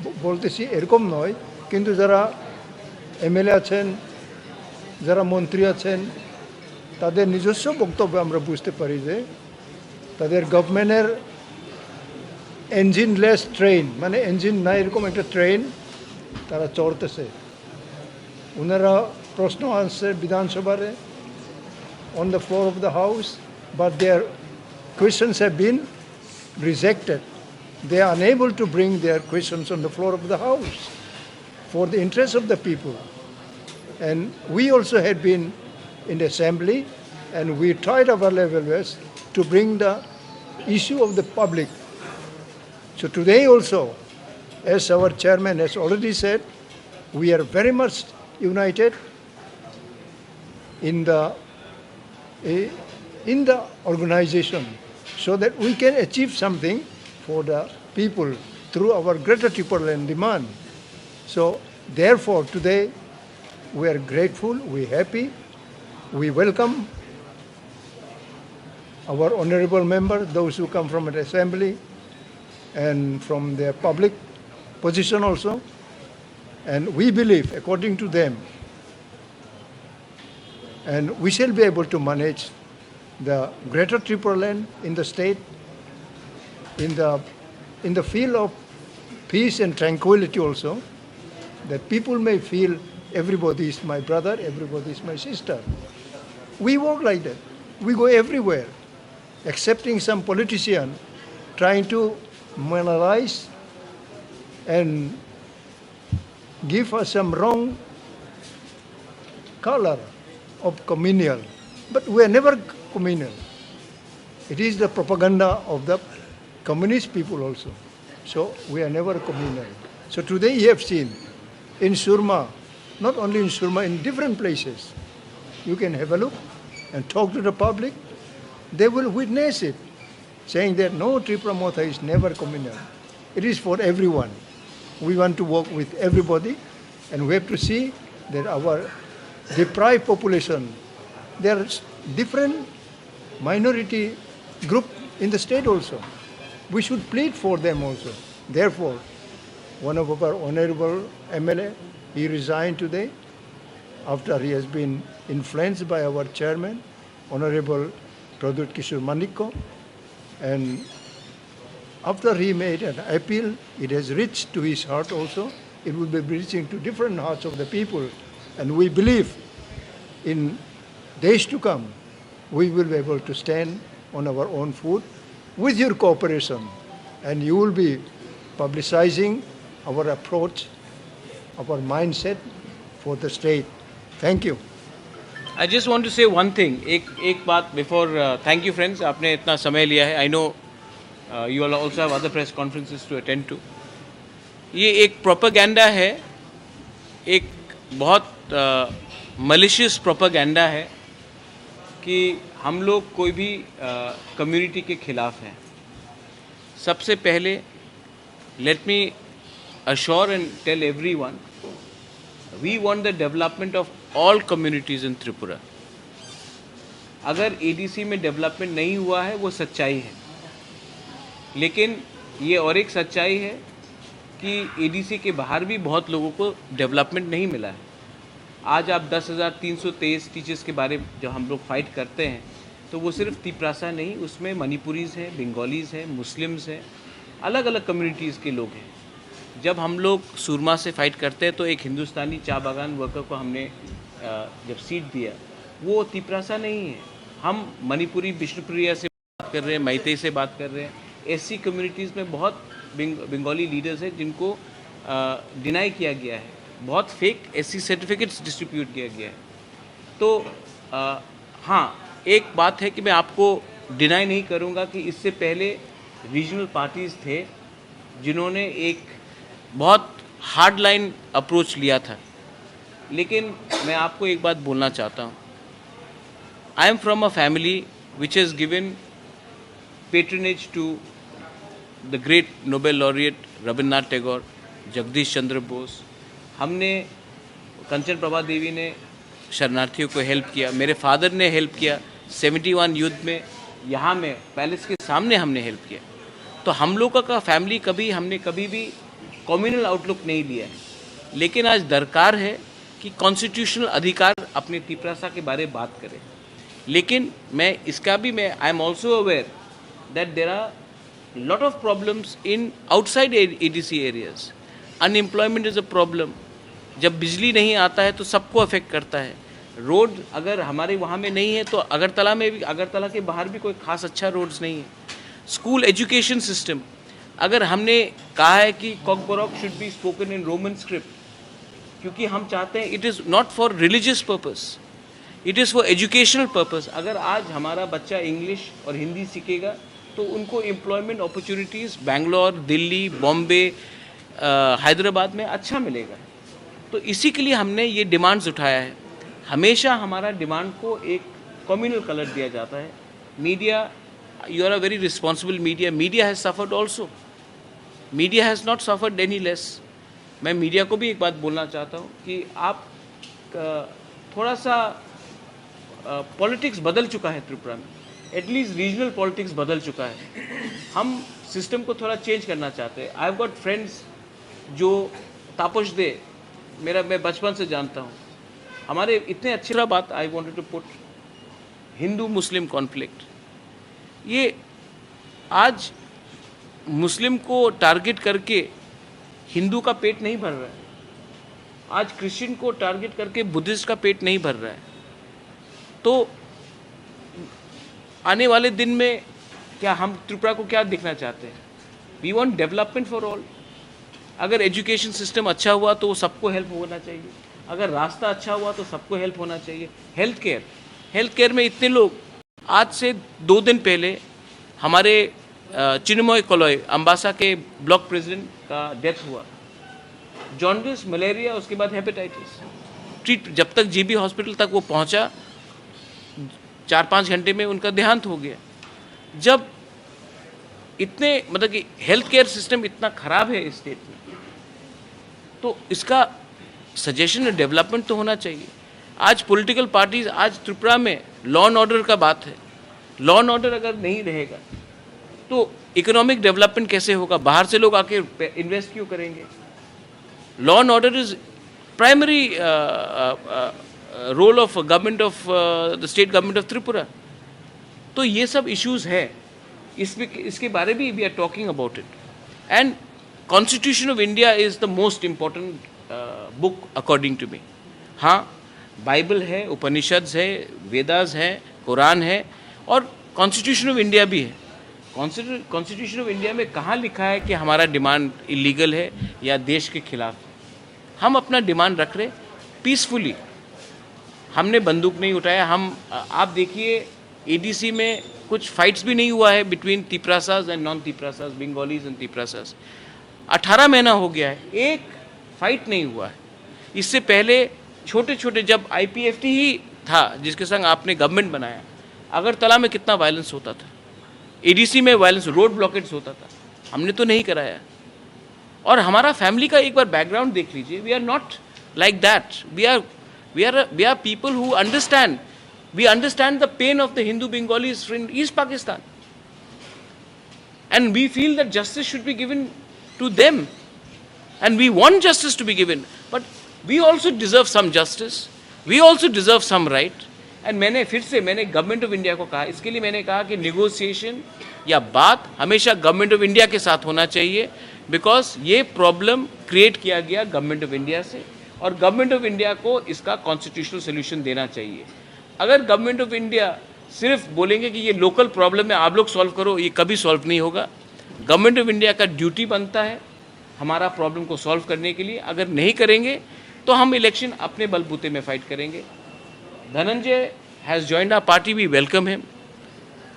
ব-, বলতেছি এরকম নয়, কিন্তু যারা এমএলএ আছেন, যারা মন্ত্রী আছেন, তাদের নিজস্ব বক্তব্যে আমরা বুঝতে পারি যে তাদের গভর্নমেন্টের ইঞ্জিনলেস ট্রেন, মানে ইঞ্জিন নাই এরকম একটা ট্রেন তারা চড়তেছে। ওনারা প্রশ্ন আনছে বিধানসভারে, on the floor of the house, but their questions have been rejected. They are unable to bring their questions on the floor of the house for the interest of the people. And we also had been in the assembly, and we tried our level best to bring the issue of the public. So today also, as our chairman has already said, we are very much united in the, eh, in the organization, so that we can achieve something for the people through our Greater Tipraland demand. So therefore, today we are grateful, we happy, we welcome our honorable member, those who come from the assembly and from their public position also. And we believe, according to them, and we shall be able to manage the Greater Tipraland in the state, in the, in the field of peace and tranquility also, that people may feel everybody is my brother, everybody is my sister. We work like that. We go everywhere, excepting some politician trying to minimize and give us some wrong color of communal. But we are never communal. It is the propaganda of the communist people also. So we are never communal. So today you have seen in Surma, not only in Surma, in different places, you can have a look and talk to the public. They will witness it, saying that no, Tipra Motha is never communal. It is for everyone. We want to work with everybody, and we have to see that our deprived population, there are s-, different minority group in the state also. We should plead for them also. Therefore, one of our honorable M L A, he resigned today after he has been influenced by our chairman, Honorable Pradyut Kishore Manikya, and after he made an appeal, it has reached to his heart also. It will be reaching to different hearts of the people, and we believe in days to come, we will be able to stand on our own foot with your cooperation, and you will be publicizing our approach, our mindset for the state. Thank you. I just want to say one thing. एक एक बात before, thank you friends, आपने इतना समय लिया है. I know you all also have other press conferences to attend to. ये एक प्रोपेगेंडा है, एक बहुत मलिशियस प्रोपेगेंडा है कि हम लोग कोई भी कम्युनिटी के खिलाफ हैं. सबसे पहले, let me assure and tell everyone, we want the development of all communities in Tripura. अगर एडीसी में डेवलपमेंट नहीं हुआ है, वो सच्चाई है, लेकिन ये और एक सच्चाई है कि एडीसी के बाहर भी बहुत लोगों को डेवलपमेंट नहीं मिला है. आज आप दस हज़ार तीन सौ तेईस टीचर्स के बारे में जब हम लोग फाइट करते हैं, तो वो सिर्फ तिपरासा नहीं, उसमें मणिपुरीज हैं, बंगालीज हैं, मुस्लिम्स हैं, अलग अलग कम्युनिटीज़ के लोग हैं. जब हम लोग सूरमा से फाइट करते हैं, तो एक हिंदुस्तानी चा बागान वर्कर को हमने जब सीट दिया, वो तिपरासा नहीं है. हम मणिपुरी, विष्णुप्रिया से बात कर रहे हैं, मैतेई से बात कर रहे हैं. एससी कम्युनिटीज़ में बहुत बंगाली लीडर्स हैं जिनको डिनाई किया गया है, बहुत फेक एससी सर्टिफिकेट्स डिस्ट्रीब्यूट किया गया है. तो हाँ, एक बात है कि मैं आपको डिनाई नहीं करूँगा कि इससे पहले रीजनल पार्टीज़ थे जिन्होंने एक बहुत हार्ड लाइन अप्रोच लिया था, लेकिन मैं आपको एक बात बोलना चाहता हूँ. I am from a family which has given patronage to the great Nobel laureate Rabindranath Tagore, Jagdish Chandra Bose. हमने कंचन प्रभा देवी ने शरणार्थियों को हेल्प किया, मेरे फादर ने हेल्प किया सेवेंटी वन युद्ध में, यहाँ में पैलेस के सामने हमने हेल्प किया. तो हम लोगों का फैमिली कभी, हमने कभी भी कम्युनल आउटलुक नहीं लिया है, लेकिन आज दरकार है कि कॉन्स्टिट्यूशनल अधिकार अपने तिपरासा के बारे में बात करें. लेकिन मैं इसका भी मैं I am also aware that there are lot of problems in outside A D C areas. Unemployment is a problem. जब बिजली नहीं आता है तो सबको अफेक्ट करता है. रोड अगर हमारे वहाँ में नहीं है तो अगरतला में भी, अगरतला के बाहर भी कोई खास अच्छा रोड्स नहीं है. स्कूल एजुकेशन सिस्टम, अगर हमने कहा है कि Kokborok should be spoken in Roman script, क्योंकि हम चाहते हैं, it is not for religious purpose, it is for educational purpose. अगर आज हमारा बच्चा इंग्लिश और हिंदी सीखेगा तो उनको एम्प्लॉयमेंट अपॉर्चुनिटीज़ बैंगलोर, दिल्ली, बॉम्बे, हैदराबाद में अच्छा मिलेगा. तो इसी के लिए हमने ये डिमांड्स उठाया है. हमेशा हमारा डिमांड को एक कम्युनल कलर दिया जाता है. Media, you are a very responsible media. Media has suffered also. Media has not suffered any less. मैं मीडिया को भी एक बात बोलना चाहता हूँ कि आप अ, थोड़ा सा पॉलिटिक्स बदल चुका है त्रिपुरा में. एटलीस्ट रीजनल पॉलिटिक्स बदल चुका है. हम सिस्टम को थोड़ा चेंज करना चाहते हैं. I have got friends जो तापस दे, मेरा, मैं बचपन से जानता हूँ, हमारे इतने अच्छे. दूसरा बात I wanted to put, Hindu Muslim conflict, ये आज मुस्लिम को टारगेट करके हिंदू का पेट नहीं भर रहा है, आज क्रिश्चियन को टारगेट करके बुद्धिस्ट का पेट नहीं भर रहा है. तो आने वाले दिन में क्या हम त्रिपुरा को क्या देखना चाहते हैं? We want development for all. अगर एजुकेशन सिस्टम अच्छा हुआ तो वो सबको हेल्प होना चाहिए, अगर रास्ता अच्छा हुआ तो सबको हेल्प होना चाहिए. हेल्थ केयर, हेल्थ केयर में इतने लोग, आज से दो दिन पहले हमारे चिन्मय कलय अम्बासा के ब्लॉक प्रेसिडेंट का डेथ हुआ, जॉन्डिस, मलेरिया, उसके बाद हेपेटाइटिस. ट्रीट, जब तक जीबी हॉस्पिटल तक वो पहुंचा, चार पाँच घंटे में उनका देहांत हो गया. जब इतने, मतलब कि हेल्थ केयर सिस्टम इतना ख़राब है इस स्टेट में, तो इसका सजेशन, डेवलपमेंट तो होना चाहिए. आज पॉलिटिकल पार्टीज, आज त्रिपुरा में लॉ एंड ऑर्डर का बात है. लॉ एंड ऑर्डर अगर नहीं रहेगा तो इकोनॉमिक डेवलपमेंट कैसे होगा? बाहर से लोग आके इन्वेस्ट क्यों करेंगे? Law and order is primary role of government of the state government of Tripura. तो ये सब इश्यूज है, इसमें, इसके बारे में we are talking about it. And Constitution of India is the most important book according to me. हाँ, बाइबल है, उपनिषद्स है, वेदास है, कुरान है और कॉन्स्टिट्यूशन ऑफ इंडिया भी है। कॉन्स्टिट्यूशन ऑफ इंडिया में कहाँ लिखा है कि हमारा डिमांड इलीगल है या देश के खिलाफ? हम अपना डिमांड रख रहे पीसफुली। हमने बंदूक नहीं उठाया। हम आप देखिए, एडीसी में कुछ फाइट्स भी नहीं हुआ है बिटवीन तिप्रासाज एंड नॉन तिप्रासाज, बंगालीज एंड तिप्रासाज। अठारह महीना हो गया है, एक फाइट नहीं हुआ है। इससे पहले छोटे छोटे, जब आईपीएफटी ही था जिसके संग आपने गवर्नमेंट बनाया, अगरतला में कितना वायलेंस होता था, एडीसी में वायलेंस, रोड ब्लॉकेड्स होता था, हमने तो नहीं कराया। और हमारा फैमिली का एक बार बैकग्राउंड देख लीजिए, we are not like that. We are we are we are people who understand, we understand the pain of the Hindu Bengalis in East Pakistan. And we feel that justice should be given to them. And we want justice to be given. But we also deserve some justice. We also deserve some right. And मैंने फिर से, मैंने government of India को कहा, इसके लिए मैंने कहा कि निगोसिएशन या बात हमेशा गवर्नमेंट ऑफ इंडिया के साथ होना चाहिए, बिकॉज ये प्रॉब्लम क्रिएट किया गया गवर्नमेंट ऑफ इंडिया से, और गवर्नमेंट ऑफ इंडिया को इसका कॉन्स्टिट्यूशनल सोल्यूशन देना चाहिए। अगर गवर्नमेंट ऑफ इंडिया सिर्फ बोलेंगे कि ये लोकल प्रॉब्लम है, आप लोग सॉल्व करो, ये कभी सॉल्व नहीं होगा। गवर्नमेंट ऑफ इंडिया का ड्यूटी बनता है हमारा प्रॉब्लम को सॉल्व करने के लिए। अगर नहीं करेंगे तो हम इलेक्शन अपने बलबूते में फाइट करेंगे। Dhananjay has joined our party, we welcome him.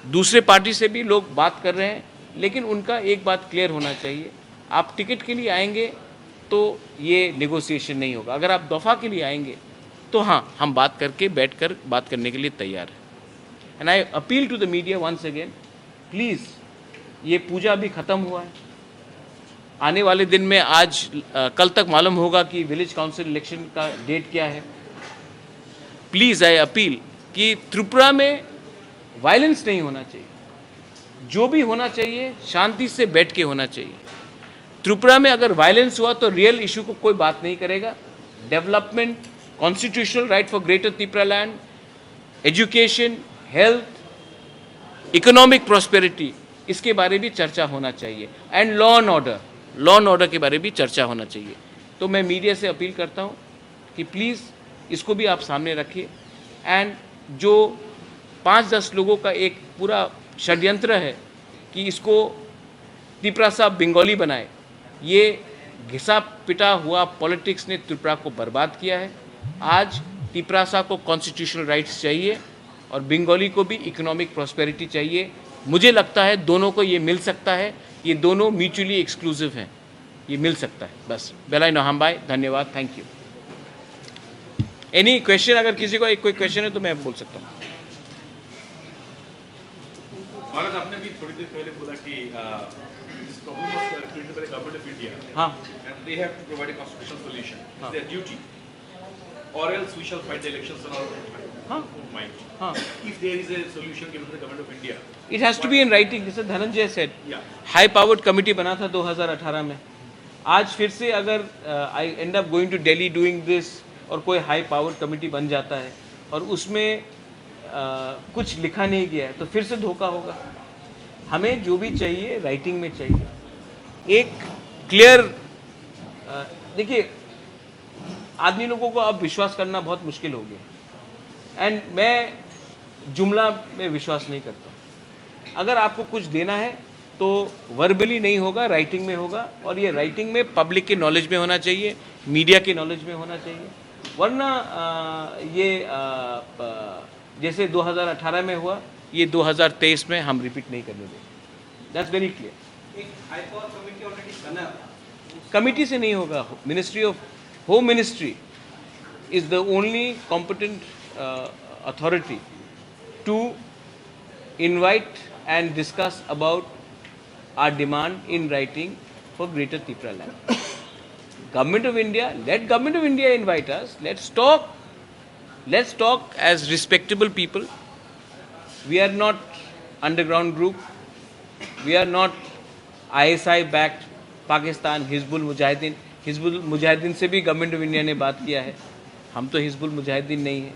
दूसरे पार्टी से भी लोग बात कर रहे हैं, लेकिन उनका एक बात क्लियर होना चाहिए, आप टिकट के लिए आएंगे तो ये नेगोशिएशन नहीं होगा। अगर आप दफ़ा के लिए आएंगे तो हाँ, हम बात करके, बैठकर बात करने के लिए तैयार है। And I appeal to the media once again, please, ये पूजा अभी ख़त्म हुआ है। आने वाले दिन में, आज, अ, कल तक मालूम होगा कि विलेज काउंसिल इलेक्शन का डेट क्या है। प्लीज़, आई अपील कि त्रिपुरा में वायलेंस नहीं होना चाहिए। जो भी होना चाहिए, शांति से बैठ के होना चाहिए। त्रिपुरा में अगर वायलेंस हुआ तो रियल इशू को कोई बात नहीं करेगा। Development, constitutional right for greater Tipra land, education, health, economic prosperity, इसके बारे भी चर्चा होना चाहिए। And law and order, law and order के बारे भी चर्चा होना चाहिए। तो मैं मीडिया से अपील करता हूँ कि प्लीज़, इसको भी आप सामने रखिए। एंड जो पाँच दस लोगों का एक पूरा षड्यंत्र है कि इसको तिप्रासा बंगाली बनाए, ये घिसा पिटा हुआ पॉलिटिक्स ने त्रिपुरा को बर्बाद किया है। आज तिप्रासा को कॉन्स्टिट्यूशनल राइट्स चाहिए और बंगाली को भी इकोनॉमिक प्रॉस्पेरिटी चाहिए। मुझे लगता है दोनों को ये मिल सकता है। ये दोनों म्यूचुअली एक्सक्लूसिव हैं, ये मिल सकता है। बस, बेलाइनो हामबाय, धन्यवाद, थैंक यू। Any question? अगर किसी को एक कोई क्वेश्चन है तो मैं बोल सकता हूँ। महाराज, आपने भी थोड़ी देर पहले बोला कि, uh, this problem was created by the government of India. हाँ। And they have to provide a constitutional solution. हाँ। It's their duty. Or else we shall fight the elections and all. हाँ। Don't mind. हाँ। If there is a solution given to the government of India, it has to be in writing, जैसे Dhananjay said. Yeah. High powered committee बना था दो हज़ार अठारह में। आज फिर से अगर I end up going to Delhi doing this और कोई हाई पावर्ड कमेटी बन जाता है और उसमें, अ, कुछ लिखा नहीं गया है तो फिर से धोखा होगा। हमें जो भी चाहिए राइटिंग में चाहिए, एक क्लियर। देखिए, आदमी लोगों को अब विश्वास करना बहुत मुश्किल हो गया। एंड मैं जुमला में विश्वास नहीं करता। अगर आपको कुछ देना है तो वर्बली नहीं होगा, राइटिंग में होगा। और ये राइटिंग में पब्लिक के नॉलेज में होना चाहिए, मीडिया के नॉलेज में होना चाहिए। वरना, अ, ये, अ, अ, जैसे दो हज़ार अठारह में हुआ, ये दो हज़ार तेईस में हम रिपीट नहीं करने देंगे। That's very clear. एक हाई पावर कमेटी ऑलरेडी बना था। कमेटी से नहीं होगा। Ministry of home ministry is the only competent authority to invite and discuss about our demand in writing for Greater Tipra Land. Government of India, let Government of India invite us. Let's talk. Let's talk as respectable people. We are not underground group. We are not I S I backed Pakistan, Hizbul Mujahideen. Hizbul Mujahideen से भी government of India ने बात किया है। हम तो हिजबुल मुजाहिदीन नहीं है।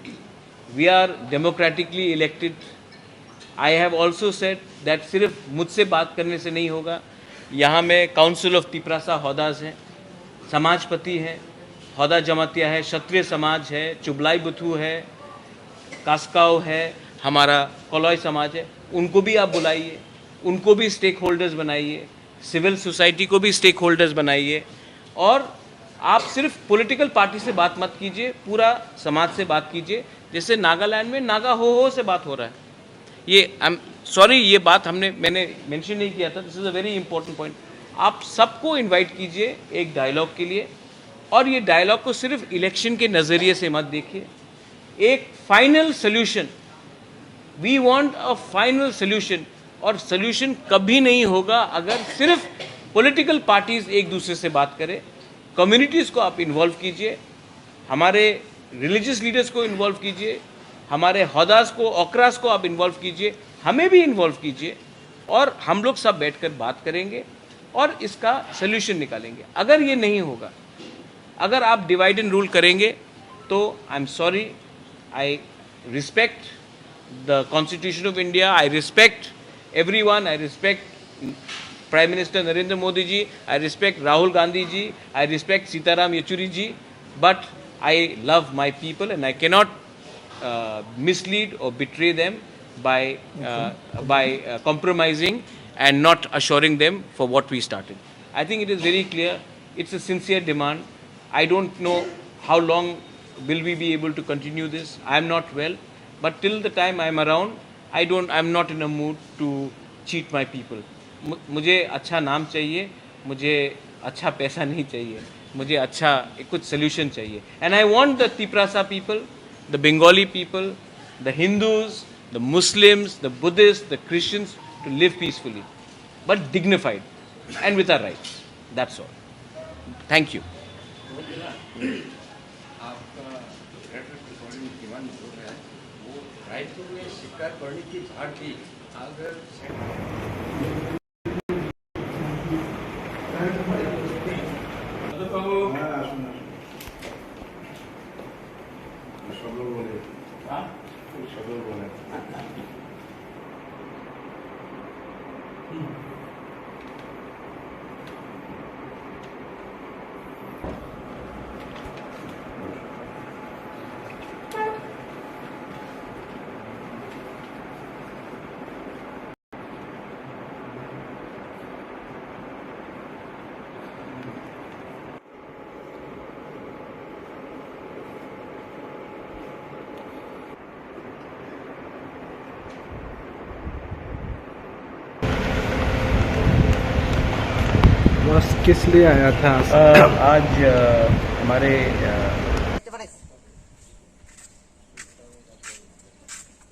We are democratically elected. I have also said that सिर्फ मुझसे बात करने से नहीं होगा। यहाँ में काउंसिल ऑफ तिपरासा होदास है, समाजपति है, होदा जमातिया है, क्षत्रिय समाज है, चुबलाई बुथु है, कास्काओ है, हमारा कलॉय समाज है, उनको भी आप बुलाइए, उनको भी स्टेक होल्डर्स बनाइए, सिविल सोसाइटी को भी स्टेक होल्डर्स बनाइए। और आप सिर्फ पॉलिटिकल पार्टी से बात मत कीजिए, पूरा समाज से बात कीजिए। जैसे नागालैंड में नागा हो हो से बात हो रहा है। ये, आई एम सॉरी, ये बात हमने मैंने मेंशन नहीं किया था। This is a very important point. आप सबको इनवाइट कीजिए एक डायलॉग के लिए, और ये डायलॉग को सिर्फ इलेक्शन के नज़रिए से मत देखिए। एक final solution, we want a final solution. और सोल्यूशन कभी नहीं होगा अगर सिर्फ पॉलिटिकल पार्टीज एक दूसरे से बात करें। कम्युनिटीज़ को आप इन्वॉल्व कीजिए, हमारे रिलीजियस लीडर्स को इन्वॉल्व कीजिए, हमारे हदास को, ओकरास को आप इन्वॉल्व कीजिए, हमें भी इन्वॉल्व कीजिए, और हम लोग सब बैठकर बात करेंगे और इसका सोल्यूशन निकालेंगे। अगर ये नहीं होगा, अगर आप डिवाइड एंड रूल करेंगे, तो I am sorry, I respect the Constitution of India. I respect everyone. I respect Prime Minister Narendra Modi ji. I respect Rahul Gandhi ji. I respect Sitaram Yechury ji. But I love my people and I cannot uh, mislead or betray them by uh, by uh, compromising and not assuring them for what we started. I think it is very clear. It's a sincere demand. I don't know how long will we be able to continue this. I am not well, but till the time I am around, I don't. I am not in a mood to cheat my people. मु- मुझे अच्छा नाम चाहिए, मुझे अच्छा पैसा नहीं चाहिए, मुझे अच्छा कुछ सोल्यूशन चाहिए। And I want the Tiprasa people, the Bengali people, the Hindus, the Muslims, the Buddhists, the Christians to live peacefully, but dignified and with our rights. That's all. Thank you. आपका ग्रेटर कोलकाता में दीवान जो है, वो रायपुर में शिकार करने की बात थी। अगर बस किस लिए आया था? अ, आज, अ, हमारे, अ,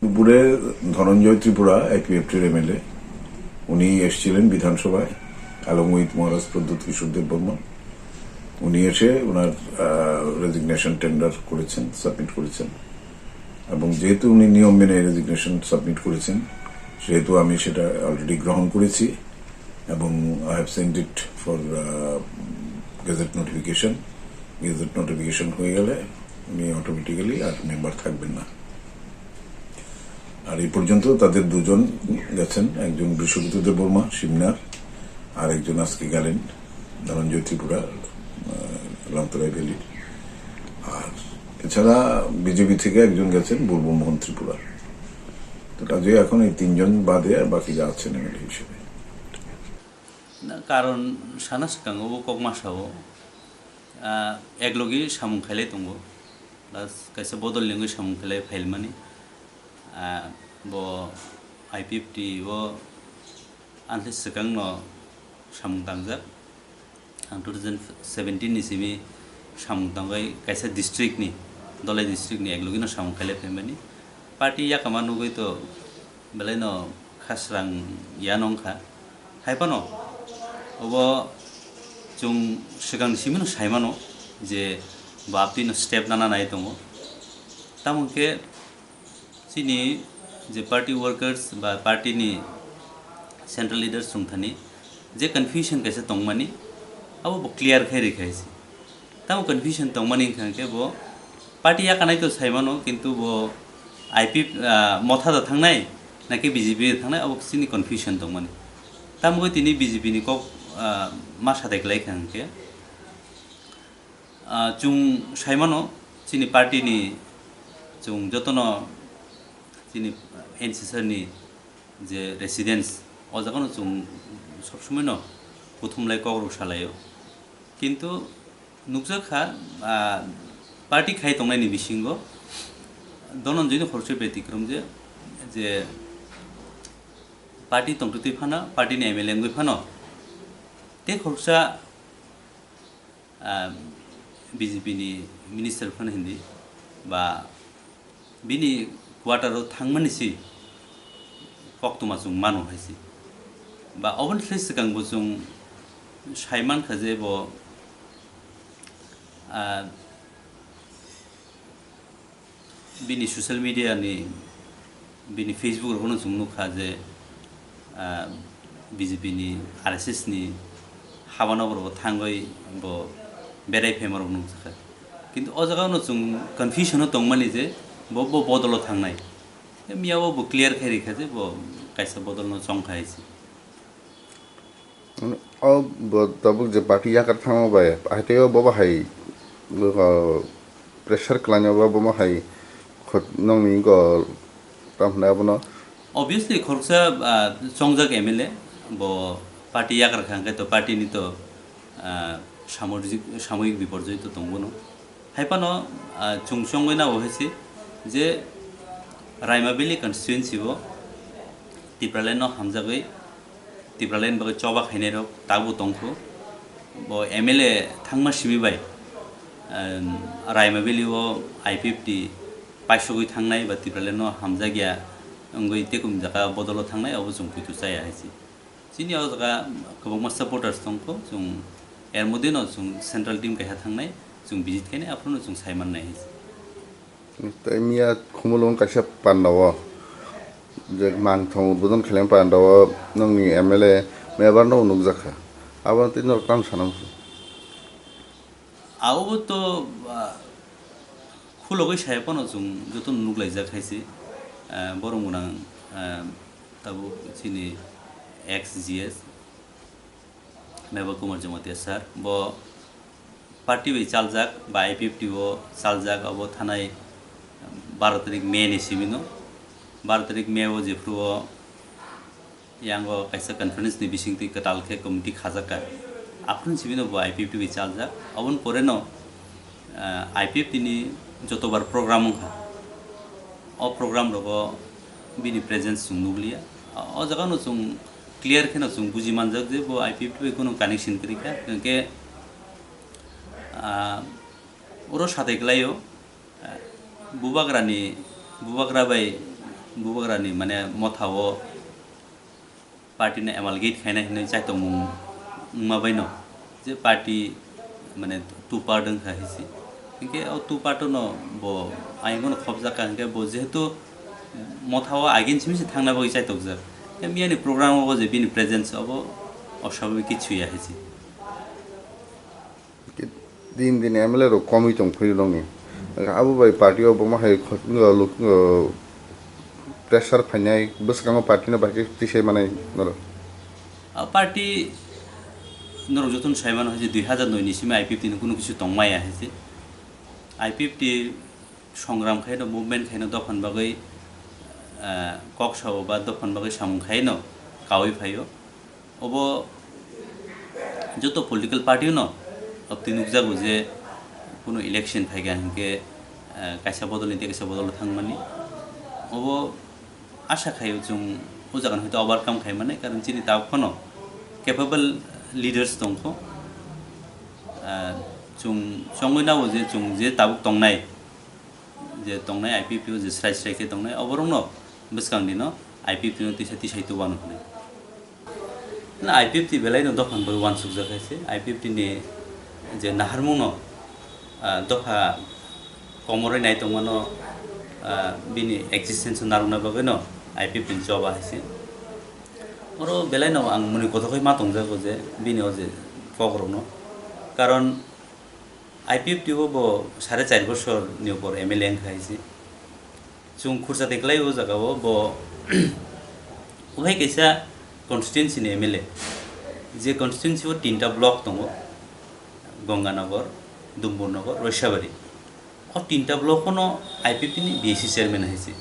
দুপুরে ধনঞ্জয় ত্রিপুরা, আইপিএফটির এমএলএ, উনি এসেছিলেন বিধানসভায়, along with মহারাজ প্রদ্যুৎ কিশোর দেববর্মা। উনি এসে ওনার রেজিগনেশন টেন্ডার করেছেন, সাবমিট করেছেন। এবং যেহেতু উনি নিয়ম মেনে রেজিগনেশন সাবমিট করেছেন, সেহেতু আমি সেটা অলরেডি গ্রহণ করেছি এবং I have sent it for gazette notification. Gazette notification হয়ে গেলে উনি অটোমেটিক্যালি আর মেম্বার থাকবেন না। আর এই পর্যন্ত তাদের দুজন গেছেন, একজন বৃষকেতু দেববর্মা সিমনার, আর একজন আজকে গেলেন ধনঞ্জয় ত্রিপুরা, আহ, লংতরাই ভ্যালির। আর এছাড়া বিজেপি থেকে একজন গেছেন বুলবুল মোহন ত্রিপুরা। তো কাজেই এখন এই তিনজন বাদে আর বাকিরা আছেন এমএলএ হিসেবে। Na, karon sana swkang o bo kok ma sa o, ah, eklogi samung khailai tongo, plus kaisa bodol ni wngwi samung khailai phailmani, ah, bo I P F T o anse swkang no samung tangjak. Ang two thousand seventeen ni simi samung tangwi kaisa district ni, Dholai district ni eklogi no samung khailai phaimani. Party yakama nugwi to belai no khasrang ya nong kha. Hai phano obo chwng swkang ni simi no sai mano je bo apni no step nana nai tongo. Tamo khe chini je party workers ba party ni Central leaders chwng thani je confusion kaisa tongmani, abo bo clear khai rikha hai se. Tamo confusion tongmani wngkha hwnkhe bo party yakarnai to sai mano, kintu bo I P F, ah, motha da thangnai, naki B J P da thangnai, abo chini confusion tongmani. Tamo tini B J P ni kok, ah, ma sadai kwlai kha hwnkhe, ah, chwng sai mano, chini party ni chwng jotono chini N C sir ni je residence, o jagano chwng sob somoi no kuthumlai kokrok salaio. Kintu nukjak kha, ah, party khai tongnaini bisingo Dhananjoy ni khoroksa betikrom je, je party tongtwtwi phano, party ni M L A wngwi phano, tei khoroksa ah, B J P ni minister phano hindi ba bini quarter o thangmani si koktwma chwng mano hai se. Ba oboni slai swkang bo chwng sai mankha je bo, ah, bini social media ni, bini Facebook rogono chwng nukha je, ah, B J P ni, R S S ni habano borok thangwi bo berai phaima rok nukjakha. Kintu o jaga no chwng confusion o tongmani je bo, bo bodolo thangnai. Miya o bo clear khai rikha je bo kaisa bodol no chongkha hai se. O bo tabuk je party yakar thangma bai, haiteo bo bahai, o, pressure kwlaino ba bo bahai khot nongni go tam hwnwi abono. Obviously, khoroksa, ah, chongjak M L A, bo party yakar kha hwnkhe to party ni to, ah, samojik, samoyik biporjoi to tongbono. Hai phano, ah, chwng chongwi nabo hai se je Raima Valley constituency o Tipraland no hamjagwi Tipraland bagwi choba khainai rok tabuk tongkho. Bo M L A thangma simi bai, em, Raima Valley o I P F T paisogwi thangnai ba Tipraland no hamjakya wngwi tekum jaga bodolo thangnai, abo chwng puitu chaya hai se. Chini o jaga kwbangma supporters tongkho, chwng er modeno chwng central team kaisa thangnai, chwng visit khainai, aphuru chwng sai mannai hai se. Tei miya khumulwng kaisa panda o, je mangthong udbodon khailai panda o nongni M L A mebar no nukjakha, abo tei norok tamo sana muchung. Abo to, ah, khulogwi saya phano chwng jotono nuklaijak hai se, ah, borok gwnang, ah, tabuk chini ex G S Meba Kumar Jamatia sir, bo party bai chaljak ba I P F T o chaljak, abo thanai baro tarik May ni simi no, baro tarik May o jephru o yango kaisa conference ni bisingtwi kwtal khe committee khajak kha. Aphuru simi no bo I P F T bai chaljak, aboni pore no, ah, I P F T ni jotobar program wngkha, o program rogo bini presence chwng nukliya. O jaga no chwng clear kheno chwng buji manjak je bo I P F T bai kunu connection kwrwi kha, hwnkhe, ah, oro satai kwlaio, ah, bubagrani, bubagra bai, bubagrani mane motha o party no amalgate khaina hinwi chaitokmung wngma bai no je party mane two part wngkha hai se. Hinkhe o two part no bo ayang no khopjak kha, hinkhe bo jehetu motha o against simi se thangna bagwi chaitokjak. Hinkhe miyani program o je bini presence obo oswababik kichu ya hai se. Din din M L A rok komwi tong phai rokni. Abo bai party o bo ma hai khot-, o, luk-, o, pressure phainai, bwskango party no bahai khe tisai manai norok. A party norok jotono sai mano hai je dui hazar noi ni simi I P F T ni kunu kisu tong maya hai se. I P F T songram khai no, movement khai no, dophani bagwi, ah, kok sao ba dophani bagwi samung khai no kaui phaio. Obo joto political party no obtwi nukjago je kunu election phaikha hinkhe, ah, kaisa bodol ni tei kaisa bodol thangmani. Obo asa khaio chwng o jaga no hwnkhe overcome khai mannai, karon chini tabuk phano capable leaders tongkho. Ah, chwng chongwi nabo je chwng je tabuk tongnai, je tongnai I P F T o je srai srai khe tongnai, oborokno bwskang dino I P F T no tisa tisai to wano hwnwi. Na I P F T belai no dophani bagwi wansukjak hai se, I P F T ni je naharmung no, ah, dopha komoroi nai tongmano, ah, bini existence narwkna bagwi no I P F T ni choba hai se. Oro belai no ang muni kothok khe ma tongjago je bini o je kok rok no. Karon I P F T o bo sare char bosor ni upor M L A wngkha hai se. Chwng khursa de kwlai o jaga o bo, ophai kaisa constituency ni M L A. Je constituency o tinta block tongo, Ganganagar, Dumburnagar, Roisabari. O tinta block no I P F T ni B A C chairman hai se.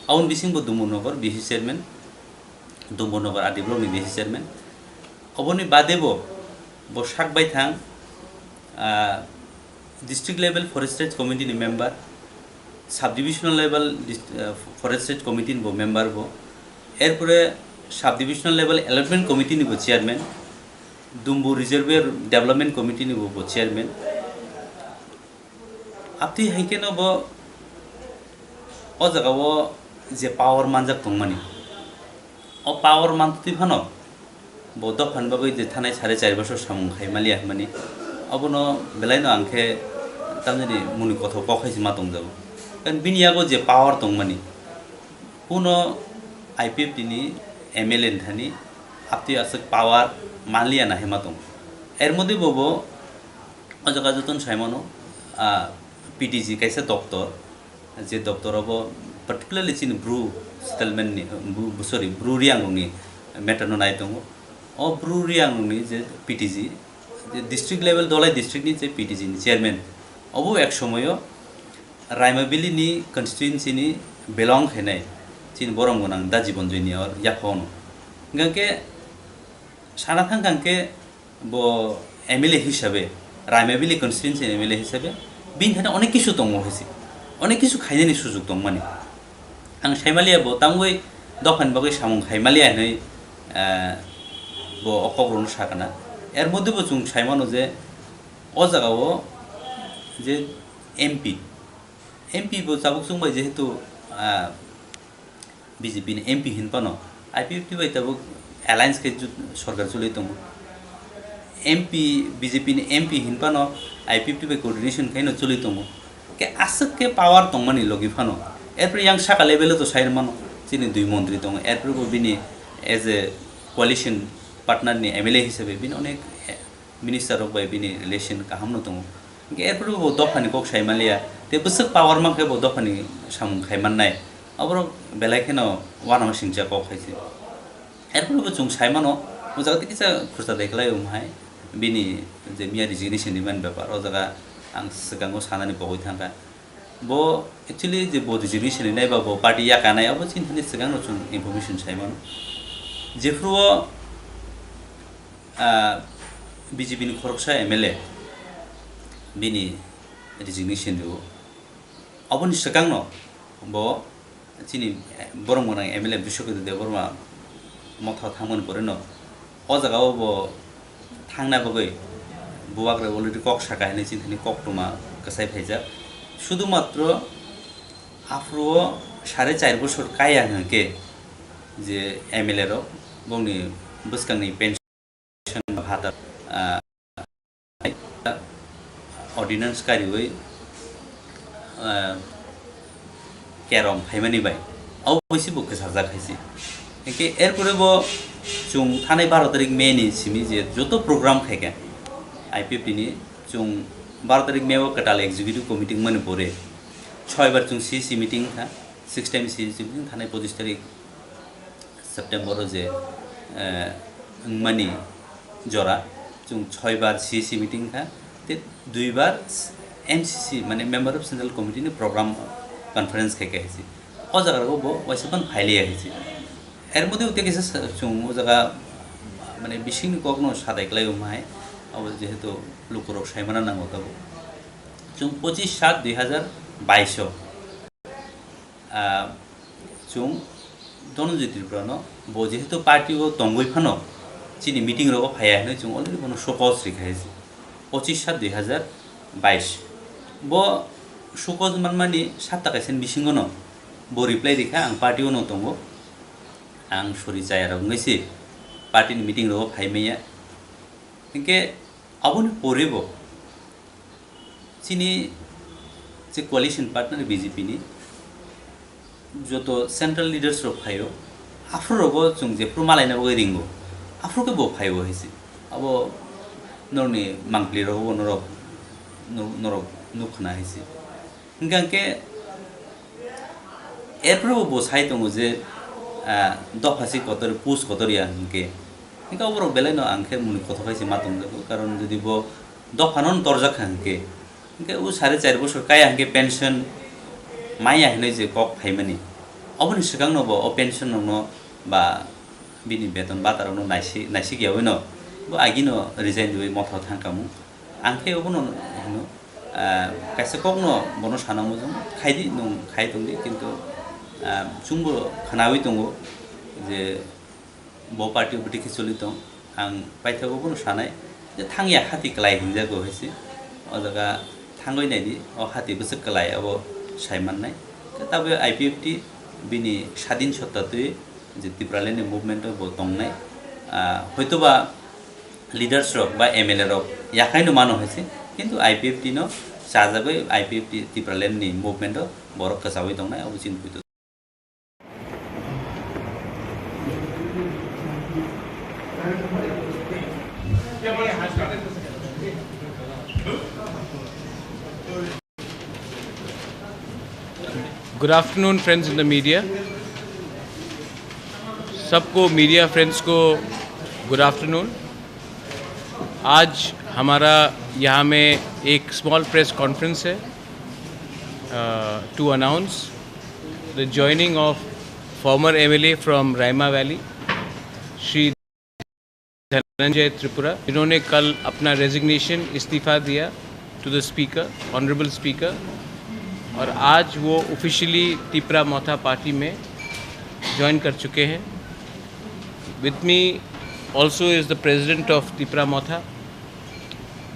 Aboni bising bo Dumburnagar B A C chairman, Dumburnagar R D block ni B A C chairman. Oboni bade bo, bo sak bai thang, ah, district level forest range committee ni member, sub divisional level dis-, ah, forest range committee ni bo member bo. Erpore sub divisional level allotment committee ni bo chairman, Dumbu reservoir development committee ni bo, bo chairman. Abtwi hai kheno bo o jaga o je power manjak tongmani, o power mantwi phano bo dophani bagwi je thanai sare char bosor samung khai maliya hwnmani, obono belai no ang khe tamjani muni kothok kok hai se ma tongjago. Kan bini yago je power tongmani, kuno I P F T ni M L A ni thani abtwi aswk power manliya na hai ma tongo. Er modhe bo bo o jaga jotono sai mano, ah, P T G kaisa doptor, je doptor o bo particularly chini Bru settlement ni, Bru, sorry, Bru Reang rok ni matter no nai tongo. O Bru Reang rok ni je P T G, je district level Dholai district ni je P T G ni chairman, obo ek somoyo Raimabili ni constituency ni belong khainai chini borom gwnang Da Jiban Joy ni o yaphang no. Hingkha khe sana thang kha khe bo M L A hisabe, Raimabili constituency ni M L A hisabe bini thani onek kisu tongo hai se, onek kisu khainani sujug tongmani. Ang saimaliya bo tangwi dophani bagwi samung khaimaliya hinwi, eh, bo o kokrokno sakana. Er modhe bo chwng saimano je o jaga o je M P, M P bo chabuk chwng bai jehetu, ah, B J P ni M P hinphano I P F T bai tabuk alliance khe ju-, sorkar choli tongo. M P, B J P ni M P hinphano I P F T bai coordination khaino choli tongo. Khe aswk khe power tongmani logi phano. Erpore yang saka level o to sai mano, chini dui montri tongo. Erpore bo bini as a coalition partner ni M L A hisabe bini onek, eh, minister rok bai bini relation kaham no tongo. Hingke erpore bo dophani kok sai manliya, tei bwswk power mankhe bo dophani samung khai mannai. Oborok belai kheno uanama singcha kok hai se. Erpore bo chwng sai mano, o jaga tei kisa khursa dai kwlai wng hai, bini je miya resignation ni mani bepar, o jaga ang swkango sanani pogwi thangkha. Bo actually je bo resignation rinai ba bo party yakanai, abo chini thani swkang no chwng information sai mano. Jephru o, ah, B J P ni khoroksa M L A bini resignation rio. Aboni swkang no bo chini borom gwnang M L A Biswakarma Debbarma motha thangmani pore no o jaga o bo thangna bagwi bubagra already kok saka hinwi chini thani koktwma kwchai phaijak. Sudu matro aphuru o sare char bosor kaya hwnkhe je M L A rok bongni bwskangni pension bhata, ah, ordinance kariwi, ah, kerom phaimani bai, abo bai se bo kwchajak hai se. Hingke erpore bo chwng thanai baro tarik May ni simi je joto program khaikha I P F T ni, chwng baro tarik May o kwtal executive committee wngmani pore choi bar chwng C C meeting kha, six time C C meeting thanai pochis tarik September o je, eh, wngmani jora, chwng choi bar C C meeting kha, tei dui bar M C C, mane Member of Central Committee ni program conference khai kha hai se. O jaga rok bo waisa phano phailiya hai se. Er modhe tei kisa sa-, chwng o jaga, mane, bisingni kokno sadai kwlai o mai, abo jehetu lukurok saimana nango tabuk. Chwng pochis sat dui hazar bais o, ah, chwng Dhananjoy Tripura no bo jehetu party o tongwi phano chini meeting rogo phaiya hinwi chwng already bono show cause rikha hai se. Pochis sat dui hazar bais. Bo show cause manmani satta kaisa bisingo no bo reply rikha, "Ang party o no tongo, ang sori chaya rok wngwi se party ni meeting rogo phai maya." Hinkhe aboni pore bo chini je coalition partner B J P ni joto central leaders rok phaio, Aphuru rogo chwng jephuru malaina bagwi ringo, aphuru khe bo phaibo hai se. Abo norokni mangpli rogo bo norok, no-, norok nukhna hai se. Hingkha hingkhe erphuru bo sai tongo je, ah, dopha si kotor, post kotor ya hingkhe. Hingkhe oborok belai no ang khe muni kothok hai se ma tongjago, karon jodi bo dopha no torjak kha hingkhe, hingkhe o sare char bosor kaya hingkhe pension maya hinwi je kok phaimani, oboni swkang no bo o pension rok no ba bini beton bata rok no naisi-, naisik yaui no bo agi no resign riui motha thang kamo. Ang khe obono hino, ah, kaisa kok no bono sana mujung khai di, nwng khai tong di, kintu, ah, chwngbo khwnaui tongo je bo party o bwtwi khe choli tong. Ang paithago bono sanai je thangya hati kwlai hinjago hai se. O jaga thangwi nai di, o hati bwswk kwlai abo sai mannai. Khe tabuk I P F T bini sadin sotta twi je Tipraland ni movement o bo tongnai. Ah, hoitoba leaders rok ba M L A rok yakhai no mano hai se, kintu I P F T no chajagwi I P F T Tipraland ni movement o borok kwchaui tongnai, abo chini puito. Good afternoon, friends in the media. सबको, media friends को good afternoon. आज हमारा यहाँ में एक small press conference है, to announce the joining of former MLA from Raima Valley, Shri Dhananjay Tripura, जिन्होंने कल अपना रेजिग्नेशन, इस्तीफा दिया to the speaker, honourable speaker, और आज वो ऑफिशियली तिपरा मोथा पार्टी में ज्वाइन कर चुके हैं। With me also is the president of Tipra Motha,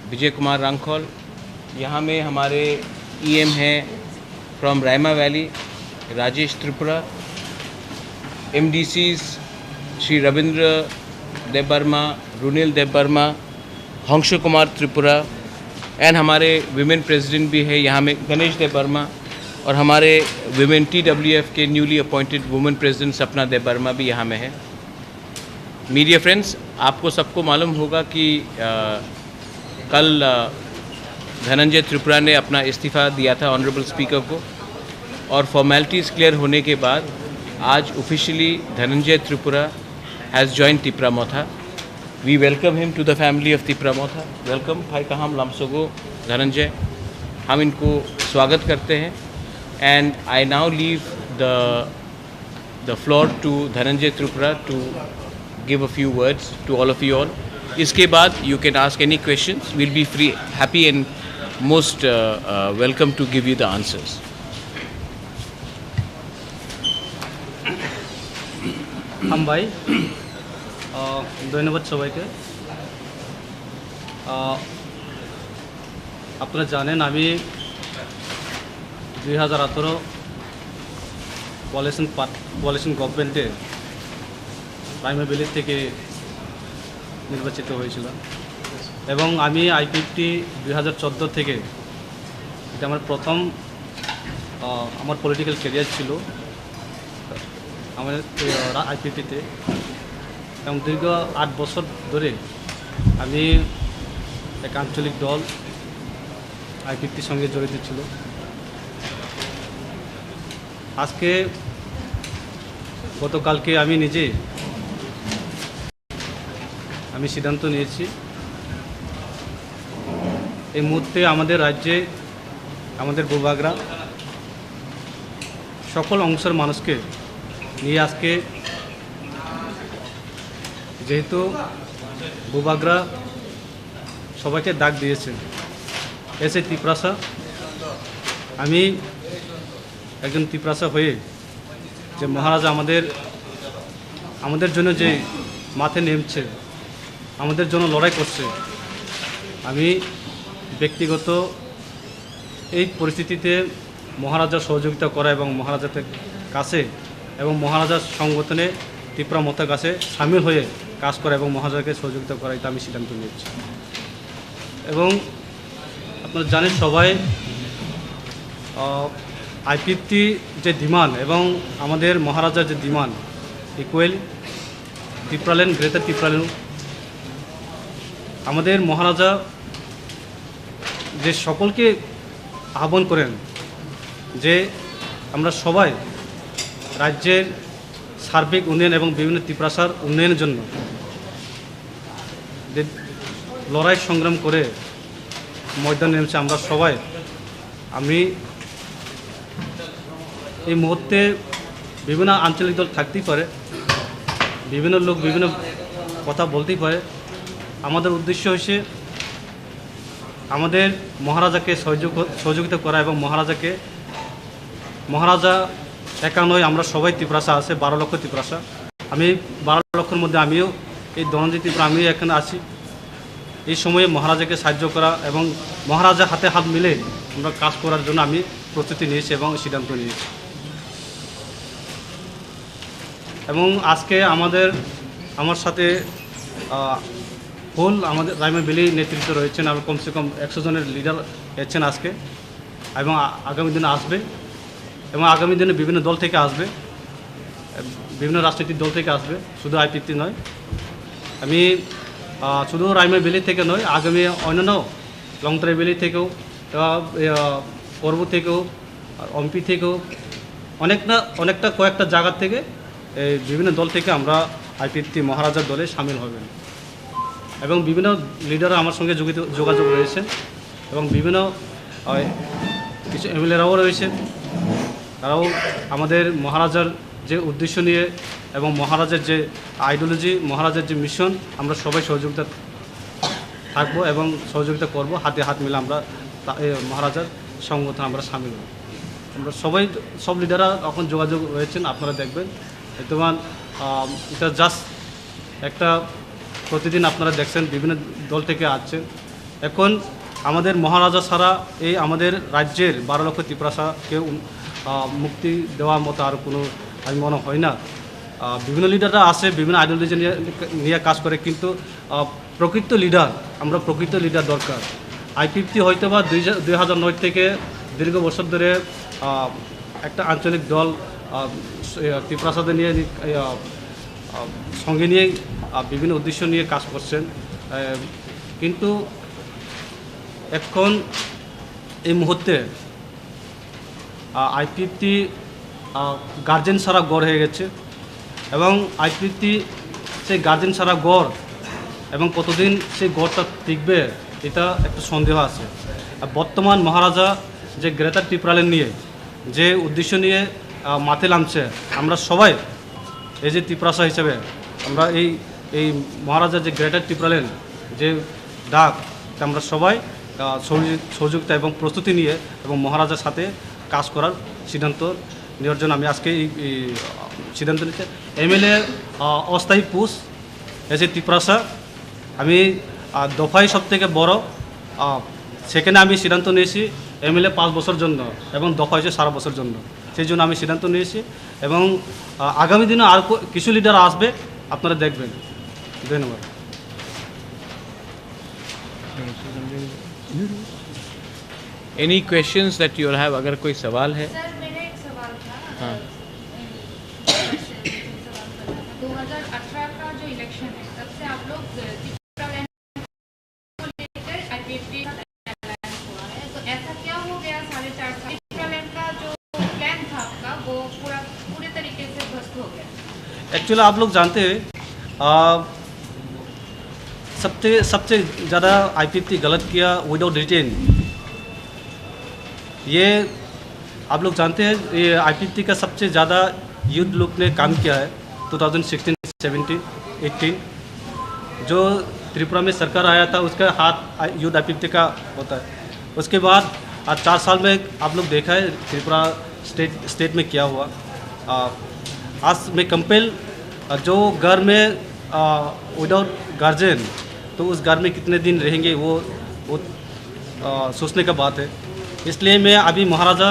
Vijay कुमार रांखल। यहाँ में हमारे ईएम हैं फ्रॉम रायमा वैली, राजेश त्रिपुरा, एमडीसीज श्री रविंद्र देबबर्मा, रुनिल देबबर्मा, हंस कुमार त्रिपुरा, एंड हमारे वुमेन प्रेसिडेंट भी है यहाँ में, गणेश देबबर्मा, और हमारे वुमेन टीडब्ल्यूएफ के न्यूली अपॉइंटेड वुमेन प्रेसिडेंट सपना देबबर्मा भी यहाँ में है। मीडिया फ्रेंड्स, आपको सबको मालूम होगा कि, अ, कल, अ, धनंजय त्रिपुरा ने अपना इस्तीफा दिया था ऑनरेबल स्पीकर को, और फॉर्मेलिटीज क्लियर होने के बाद आज officially Dhananjay Tripura has joined Tipra Motha. We welcome him to the family of Tipra Motha. Welcome, भाई, कहाँ हम लमसोगो धनंजय, हम इनको स्वागत करते हैं। And I now leave the the floor to Dhananjay Tripura to give a few words to all of you all. इसके बाद you can ask any questions. We'll be free, happy and most, uh, uh, welcome to give you the answers. হাম ভাই, আহ, ধন্যবাদ সবাইকে। আহ, আপনারা জানেন, আমি দুই হাজার আঠারো কোয়ালিশন পার্ট-, কোয়ালিশন গভর্নমেন্টে রাইমা ভ্যালি থেকে নির্বাচিত হয়েছিলাম এবং আমি আইপিএফটি দুই হাজার চোদ্দো থেকে, এটা আমার প্রথম, আহ, আমার পলিটিক্যাল ক্যারিয়ার ছিল আমার, আহ, রা-, আইপিএফটিতে। এবং দীর্ঘ আট বছর ধরে আমি এক আঞ্চলিক দল আইপিএফটির সঙ্গে জড়িত ছিল। আজকে, গতকালকে আমি নিজে, আমি সিদ্ধান্ত নিয়েছি, এই মুহূর্তে আমাদের রাজ্যে, আমাদের বুবাগরা সকল অংশের মানুষকে নিয়ে আজকে, যেহেতু বুবাগরা সবাইকে ডাক দিয়েছে, এসে তিপ্রাসা, আমি একজন তিপ্রাসা হয়ে যে মহারাজা আমাদের, আমাদের জন্য যে মাঠে নেমছে, আমাদের জন্য লড়াই করছে, আমি ব্যক্তিগত এই পরিস্থিতিতে মহারাজার সহযোগিতা করা এবং মহারাজার কাছে এবং মহারাজার সংগঠনে তিপ্রা মথার কাছে সামিল হয়ে কাজ করা এবং মহারাজাকে সহযোগিতা করা, এটা আমি সিদ্ধান্ত নিয়েছি। এবং আপনারা জানেন সবাই, আহ, আইপিএফটি যে ডিমান্ড এবং আমাদের মহারাজার যে ডিমান্ড, ইকুয়াল ত্রিপুরাল্যান্ড, গ্রেটার ত্রিপুরাল্যান্ড। আমাদের মহারাজা যে সকলকে আহ্বান করেন যে আমরা সবাই রাজ্যের সার্বিক উন্নয়ন এবং বিভিন্ন তিপ্রাসার উন্নয়নের জন্য যে লড়াই সংগ্রাম করে ময়দানে নেমেছে আমরা সবাই। আমি এই মুহূর্তে বিভিন্ন আঞ্চলিক দল থাকতেই পারে, বিভিন্ন লোক বিভিন্ন কথা বলতেই পারে। আমাদের উদ্দেশ্য হচ্ছে আমাদের মহারাজাকে সহযোগ-, সহযোগিতা করা এবং মহারাজাকে, মহারাজা একা নয়, আমরা সবাই তিপ্রাসা আছে, বারো লক্ষ তিপ্রাসা। আমি বারো লক্ষর মধ্যে আমিও, এই ধনঞ্জয় ত্রিপুরা, আমিও এখানে আছি। এই সময়ে মহারাজাকে সাহায্য করা এবং মহারাজা হাতে হাত মিলে আমরা কাজ করার জন্য আমি প্রস্তুতি নিয়েছি এবং সিদ্ধান্ত নিয়েছি। এবং আজকে আমাদের, আমার সাথে, আহ, ফুল আমাদের রাইমা ভ্যালি নেতৃত্ব রয়েছেন, আরও কমসে কম একশো জনের লিডার এসেছেন আজকে। এবং আ-, আগামী দিনে আসবে এবং আগামী দিনে বিভিন্ন দল থেকে আসবে, বিভিন্ন রাজনৈতিক দল থেকে আসবে, শুধু আইপিএফটি নয়। আমি, আহ, শুধু রাইমা ভ্যালি থেকে নয়, আগামী অন্যান্য লংতরাই ভ্যালি থেকেও, আহ, আহ, পর্ব থেকেও, আর অম্পি থেকেও অনেকটা, অনেকটা কয়েকটা জায়গা থেকে এই বিভিন্ন দল থেকে আমরা আইপিএফটি মহারাজার দলে সামিল হবেন। এবং বিভিন্ন লিডাররা আমার সঙ্গে যোগিত-, যোগাযোগ রয়েছেন এবং বিভিন্ন, আহ, কিছু এমএলএরাও রয়েছেন। তারাও আমাদের মহারাজার যে উদ্দেশ্য নিয়ে এবং মহারাজার যে আইডিওলজি, মহারাজার যে মিশন, আমরা সবাই সহযোগিতা থাকবো এবং সহযোগিতা করব। হাতে হাত মিলে আমরা তা-, এ, মহারাজার সংগঠন আমরা সামিল হব। আমরা সবাই, সব লিডাররা এখন যোগাযোগ রয়েছেন, আপনারা দেখবেন। বর্তমান, আহ, এটা জাস্ট একটা, প্রতিদিন আপনারা দেখছেন বিভিন্ন দল থেকে আসছেন। এখন আমাদের মহারাজা ছাড়া এই আমাদের রাজ্যের বারো লক্ষ তিপ্রাসা কেউ, আহ, মুক্তি দেওয়ার মতো আর কোনো, আমি মনে হয় না। আহ, বিভিন্ন লিডাররা আছে, বিভিন্ন আইডিওলজি নিয়ে, নিয়ে কাজ করে, কিন্তু, আহ, প্রকৃত লিডার, আমরা প্রকৃত লিডার দরকার। আইপিএফটি হয়তো বা দুই হাজার, দুই হাজার নয় থেকে দীর্ঘ বছর ধরে, আহ, একটা আঞ্চলিক দল, আহ, স-, আহ, তিপ্রাসাদের নিয়ে, আহ, আহ, সঙ্গে নিয়ে, আহ, বিভিন্ন উদ্দেশ্য নিয়ে কাজ করছেন। আহ, কিন্তু এখন এই মুহূর্তে আহ, আইপিএফটি, আহ, গার্জেন ছাড়া গড় হয়ে গেছে এবং আইপিএফটি সেই গার্জেন ছাড়া গড় এবং কতদিন সেই গড়টা টিকবে, এটা একটু সন্দেহ আছে। আর বর্তমান মহারাজা যে গ্রেটার ত্রিপুরাল্যান্ড নিয়ে, যে উদ্দেশ্য নিয়ে, আহ, মাঠে নামছে, আমরা সবাই এই যে তিপ্রাসা হিসেবে আমরা এই, এই মহারাজা যে গ্রেটার ত্রিপুরাল্যান্ড যে ডাক, তা আমরা সবাই, আহ, সহযোগি-, সহযোগিতা এবং প্রস্তুতি নিয়ে এবং মহারাজার সাথে কাজ করার সিদ্ধান্ত নেওয়ার জন্য আমি আজকে এই, এই সিদ্ধান্ত নিচ্ছি। এমএলএ, আহ, অস্থায়ী পোস্ট এসে তিপ্রাসা, আমি, আহ, দফাই সব থেকে বড়, আহ, সেখানে আমি সিদ্ধান্ত নিয়েছি এমএলএ পাঁচ বছর জন্য এবং দফা হয়েছে সারা বছর জন্য। সেই জন্য আমি সিদ্ধান্ত নিয়েছি এবং, আহ, আগামী দিনে আর কো-, কিছু লিডার আসবে, আপনারা দেখবেন। ধন্যবাদ। Any questions that you all have? अगर कोई सवाल है। सर, मेरा एक सवाल था। हाँ। अ, question, सवाल करना था। दो हज़ार अठारह का जो इलेक्शन है, तब से आप लोग, अ, को लेकर आईपीएफटी का अलायंस हुआ है, तो ऐसा क्या हो गया साढ़े चार साल? टिप्रालैंड का जो प्लान था आपका, वो पूरा, पूरे तरीके से ध्वस्त हो गया। एक्चुअली आप लोग जानते हैं, आ, सबसे, सबसे ज़्यादा आईपीएफटी गलत किया विदाउट रिटेन। ये आप लोग जानते हैं, ये आईपीएफटी का सबसे ज़्यादा यूथ लोग ने काम किया है। Two thousand sixteen, seventeen, eighteen, जो त्रिपुरा में सरकार आया था, उसका हाथ आ-, यूथ आईपीएफटी का होता है। उसके बाद आज चार साल में आप लोग देखा है त्रिपुरा स्टेट, स्टेट में क्या हुआ। आ, आज मैं कंपेल, आ, जो घर में, आ, विदाउट गार्जियन, तो उस घर में कितने दिन रहेंगे, वो, वो, आ, सोचने का बात है। इसलिए मैं अभी महाराजा,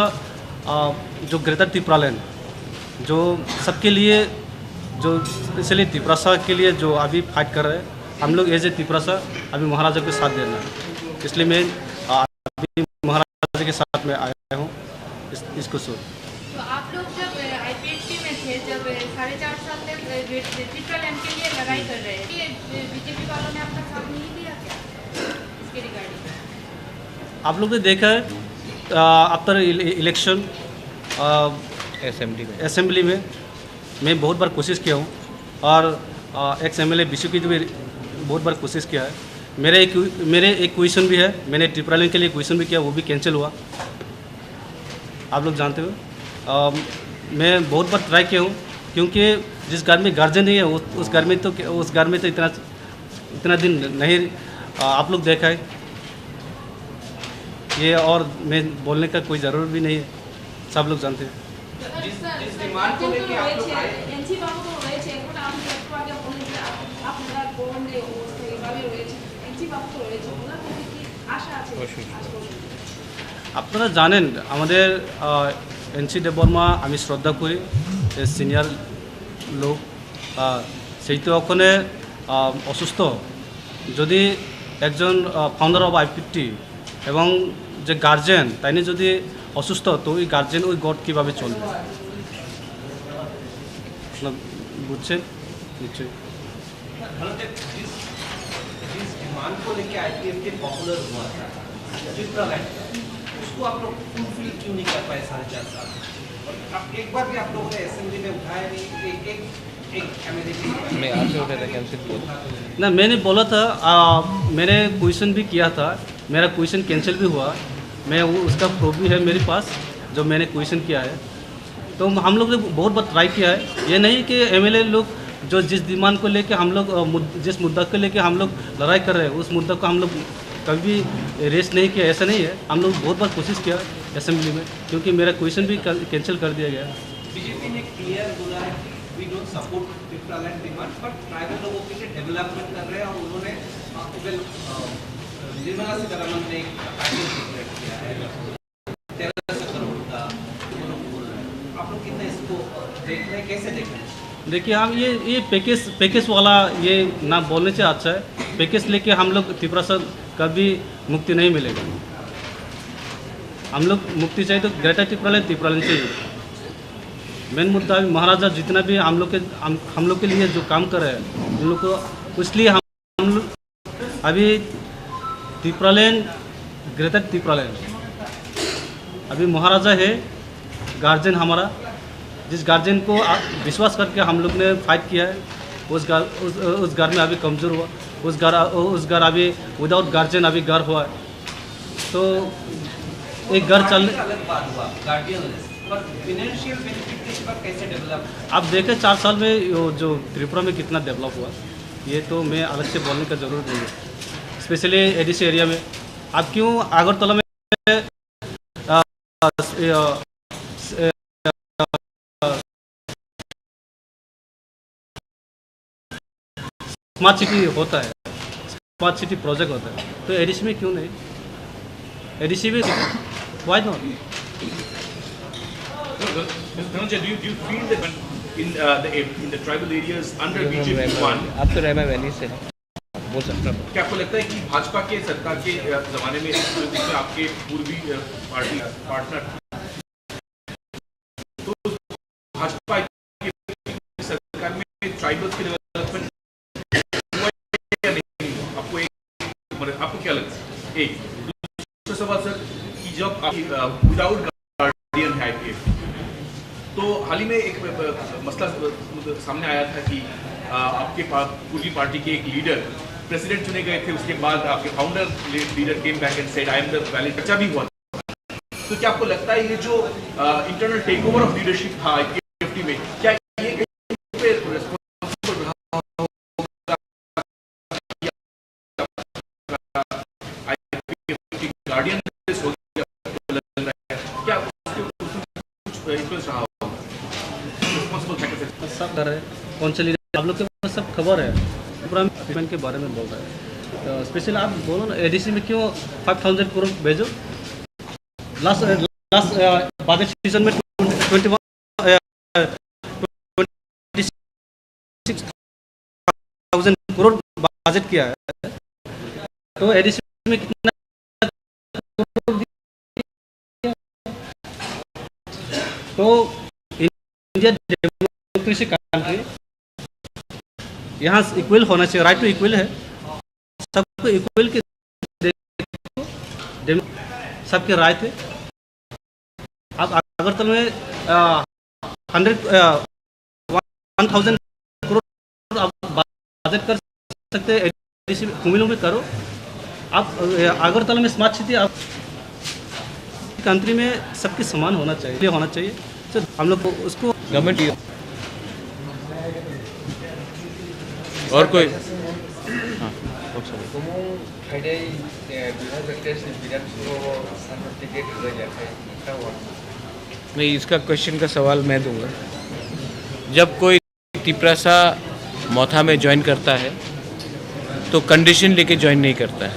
आ, जो ग्रेटर तिप्रालैंड, जो सबके लिए, जो स्पेशली तिप्रासा के लिए जो अभी फाइट कर रहे हैं, हम लोग एज ए तिप्रासा अभी महाराजा के साथ देना है। इसलिए मैं, आ, अभी महाराजा के साथ में आया हूँ इस, इसको सो। तो आप लोग जब आईपीएफटी में है, जब साढ़े चार साल तक, अ, टिप्रालैंड के लिए लड़ाई कर रहे हैं। ये, अ, बीजेपी वालों ने आपका साथ नहीं दिया क्या इसके regarding? आप लोग ने देखा है, अ, after इले-, इलेक्शन, अ, असेंबली में। असेंबली में मैं बहुत बार कोशिश किया हूँ और, अ, एक्स एमएलए बिशु की भी बहुत बार कोशिश किया है। मेरे एक, मेरे एक क्वेश्चन भी है, मैंने टिप्रालैंड के लिए क्वेश्चन भी किया, वो भी कैंसिल हुआ। आप लोग जानते हो, अ, मैं बहुत बार ट्राई किया हूँ, क्योंकि जिस घर में गार्जियन नहीं है, उस, उस घर में तो, उस घर में तो इतना, इतना दिन नहीं, अ, आप लोग देखा है, ये और मैं बोलने का कोई ज़रूरत भी नहीं है, सब लोग जानते हैं। जिस, जिस डिमांड को लेके आप लोग आए। এনসি বাবু তো রয়েছে, এখন আপনি একটু আগে বললেন যে আপ-, আপনারা বন্ধে অবস্থা এভাবে রয়েছে, এনসি বাবু তো রয়েছে, ওনার প্রতি কি আশা আছে? অবশ্যই। আজ পর্যন্ত? আপনারা জানেন, আমাদের, আহ, এনসি দেববর্মা আমি শ্রদ্ধা করি, এ সিনিয়র লোক, আহ, সেই তো ওখানে, আহ, অসুস্থ। যদি একজন, আহ, ফাউন্ডার অফ আইপিটি এবং যে গার্জেন, তাইনি যদি অসুস্থ, তো ওই গার্জেন ওই গড কিভাবে চলবে? আপনারা বুঝছেন নিশ্চয়ই। ভারতের जिस, जिस डिमांड को लेके आईपीएफटी पॉपुलर हुआ था, ट्रिपरालैंड का, उसको आप लोग फुलफिल क्यों नहीं कर पाए साढ़े चार साल? और आप एक बार भी आप लोगों ने असेंबली में उठाया नहीं, एक, एक, एक एमएलए की मैं आपसे उठाया था, कैंसिल किया। ना, मैंने बोला था, आ, मैंने क्वेश्चन भी किया था, मेरा क्वेश्चन कैंसिल भी हुआ। मैं वो, उसका प्रूफ भी है मेरे पास, जो मैंने क्वेश्चन किया है। तो हम लोग ने बहुत बार ट्राई किया है। ये नहीं कि एमएलए लोग जो जिस डिमांड को लेके हम लोग, अ, मुद-, जिस मुद्दा को लेके हम लोग लड़ाई कर रहे हैं, उस मुद्दा को हम लोग कभी भी रेस नहीं किया, ऐसा नहीं है। हम लोग बहुत बार कोशिश किया असेंबली में, क्योंकि मेरा क्वेश्चन भी कै-, कैंसिल कर दिया गया। बीजेपी ने क्लियर बोला है कि we don't support Tipraland demand, but tribal लोगों के लिए डेवलपमेंट कर रहे हैं और उन्होंने, अ, इवन, अ, निर्मला सीतारमण ने एक आर्टिकल प्रिपेयर किया है। तेरह सौ करोड़ का वो लोग बोल रहे हैं। आप लोग कितना इसको, अ, देख रहे हैं, कैसे देख रहे हैं? देखिए, हम ये, ये पैकेज, पैकेज वाला ये ना बोलने से अच्छा है। पैकेज लेके हम लोग त्रिपुरा से कभी मुक्ति नहीं मिलेगा। हम लोग मुक्ति चाहिए तो ग्रेटर टिप्रालैंड, टिप्रालैंड चाहिए। मेन मुद्दा अभी महाराजा जितना भी हम लोग के, हम, हम लोग के लिए जो काम कर रहे हैं, उन लोग को, इसलिए हम, हम लोग अभी टिप्रालैंड, ग्रेटर टिप्रालैंड, अभी महाराजा है गार्जियन हमारा, जिस गार्जियन को आ-, विश्वास करके हम लोग ने फाइट किया है, उस घर, उस, उस घर में अभी कमज़ोर हुआ, उस घर, उस घर अभी विदाउट गार्जियन अभी घर हुआ है। तो एक घर चलने अलग बात हुआ, गार्डियनलेस, पर फाइनेंशियल बेनिफिट के बाद कैसे डेवलप? आप देखें, चार साल में वो जो त्रिपुरा में कितना डेवलप हुआ, ये तो मैं अलग से बोलने का ज़रूरत नहीं है। स्पेशली एडीसी एरिया में, आप क्यों अगरतला में, अ, स-, अ, स-, अ, स्मार्ट सिटी होता है, स्मार्ट सिटी प्रोजेक्ट होता है, तो एडीसी में क्यों नहीं? एडीसी में, why not? Dhananjay, do you, do you feel that in, uh, the, in the tribal areas under BJP one, आप तो रहमा वैली से हैं, बोल सकते हैं। क्या आपको लगता है कि भाजपा के सरकार के, अ, जमाने में, जिसमें आपके पूर्वी, अ, पार्टी, पार्टनर, तो भाजपा की सरकार में ट्राइबल्स की डेवलपमेंट हुआ या नहीं हुआ? आपको एक, मतलब, आपको क्या लगता है? एक दूसरा सवाल सर, कि जब आप, अ, विदाउट गार्डियन है आईपीएफ, तो हाल ही में एक, अ, अ, मसला, अ, मतलब, सामने आया था कि, अ, आपके पा-, पूर्वी पार्टी के एक लीडर प्रेसिडेंट चुने गए थे, उसके बाद आपके founder leader came back and said, "I am the valid।" चर्चा भी हुआ। तो क्या आपको लगता है ये जो, uh, internal take over of leadership था आईपीएफटी में, क्या ये कहीं पे रिस्पॉन्सिबल रहा होगा या आईपीएफटी गार्डियन हो गया, आपको लग रहा है? क्या उसके, उसमें कुछ इन्फ्लुएंस रहा होगा? रिस्पॉन्सिबल फैक्टर से सब कर रहे हैं, कौन से लीडर, आप लोग के पास सब खबर है, पूरा डेवलपमेंट के बारे में बोल रहे हैं। तो स्पेशल आप बोलो ना, एडीसी में क्यों फ़ाइव थाउजेंड करोड़ भेजो? लास्ट, लास्ट, अ, बजट सीजन में ट्वेंटी वन, अ, ट्वेंटी सिक्स थाउजेंड करोड़ बजट किया है, तो एडीसी में कितना करोड़ दिया? तो इंडिया डेमोक्रेसी कंट्री, यहाँ इक्वल होना चाहिए, राइट टू इक्वल है, सबको इक्वल के, सबके राइट है। आप अगरतला में हंड्रेड वन थाउजेंड करोड़ आप बजट कर सकते हैं, एडीसी कुमिल्लांग में करो। आप अगरतला में स्मार्ट सिटी, आप कंट्री में सबके समान होना चाहिए, होना चाहिए। सर, हम लोग को उसको गवर्नमेंट और कोई? हाँ, नहीं, इसका क्वेश्चन का सवाल मैं दूंगा। जब कोई तिपरासा मोथा में ज्वाइन करता है तो कंडीशन लेके ज्वाइन नहीं करता है।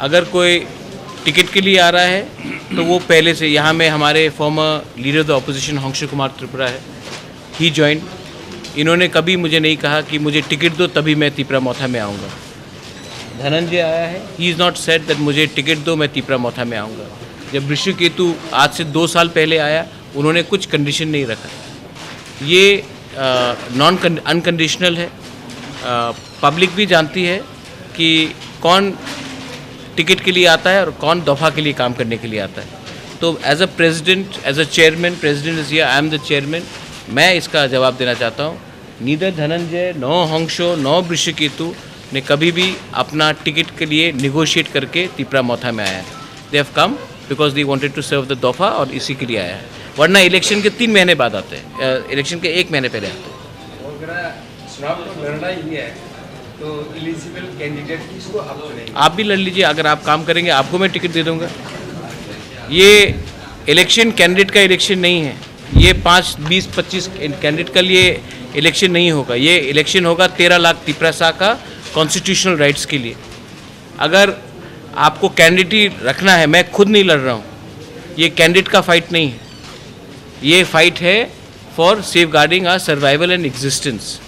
अगर कोई टिकट के लिए आ रहा है तो वो पहले से, यहाँ में हमारे former leader of the opposition हंशु कुमार त्रिपुरा है, he joined। इन्होंने कभी मुझे नहीं कहा कि मुझे टिकट दो तभी मैं तिपरा मोथा में आऊँगा। धनंजय आया है, he is not said that मुझे टिकट दो मैं तिपरा मोथा में आऊँगा। जब ऋषिकेतु आज से दो साल पहले आया, उन्होंने कुछ कंडीशन नहीं रखा। ये नॉन अनकंडीशनल है। पब्लिक भी जानती है कि कौन टिकट के लिए आता है और कौन दफ़ा के लिए काम करने के लिए आता है। तो as a president, as a chairman, president is here, I am the chairman, मैं इसका जवाब देना चाहता हूँ। नीदर धनंजय, नो हंशो, नो वृषिकेतु ने कभी भी अपना टिकट के लिए निगोशिएट करके तिपरा मोथा में आया है। They have come because they wanted to serve the दफ़ा और इसी के लिए आया है, वरना इलेक्शन के तीन महीने बाद आते हैं, इलेक्शन के एक महीने पहले आते हैं। अगर चुनाव लड़ना ही है तो एलिजिबल कैंडिडेट किसको आप चुनेंगे? आप भी लड़ लीजिए, अगर आप काम करेंगे आपको मैं टिकट दे दूंगा। ये इलेक्शन कैंडिडेट का इलेक्शन नहीं है, ये पाँच बीस पच्चीस कैंडिडेट के लिए इलेक्शन नहीं होगा। ये इलेक्शन होगा तेरह लाख तिपरासा का कॉन्स्टिट्यूशनल राइट्स के लिए। अगर आपको कैंडिडेट रखना है, मैं खुद नहीं लड़ रहा हूँ, ये कैंडिडेट का फाइट नहीं है, ये फाइट है for safeguarding our survival and existence।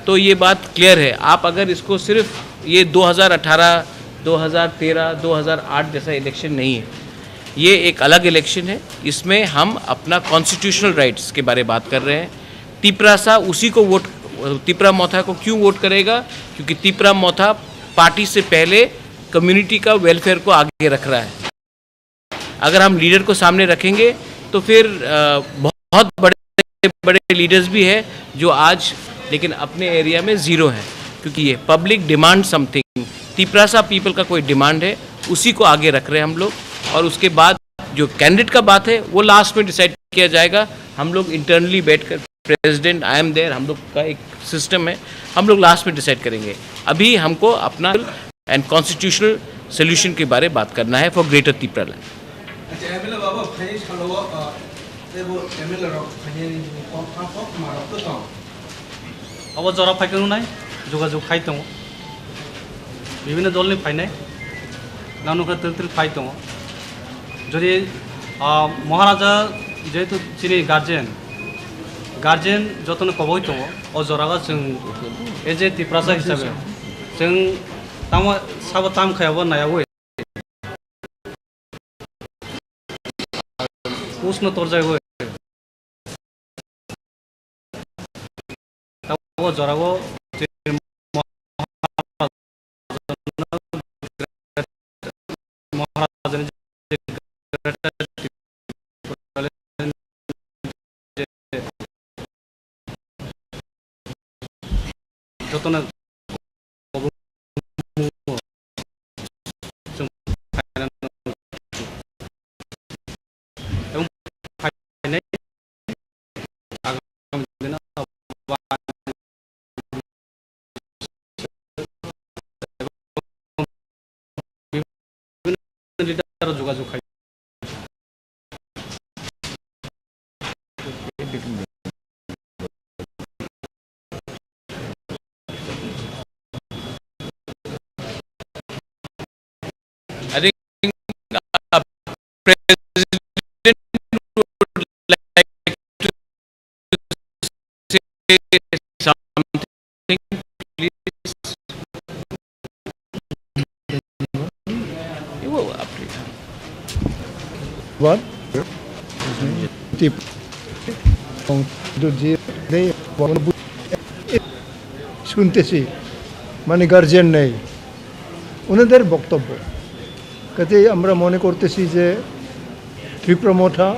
तो ये बात क्लियर है। आप अगर इसको सिर्फ ये दो हज़ार अठारह, दो हज़ार तेरह, दो हज़ार आठ जैसा इलेक्शन नहीं है, ये एक अलग इलेक्शन है। इसमें हम अपना कॉन्स्टिट्यूशनल राइट्स के बारे में बात कर रहे हैं। तिपरासा उसी को वोट, तिपरा मोथा को क्यों वोट करेगा? क्योंकि तिपरा मोथा पार्टी से पहले कम्युनिटी का वेलफेयर को आगे रख रहा है। अगर हम लीडर को सामने रखेंगे तो फिर बहुत बड़े बड़े लीडर्स भी हैं जो आज लेकिन अपने एरिया में ज़ीरो हैं, क्योंकि ये public demand something, Tiprasa people का कोई डिमांड है, उसी को आगे रख रहे हैं हम लोग। और उसके बाद जो कैंडिडेट का बात है वो लास्ट में डिसाइड किया जाएगा। हम लोग इंटरनली बैठ कर प्रेसिडेंट, आई एम देयर, हम लोग का एक सिस्टम है, हम लोग लास्ट में डिसाइड करेंगे। अभी हमको अपना एंड कॉन्स्टिट्यूशनल सोल्यूशन के बारे में बात करना है for greater Tipra land. Abo jora phai tongo nai, jogajog khai tongo, bibhinno dolni phainai, nang nukha twrwk twrwk phai tongo. Jodi, ah, Maharaja jehetu chini guardian, guardian jotono koboi tongo, o jorao chwng as a Tiprasa hisabe chwng tamo sabo tam khayabo naiyawi. Pusno torjagwi. Tabuk o jorao Maharajani jotono leader jogajog khai. I think, uh, President would like to say something, please. What? Tip. নেই, শুনতেছি, মানে গার্জিয়ান নেই, ওনাদের বক্তব্য। কাজেই আমরা মনে করতেছি যে ত্রিপুরা মথা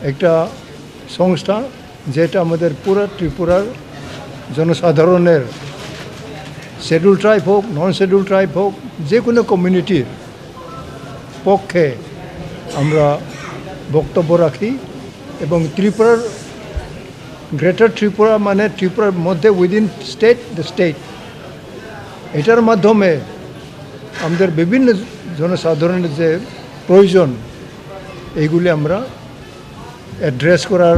একটা সংস্থা, যেটা আমাদের পুরা ত্রিপুরার জনসাধারণের, শিডিউল ট্রাইব হোক, নন শিডিউল ট্রাইব হোক, যে কোনো কমিউনিটির পক্ষে আমরা বক্তব্য রাখি এবং ত্রিপুরার, গ্রেটার ত্রিপুরা মানে ত্রিপুরার মধ্যে, উইদিন স্টেট, দ্য স্টেট, এটার মাধ্যমে আমাদের বিভিন্ন জনসাধারণের যে প্রয়োজন, এইগুলি আমরা অ্যাড্রেস করার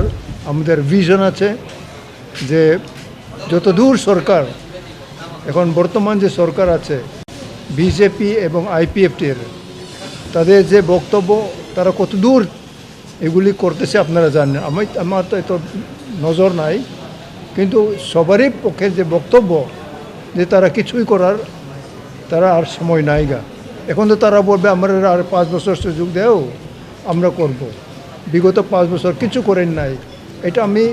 আমাদের ভিশন আছে। যে যতদূর সরকার, এখন বর্তমান যে সরকার আছে, বিজেপি এবং আইপিএফটির, তাদের যে বক্তব্য, তারা কতদূর এগুলি করতেছে আপনারা জানেন। আমি, আমার তো এত নজর নাই, কিন্তু সবারই পক্ষে যে বক্তব্য যে তারা কিছুই করার, তারা আর সময় নাই গা। এখন তো তারা বলবে, "আমরা আর পাঁচ বছর সুযোগ দেও, আমরা করব।" বিগত পাঁচ বছর কিছু করেন নাই, এটা আমি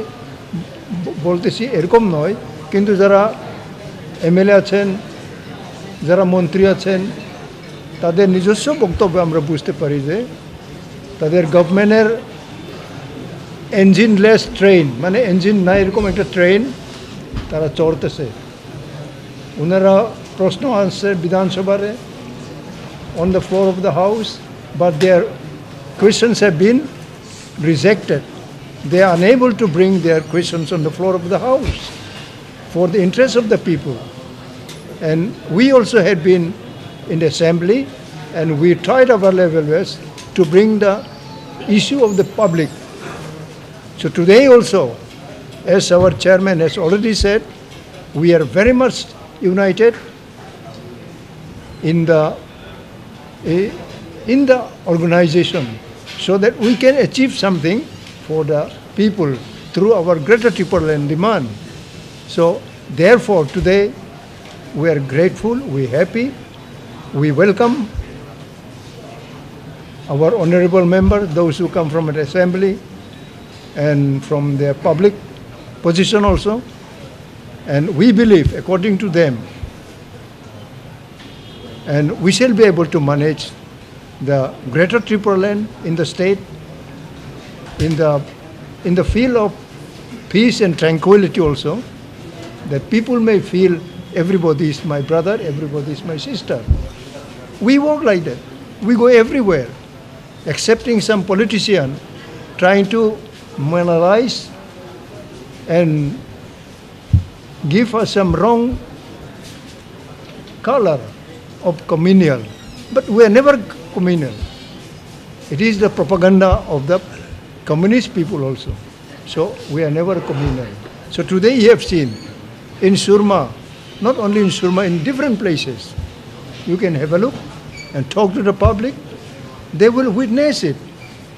ব-, বলতেছি এরকম নয়, কিন্তু যারা এমএলএ আছেন, যারা মন্ত্রী আছেন, তাদের নিজস্ব বক্তব্যে আমরা বুঝতে পারি যে তাদের গভর্নমেন্টের ইঞ্জিনলেস ট্রেন, মানে ইঞ্জিন নাই এরকম একটা ট্রেন তারা চড়তেছে। ওনারা প্রশ্ন আনছে বিধানসভারে, on the floor of the house, but their questions have been rejected. They are unable to bring their questions on the floor of the house for the interest of the people. And we also had been in the assembly, and we tried our level best to bring the issue of the public. So today also, as our chairman has already said, we are very much united in the, eh, in the organization, so that we can achieve something for the people through our Greater Tipraland demand. So therefore, today we are grateful, we happy, we welcome our honorable member, those who come from an assembly and from their public position also. And we believe, according to them, and we shall be able to manage the Greater Tipraland in the state, in the, in the field of peace and tranquility also, that people may feel everybody is my brother, everybody is my sister. We work like that. We go everywhere, accepting some politician trying to marginalize and give us some wrong color of communal. But we are never communal. It is the propaganda of the communist people also. So we are never communal. So today you have seen in Surma, not only in Surma, in different places, you can have a look and talk to the public. They will witness it,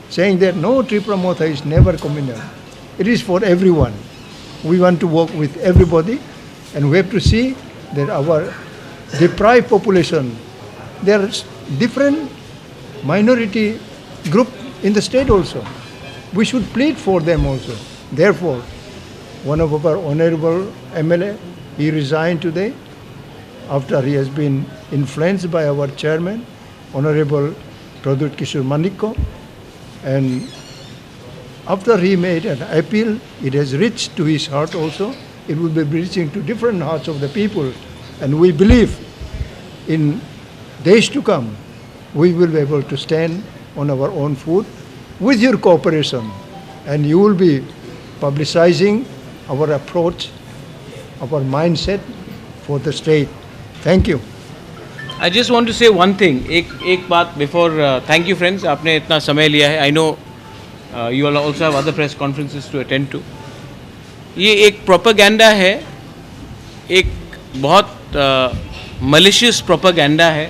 saying that no, Tipra Motha is never communal. It is for everyone. We want to work with everybody, and we have to see that our deprived population, there are different minority group in the state also. We should plead for them also. Therefore, one of our honorable M L A, he resigned today after he has been influenced by our chairman, Honorable Pradyut Kishore Manikya, and after he made an appeal, it has reached to his heart also. It will be reaching to different hearts of the people, and we believe in days to come, we will be able to stand on our own foot with your cooperation, and you will be publicizing our approach, our mindset for the state. Thank you. I just want to say one thing. एक एक बात before, uh, thank you friends, आपने इतना समय लिया है. I know, uh, you all also have other press conferences to attend to. ये एक प्रोपेगेंडा है, एक बहुत मलिशियस प्रोपेगेंडा है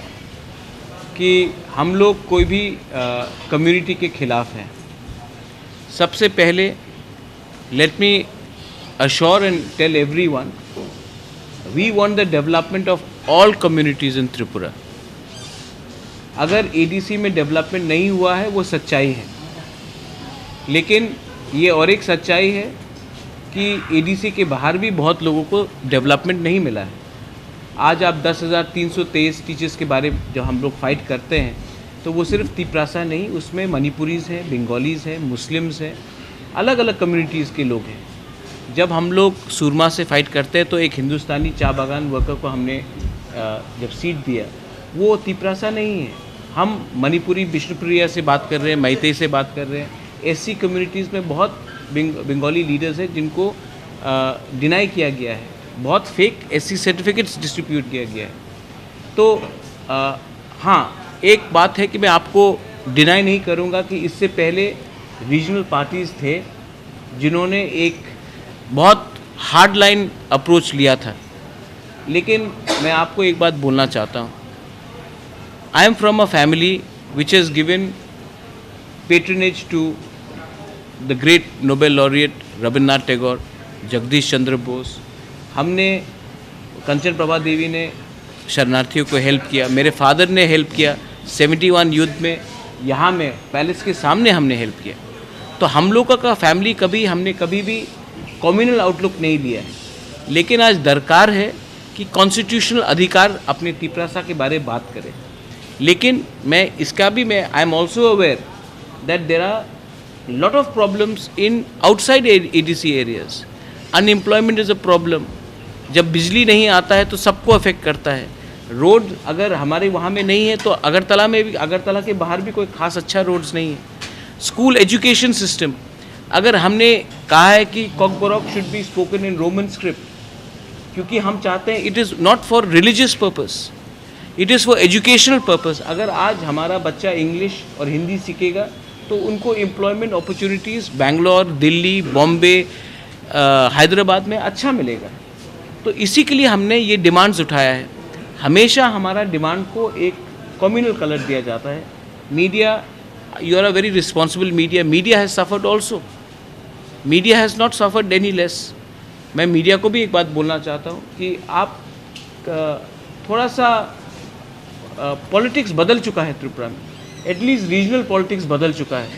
कि हम लोग कोई भी कम्युनिटी के खिलाफ हैं. सबसे पहले, let me assure and tell everyone, we want the development of all communities in Tripura. अगर एडीसी में डेवलपमेंट नहीं हुआ है, वो सच्चाई है, लेकिन ये और एक सच्चाई है कि एडीसी के बाहर भी बहुत लोगों को डेवलपमेंट नहीं मिला है। आज आप दस हज़ार तीन सौ तेईस टीचर्स के बारे में जब हम लोग फाइट करते हैं, तो वो सिर्फ तिपरासा नहीं, उसमें मणिपुरीज हैं, बंगालीज हैं, मुस्लिम्स हैं, अलग अलग कम्युनिटीज़ के लोग हैं। जब हम लोग सूरमा से फाइट करते हैं, तो एक हिंदुस्तानी चाय बागान वर्कर को हमने, अ, जब सीट दिया, वो तिपरासा नहीं है। हम मणिपुरी, विष्णुप्रिया से बात कर रहे हैं, मैतेई से बात कर रहे हैं। एससी कम्युनिटीज़ में बहुत बंग-, बंगाली लीडर्स हैं जिनको, अ, डिनाई किया गया है, बहुत फेक एससी सर्टिफिकेट्स डिस्ट्रीब्यूट किया गया है। तो, अ, हाँ, एक बात है कि मैं आपको डिनाई नहीं करूँगा कि इससे पहले रीजनल पार्टीज़ थे जिन्होंने एक बहुत हार्ड लाइन अप्रोच लिया था, लेकिन मैं आपको एक बात बोलना चाहता हूँ। I am from a family which has given patronage to the great Nobel laureate Rabindranath Tagore, Jagdish चंद्र बोस। हमने, कंचन प्रभा देवी ने शरणार्थियों को हेल्प किया, मेरे फादर ने हेल्प किया सेवेंटी वन युद्ध में, यहाँ में पैलेस के सामने हमने हेल्प किया। तो हम लोगों का फैमिली कभी, हमने कभी भी कम्युनल आउटलुक नहीं लिया है, लेकिन आज दरकार है कि कॉन्स्टिट्यूशनल अधिकार अपने तिपरासा के बारे में बात करें। लेकिन मैं इसका भी, मैं, I am also aware that there are lot of problems in outside A D C areas. Unemployment is a problem. जब बिजली नहीं आता है तो सबको अफेक्ट करता है। रोड अगर हमारे वहाँ में नहीं है तो अगरतला में भी, अगरतला के बाहर भी कोई खास अच्छा रोड्स नहीं है। स्कूल एजुकेशन सिस्टम, अगर हमने कहा है कि Kokborok should be spoken in Roman script, क्योंकि हम चाहते हैं, it is not for religious purpose, it is for educational purpose। अगर आज हमारा बच्चा इंग्लिश और हिंदी सीखेगा तो उनको एम्प्लॉयमेंट अपॉर्चुनिटीज़ बैंगलोर, दिल्ली, बॉम्बे, अ, हैदराबाद में अच्छा मिलेगा। तो इसी के लिए हमने ये डिमांड्स उठाया है। हमेशा हमारा डिमांड को एक कम्युनल कलर दिया जाता है। Media, you are a very responsible media, media has suffered also, media has not suffered any less। मैं मीडिया को भी एक बात बोलना चाहता हूँ कि आप, अ, थोड़ा सा, अ, पॉलिटिक्स बदल चुका है त्रिपुरा में, एटलीस्ट रीजनल पॉलिटिक्स बदल चुका है।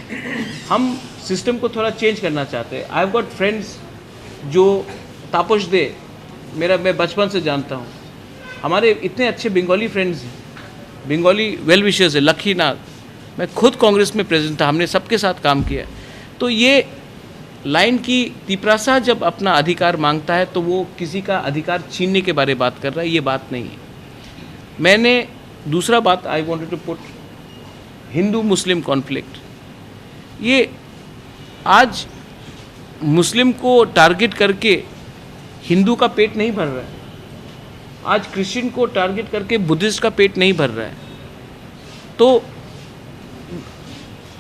हम सिस्टम को थोड़ा चेंज करना चाहते हैं। I have got friends जो तापस दे, मेरा, मैं बचपन से जानता हूँ, हमारे इतने अच्छे बंगाली फ्रेंड्स हैं, बंगाली वेल विशर्स हैं, लक्कीनाथ, मैं खुद कांग्रेस में प्रेजेंट था, हमने सबके साथ काम किया। तो ये लाइन की तिपरासा जब अपना अधिकार मांगता है तो वो किसी का अधिकार छीनने के बारे बात कर रहा है, ये बात नहीं है। मैंने दूसरा बात, I wanted to put Hindu Muslim conflict. ये आज मुस्लिम को टारगेट करके हिंदू का पेट नहीं भर रहा है, आज क्रिश्चियन को टारगेट करके बुद्धिस्ट का पेट नहीं भर रहा है। तो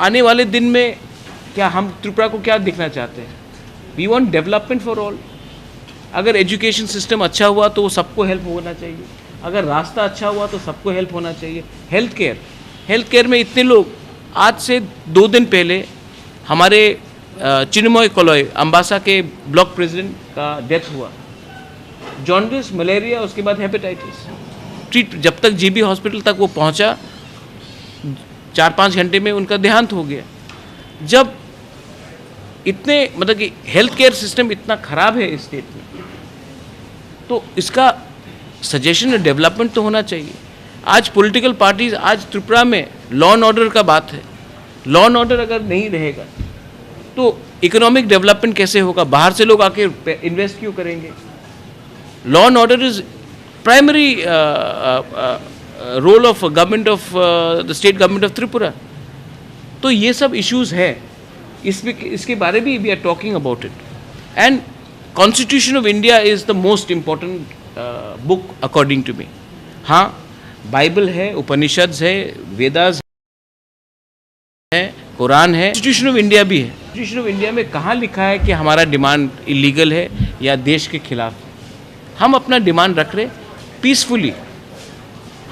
आने वाले दिन में क्या हम त्रिपुरा को क्या देखना चाहते हैं? We want development for all। अगर एजुकेशन सिस्टम अच्छा हुआ तो वो सबको हेल्प होना चाहिए, अगर रास्ता अच्छा हुआ तो सबको हेल्प होना चाहिए। हेल्थ केयर, हेल्थ केयर में इतने लोग, आज से दो दिन पहले हमारे, अ, चिन्मय कलय अम्बासा के ब्लॉक प्रेसिडेंट का डेथ हुआ, जॉन्डिस, मलेरिया, उसके बाद हेपेटाइटिस। ट्रीट, जब तक जीबी हॉस्पिटल तक वो पहुंचा, चार पाँच घंटे में उनका देहांत हो गया। जब इतने, मतलब कि हेल्थ केयर सिस्टम इतना ख़राब है इस स्टेट में, तो इसका सजेशन, डेवलपमेंट तो होना चाहिए। आज पॉलिटिकल पार्टीज, आज त्रिपुरा में लॉ एंड ऑर्डर का बात है, लॉ एंड ऑर्डर अगर नहीं रहेगा तो इकोनॉमिक डेवलपमेंट कैसे होगा? बाहर से लोग आके इन्वेस्ट क्यों करेंगे? Law and order is primary role of government of the state government of Tripura। तो ये सब इश्यूज है, इसमें, इसके बारे में we are talking about it। And Constitution of India is the most important book according to me। हाँ, बाइबल है, उपनिषद्स है, वेदास है, कुरान है, कॉन्स्टिट्यूशन ऑफ इंडिया भी है। कॉन्स्टिट्यूशन ऑफ इंडिया में कहाँ लिखा है कि हमारा डिमांड इलीगल है या देश के खिलाफ है? हम अपना डिमांड रख रहे पीसफुली,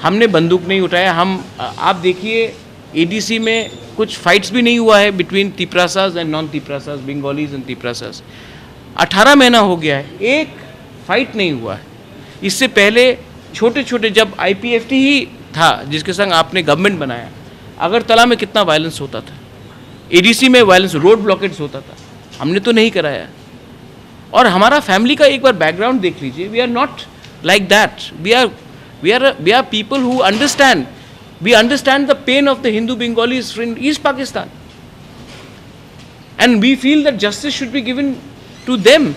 हमने बंदूक नहीं उठाया। हम, आप देखिए, एडीसी में कुछ फाइट्स भी नहीं हुआ है between Tiprasas and non Tiprasas, Bengalis and Tiprasas। अठारह महीना हो गया है, एक फाइट नहीं हुआ है। इससे पहले छोटे छोटे, जब आईपीएफटी ही था जिसके संग आपने गवर्नमेंट बनाया, अगरतला में कितना वायलेंस होता था, एडीसी में वायलेंस, रोड ब्लॉकेड्स होता था, हमने तो नहीं कराया। और हमारा फैमिली का एक बार बैकग्राउंड देख लीजिए, we are not like that, we are we are we are people who understand, we understand the pain of the Hindu Bengalis in East Pakistan. And we feel that justice should be given to them.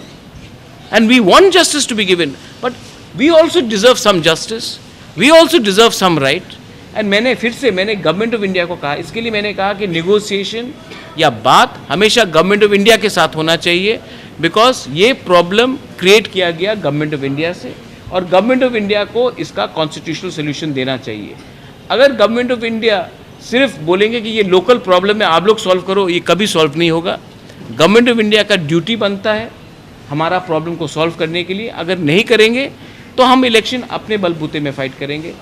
And we want justice to be given. But we also deserve some justice. We also deserve some right. And मैंने फिर से मैंने government of India को कहा, इसके लिए मैंने कहा कि नेगोशिएशन या बात हमेशा गवर्नमेंट ऑफ इंडिया के साथ होना चाहिए, बिकॉज ये प्रॉब्लम क्रिएट किया गया गवर्नमेंट ऑफ इंडिया से, और गवर्नमेंट ऑफ इंडिया को इसका कॉन्स्टिट्यूशनल सोल्यूशन देना चाहिए। अगर गवर्नमेंट ऑफ इंडिया सिर्फ बोलेंगे कि ये लोकल प्रॉब्लम है, आप लोग सॉल्व करो, ये कभी सॉल्व नहीं होगा। गवर्नमेंट ऑफ इंडिया का ड्यूटी बनता है हमारा प्रॉब्लम को सॉल्व करने के लिए। अगर नहीं करेंगे तो हम इलेक्शन अपने बलबूते में फाइट करेंगे।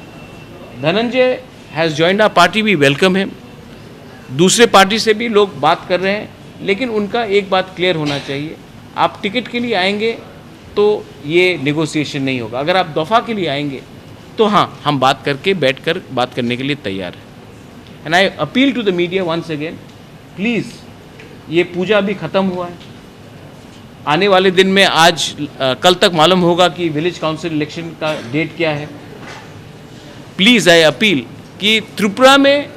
Dhananjay has joined our party, we welcome him. दूसरे पार्टी से भी लोग बात कर रहे हैं, लेकिन उनका एक बात क्लियर होना चाहिए, आप टिकट के लिए आएंगे तो ये नेगोशिएशन नहीं होगा। अगर आप दफ़ा के लिए आएंगे तो हाँ, हम बात करके, बैठ कर बात करने के लिए तैयार हैं। And I appeal to the media once again, please, ये पूजा अभी ख़त्म हुआ है। आने वाले दिन में, आज, अ, कल तक मालूम होगा कि विलेज काउंसिल इलेक्शन का डेट क्या है। प्लीज़, आई अपील कि त्रिपुरा में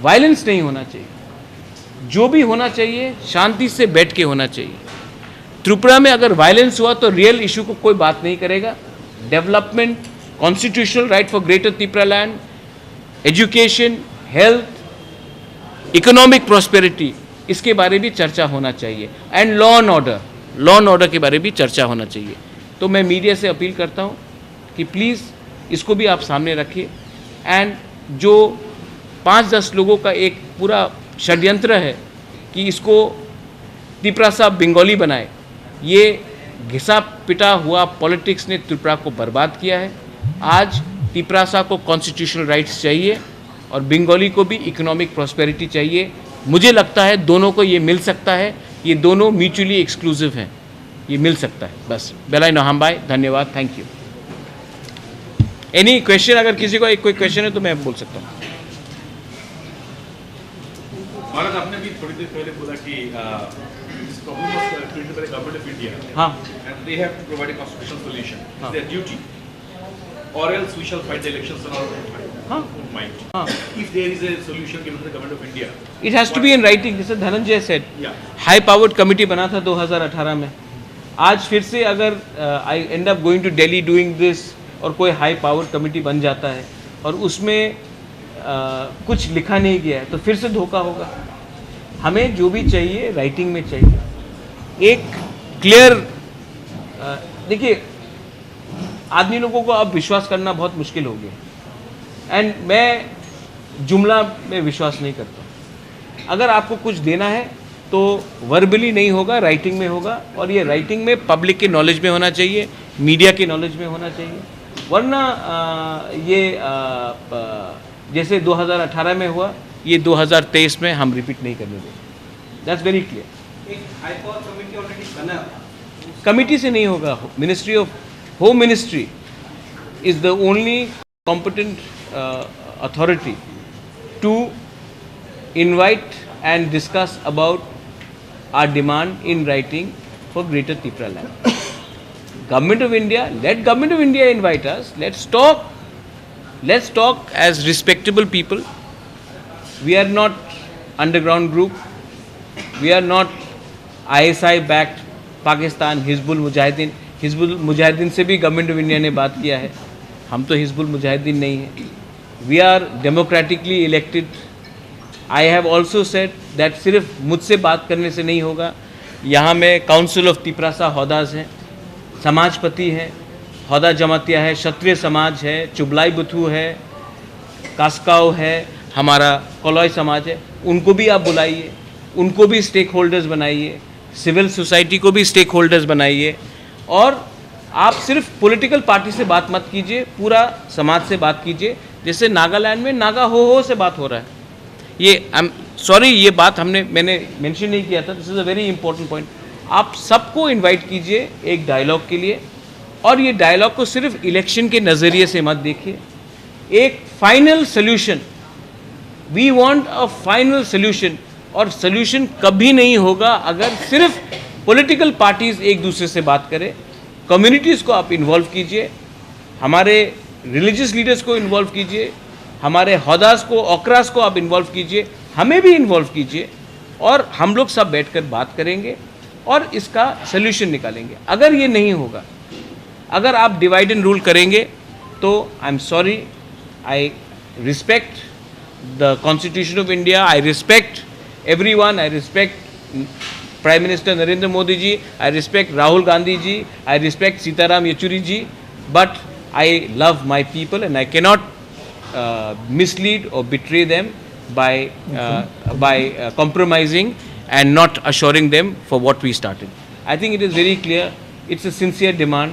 वायलेंस नहीं होना चाहिए। जो भी होना चाहिए, शांति से बैठ के होना चाहिए। त्रिपुरा में अगर वायलेंस हुआ तो रियल इशू को कोई बात नहीं करेगा। Development, constitutional right for greater Tipra land, education, health, economic prosperity, इसके बारे भी चर्चा होना चाहिए। And law and order, law and order के बारे भी चर्चा होना चाहिए। तो मैं मीडिया से अपील करता हूँ कि प्लीज़ इसको भी आप सामने रखिए। एंड जो पाँच दस लोगों का एक पूरा षड्यंत्र है कि इसको तिपरासा बंगाली बनाए, ये घिसा पिटा हुआ पॉलिटिक्स ने त्रिपुरा को बर्बाद किया है। आज तिपरासा को कॉन्स्टिट्यूशनल राइट्स चाहिए और बंगाली को भी इकोनॉमिक प्रॉस्पेरिटी चाहिए। मुझे लगता है दोनों को ये मिल सकता है, ये दोनों म्यूचुअली एक्सक्लूसिव हैं, ये मिल सकता है। बस, बेलाय नोहामबाय, धन्यवाद, थैंक यू। एनी क्वेश्चन, अगर किसी को एक कोई क्वेश्चन है तो मैं बोल सकता हूँ। महाराज, आपने अभी थोड़ी देर पहले बोला कि this problem was created by government of India हाँ। And they have to provide a constitutional solution. हाँ। It's their duty. Or else we shall fight the elections on our own हाँ। Own might. हाँ। If there is a solution given to the government of India, It has to be in writing, जैसे धनंजय सेड, या high powered committee बना था दो हज़ार अठारह में। आज फिर से अगर I end up going to Delhi doing this और कोई हाई पावर्ड कमेटी बन जाता है और उसमें uh, कुछ लिखा नहीं गया है तो फिर से धोखा होगा। हमें जो भी चाहिए राइटिंग में चाहिए, एक क्लियर। देखिए, आदमी लोगों को अब विश्वास करना बहुत मुश्किल हो गया। एंड मैं जुमला में विश्वास नहीं करता। अगर आपको कुछ देना है तो वर्बली नहीं होगा, राइटिंग में होगा। और ये राइटिंग में पब्लिक के नॉलेज में होना चाहिए, मीडिया के नॉलेज में होना चाहिए। वरना अ, ये अ, अ, जैसे दो हज़ार अठारह में हुआ, ये दो हज़ार तेईस में हम रिपीट नहीं करने देंगे। That's very clear. एक हाई पावर कमेटी ऑलरेडी बना हुआ। कमेटी से नहीं होगा। Ministry of Home Ministry is the only competent authority to invite and discuss about our demand in writing for Greater Tipra Land. Government of India, let Government of India invite us. Let's talk. Let's talk as respectable people. We are not underground group. We are not I S I backed Pakistan, Hizbul Mujahideen. Hizbul Mujahideen से भी government of India ने बात किया है। हम तो हिजबुल मुजाहिदीन नहीं है। We are democratically elected. I have also said that सिर्फ मुझसे बात करने से नहीं होगा। यहाँ में काउंसिल ऑफ तिपरासा हौदास हैं, समाजपति हैं, हौदा जमातिया है, क्षत्रिय समाज है, चुबलाई बुथु है, कास्काव है, हमारा कलॉय समाज है, उनको भी आप बुलाइए, उनको भी स्टेक होल्डर्स बनाइए, सिविल सोसाइटी को भी स्टेक होल्डर्स बनाइए। और आप सिर्फ पॉलिटिकल पार्टी से बात मत कीजिए, पूरा समाज से बात कीजिए। जैसे नागालैंड में नागा हो हो से बात हो रहा है। ये, आई एम सॉरी, ये बात हमने मैंने मेंशन नहीं किया था। This is a very important point. आप सबको इनवाइट कीजिए एक डायलॉग के लिए, और ये डायलॉग को सिर्फ इलेक्शन के नज़रिए से मत देखिए। एक final solution, we want a final solution. और सोल्यूशन कभी नहीं होगा अगर सिर्फ पॉलिटिकल पार्टीज एक दूसरे से बात करें, कम्युनिटीज को आप इन्वॉल्व कीजिए, हमारे रिलीजियस लीडर्स को इन्वॉल्व कीजिए, हमारे हदास को, ओकरास को आप इन्वॉल्व कीजिए, हमें भी इन्वॉल्व कीजिए और हम लोग सब बैठकर बात करेंगे और इसका सोल्यूशन निकालेंगे। अगर ये नहीं होगा, अगर आप डिवाइड एंड रूल करेंगे तो I am sorry, I respect the Constitution of India, I respect everyone, I respect Prime Minister Narendra Modi ji, I respect Rahul Gandhi ji, I respect Sitaram Yechury ji, but I love my people and I cannot uh, mislead or betray them by uh, by uh, compromising and not assuring them for what we started. I think it is very clear. It's a sincere demand.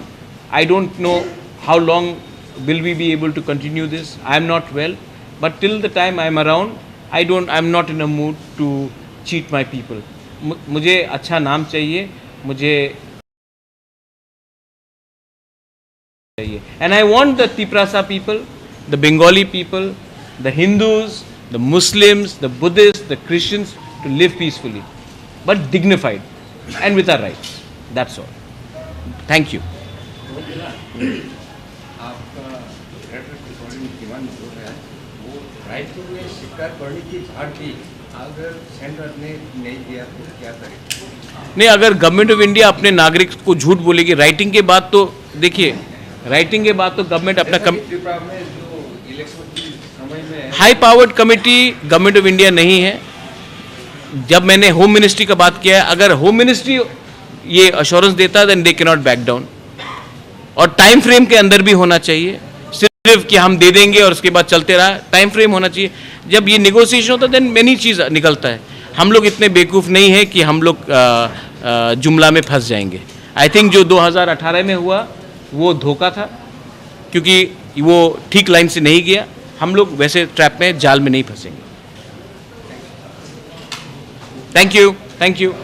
I don't know how long will we be able to continue this. I am not well, but till the time I am around, I don't. I am not in a mood to cheat my people. मु- मुझे अच्छा नाम चाहिए, मुझे चाहिए। And I want the Tiprasa people, the Bengali people, the Hindus, the Muslims, the Buddhists, the Christians to live peacefully, but dignified and with our rights. That's all. Thank you. आपका ग्रेटर कुंभकर्ण डिमांड जो है, वो रायपुर में शिकार करने की झाड़ थी, अगर सेंटर ने नहीं दिया तो क्या करें? नहीं, अगर गवर्नमेंट ऑफ इंडिया अपने नागरिक को झूठ बोलेगी, राइटिंग के बाद तो देखिए, राइटिंग के बाद तो गवर्नमेंट अपना कम त्रिपुरा में जो इलेक्शन की समय में high powered committee government of India नहीं है। जब मैंने होम मिनिस्ट्री का बात किया है, अगर होम मिनिस्ट्री ये अश्योरेंस देता है, then they cannot back down। और टाइम फ्रेम के अंदर भी होना चाहिए, सिर्फ कि हम दे देंगे और उसके बाद चलते रहा। टाइम फ्रेम होना चाहिए। जब ये नेगोशिएशन होता है, देन मेनी चीज़ निकलता है। हम लोग इतने बेवकूफ़ नहीं है कि हम लोग अ, अ, जुमला में फंस जाएंगे। आई थिंक जो दो हज़ार अठारह में हुआ, वो धोखा था, क्योंकि वो ठीक लाइन से नहीं गया। हम लोग वैसे ट्रैप में, जाल में नहीं फंसेंगे। Thank you. Thank you.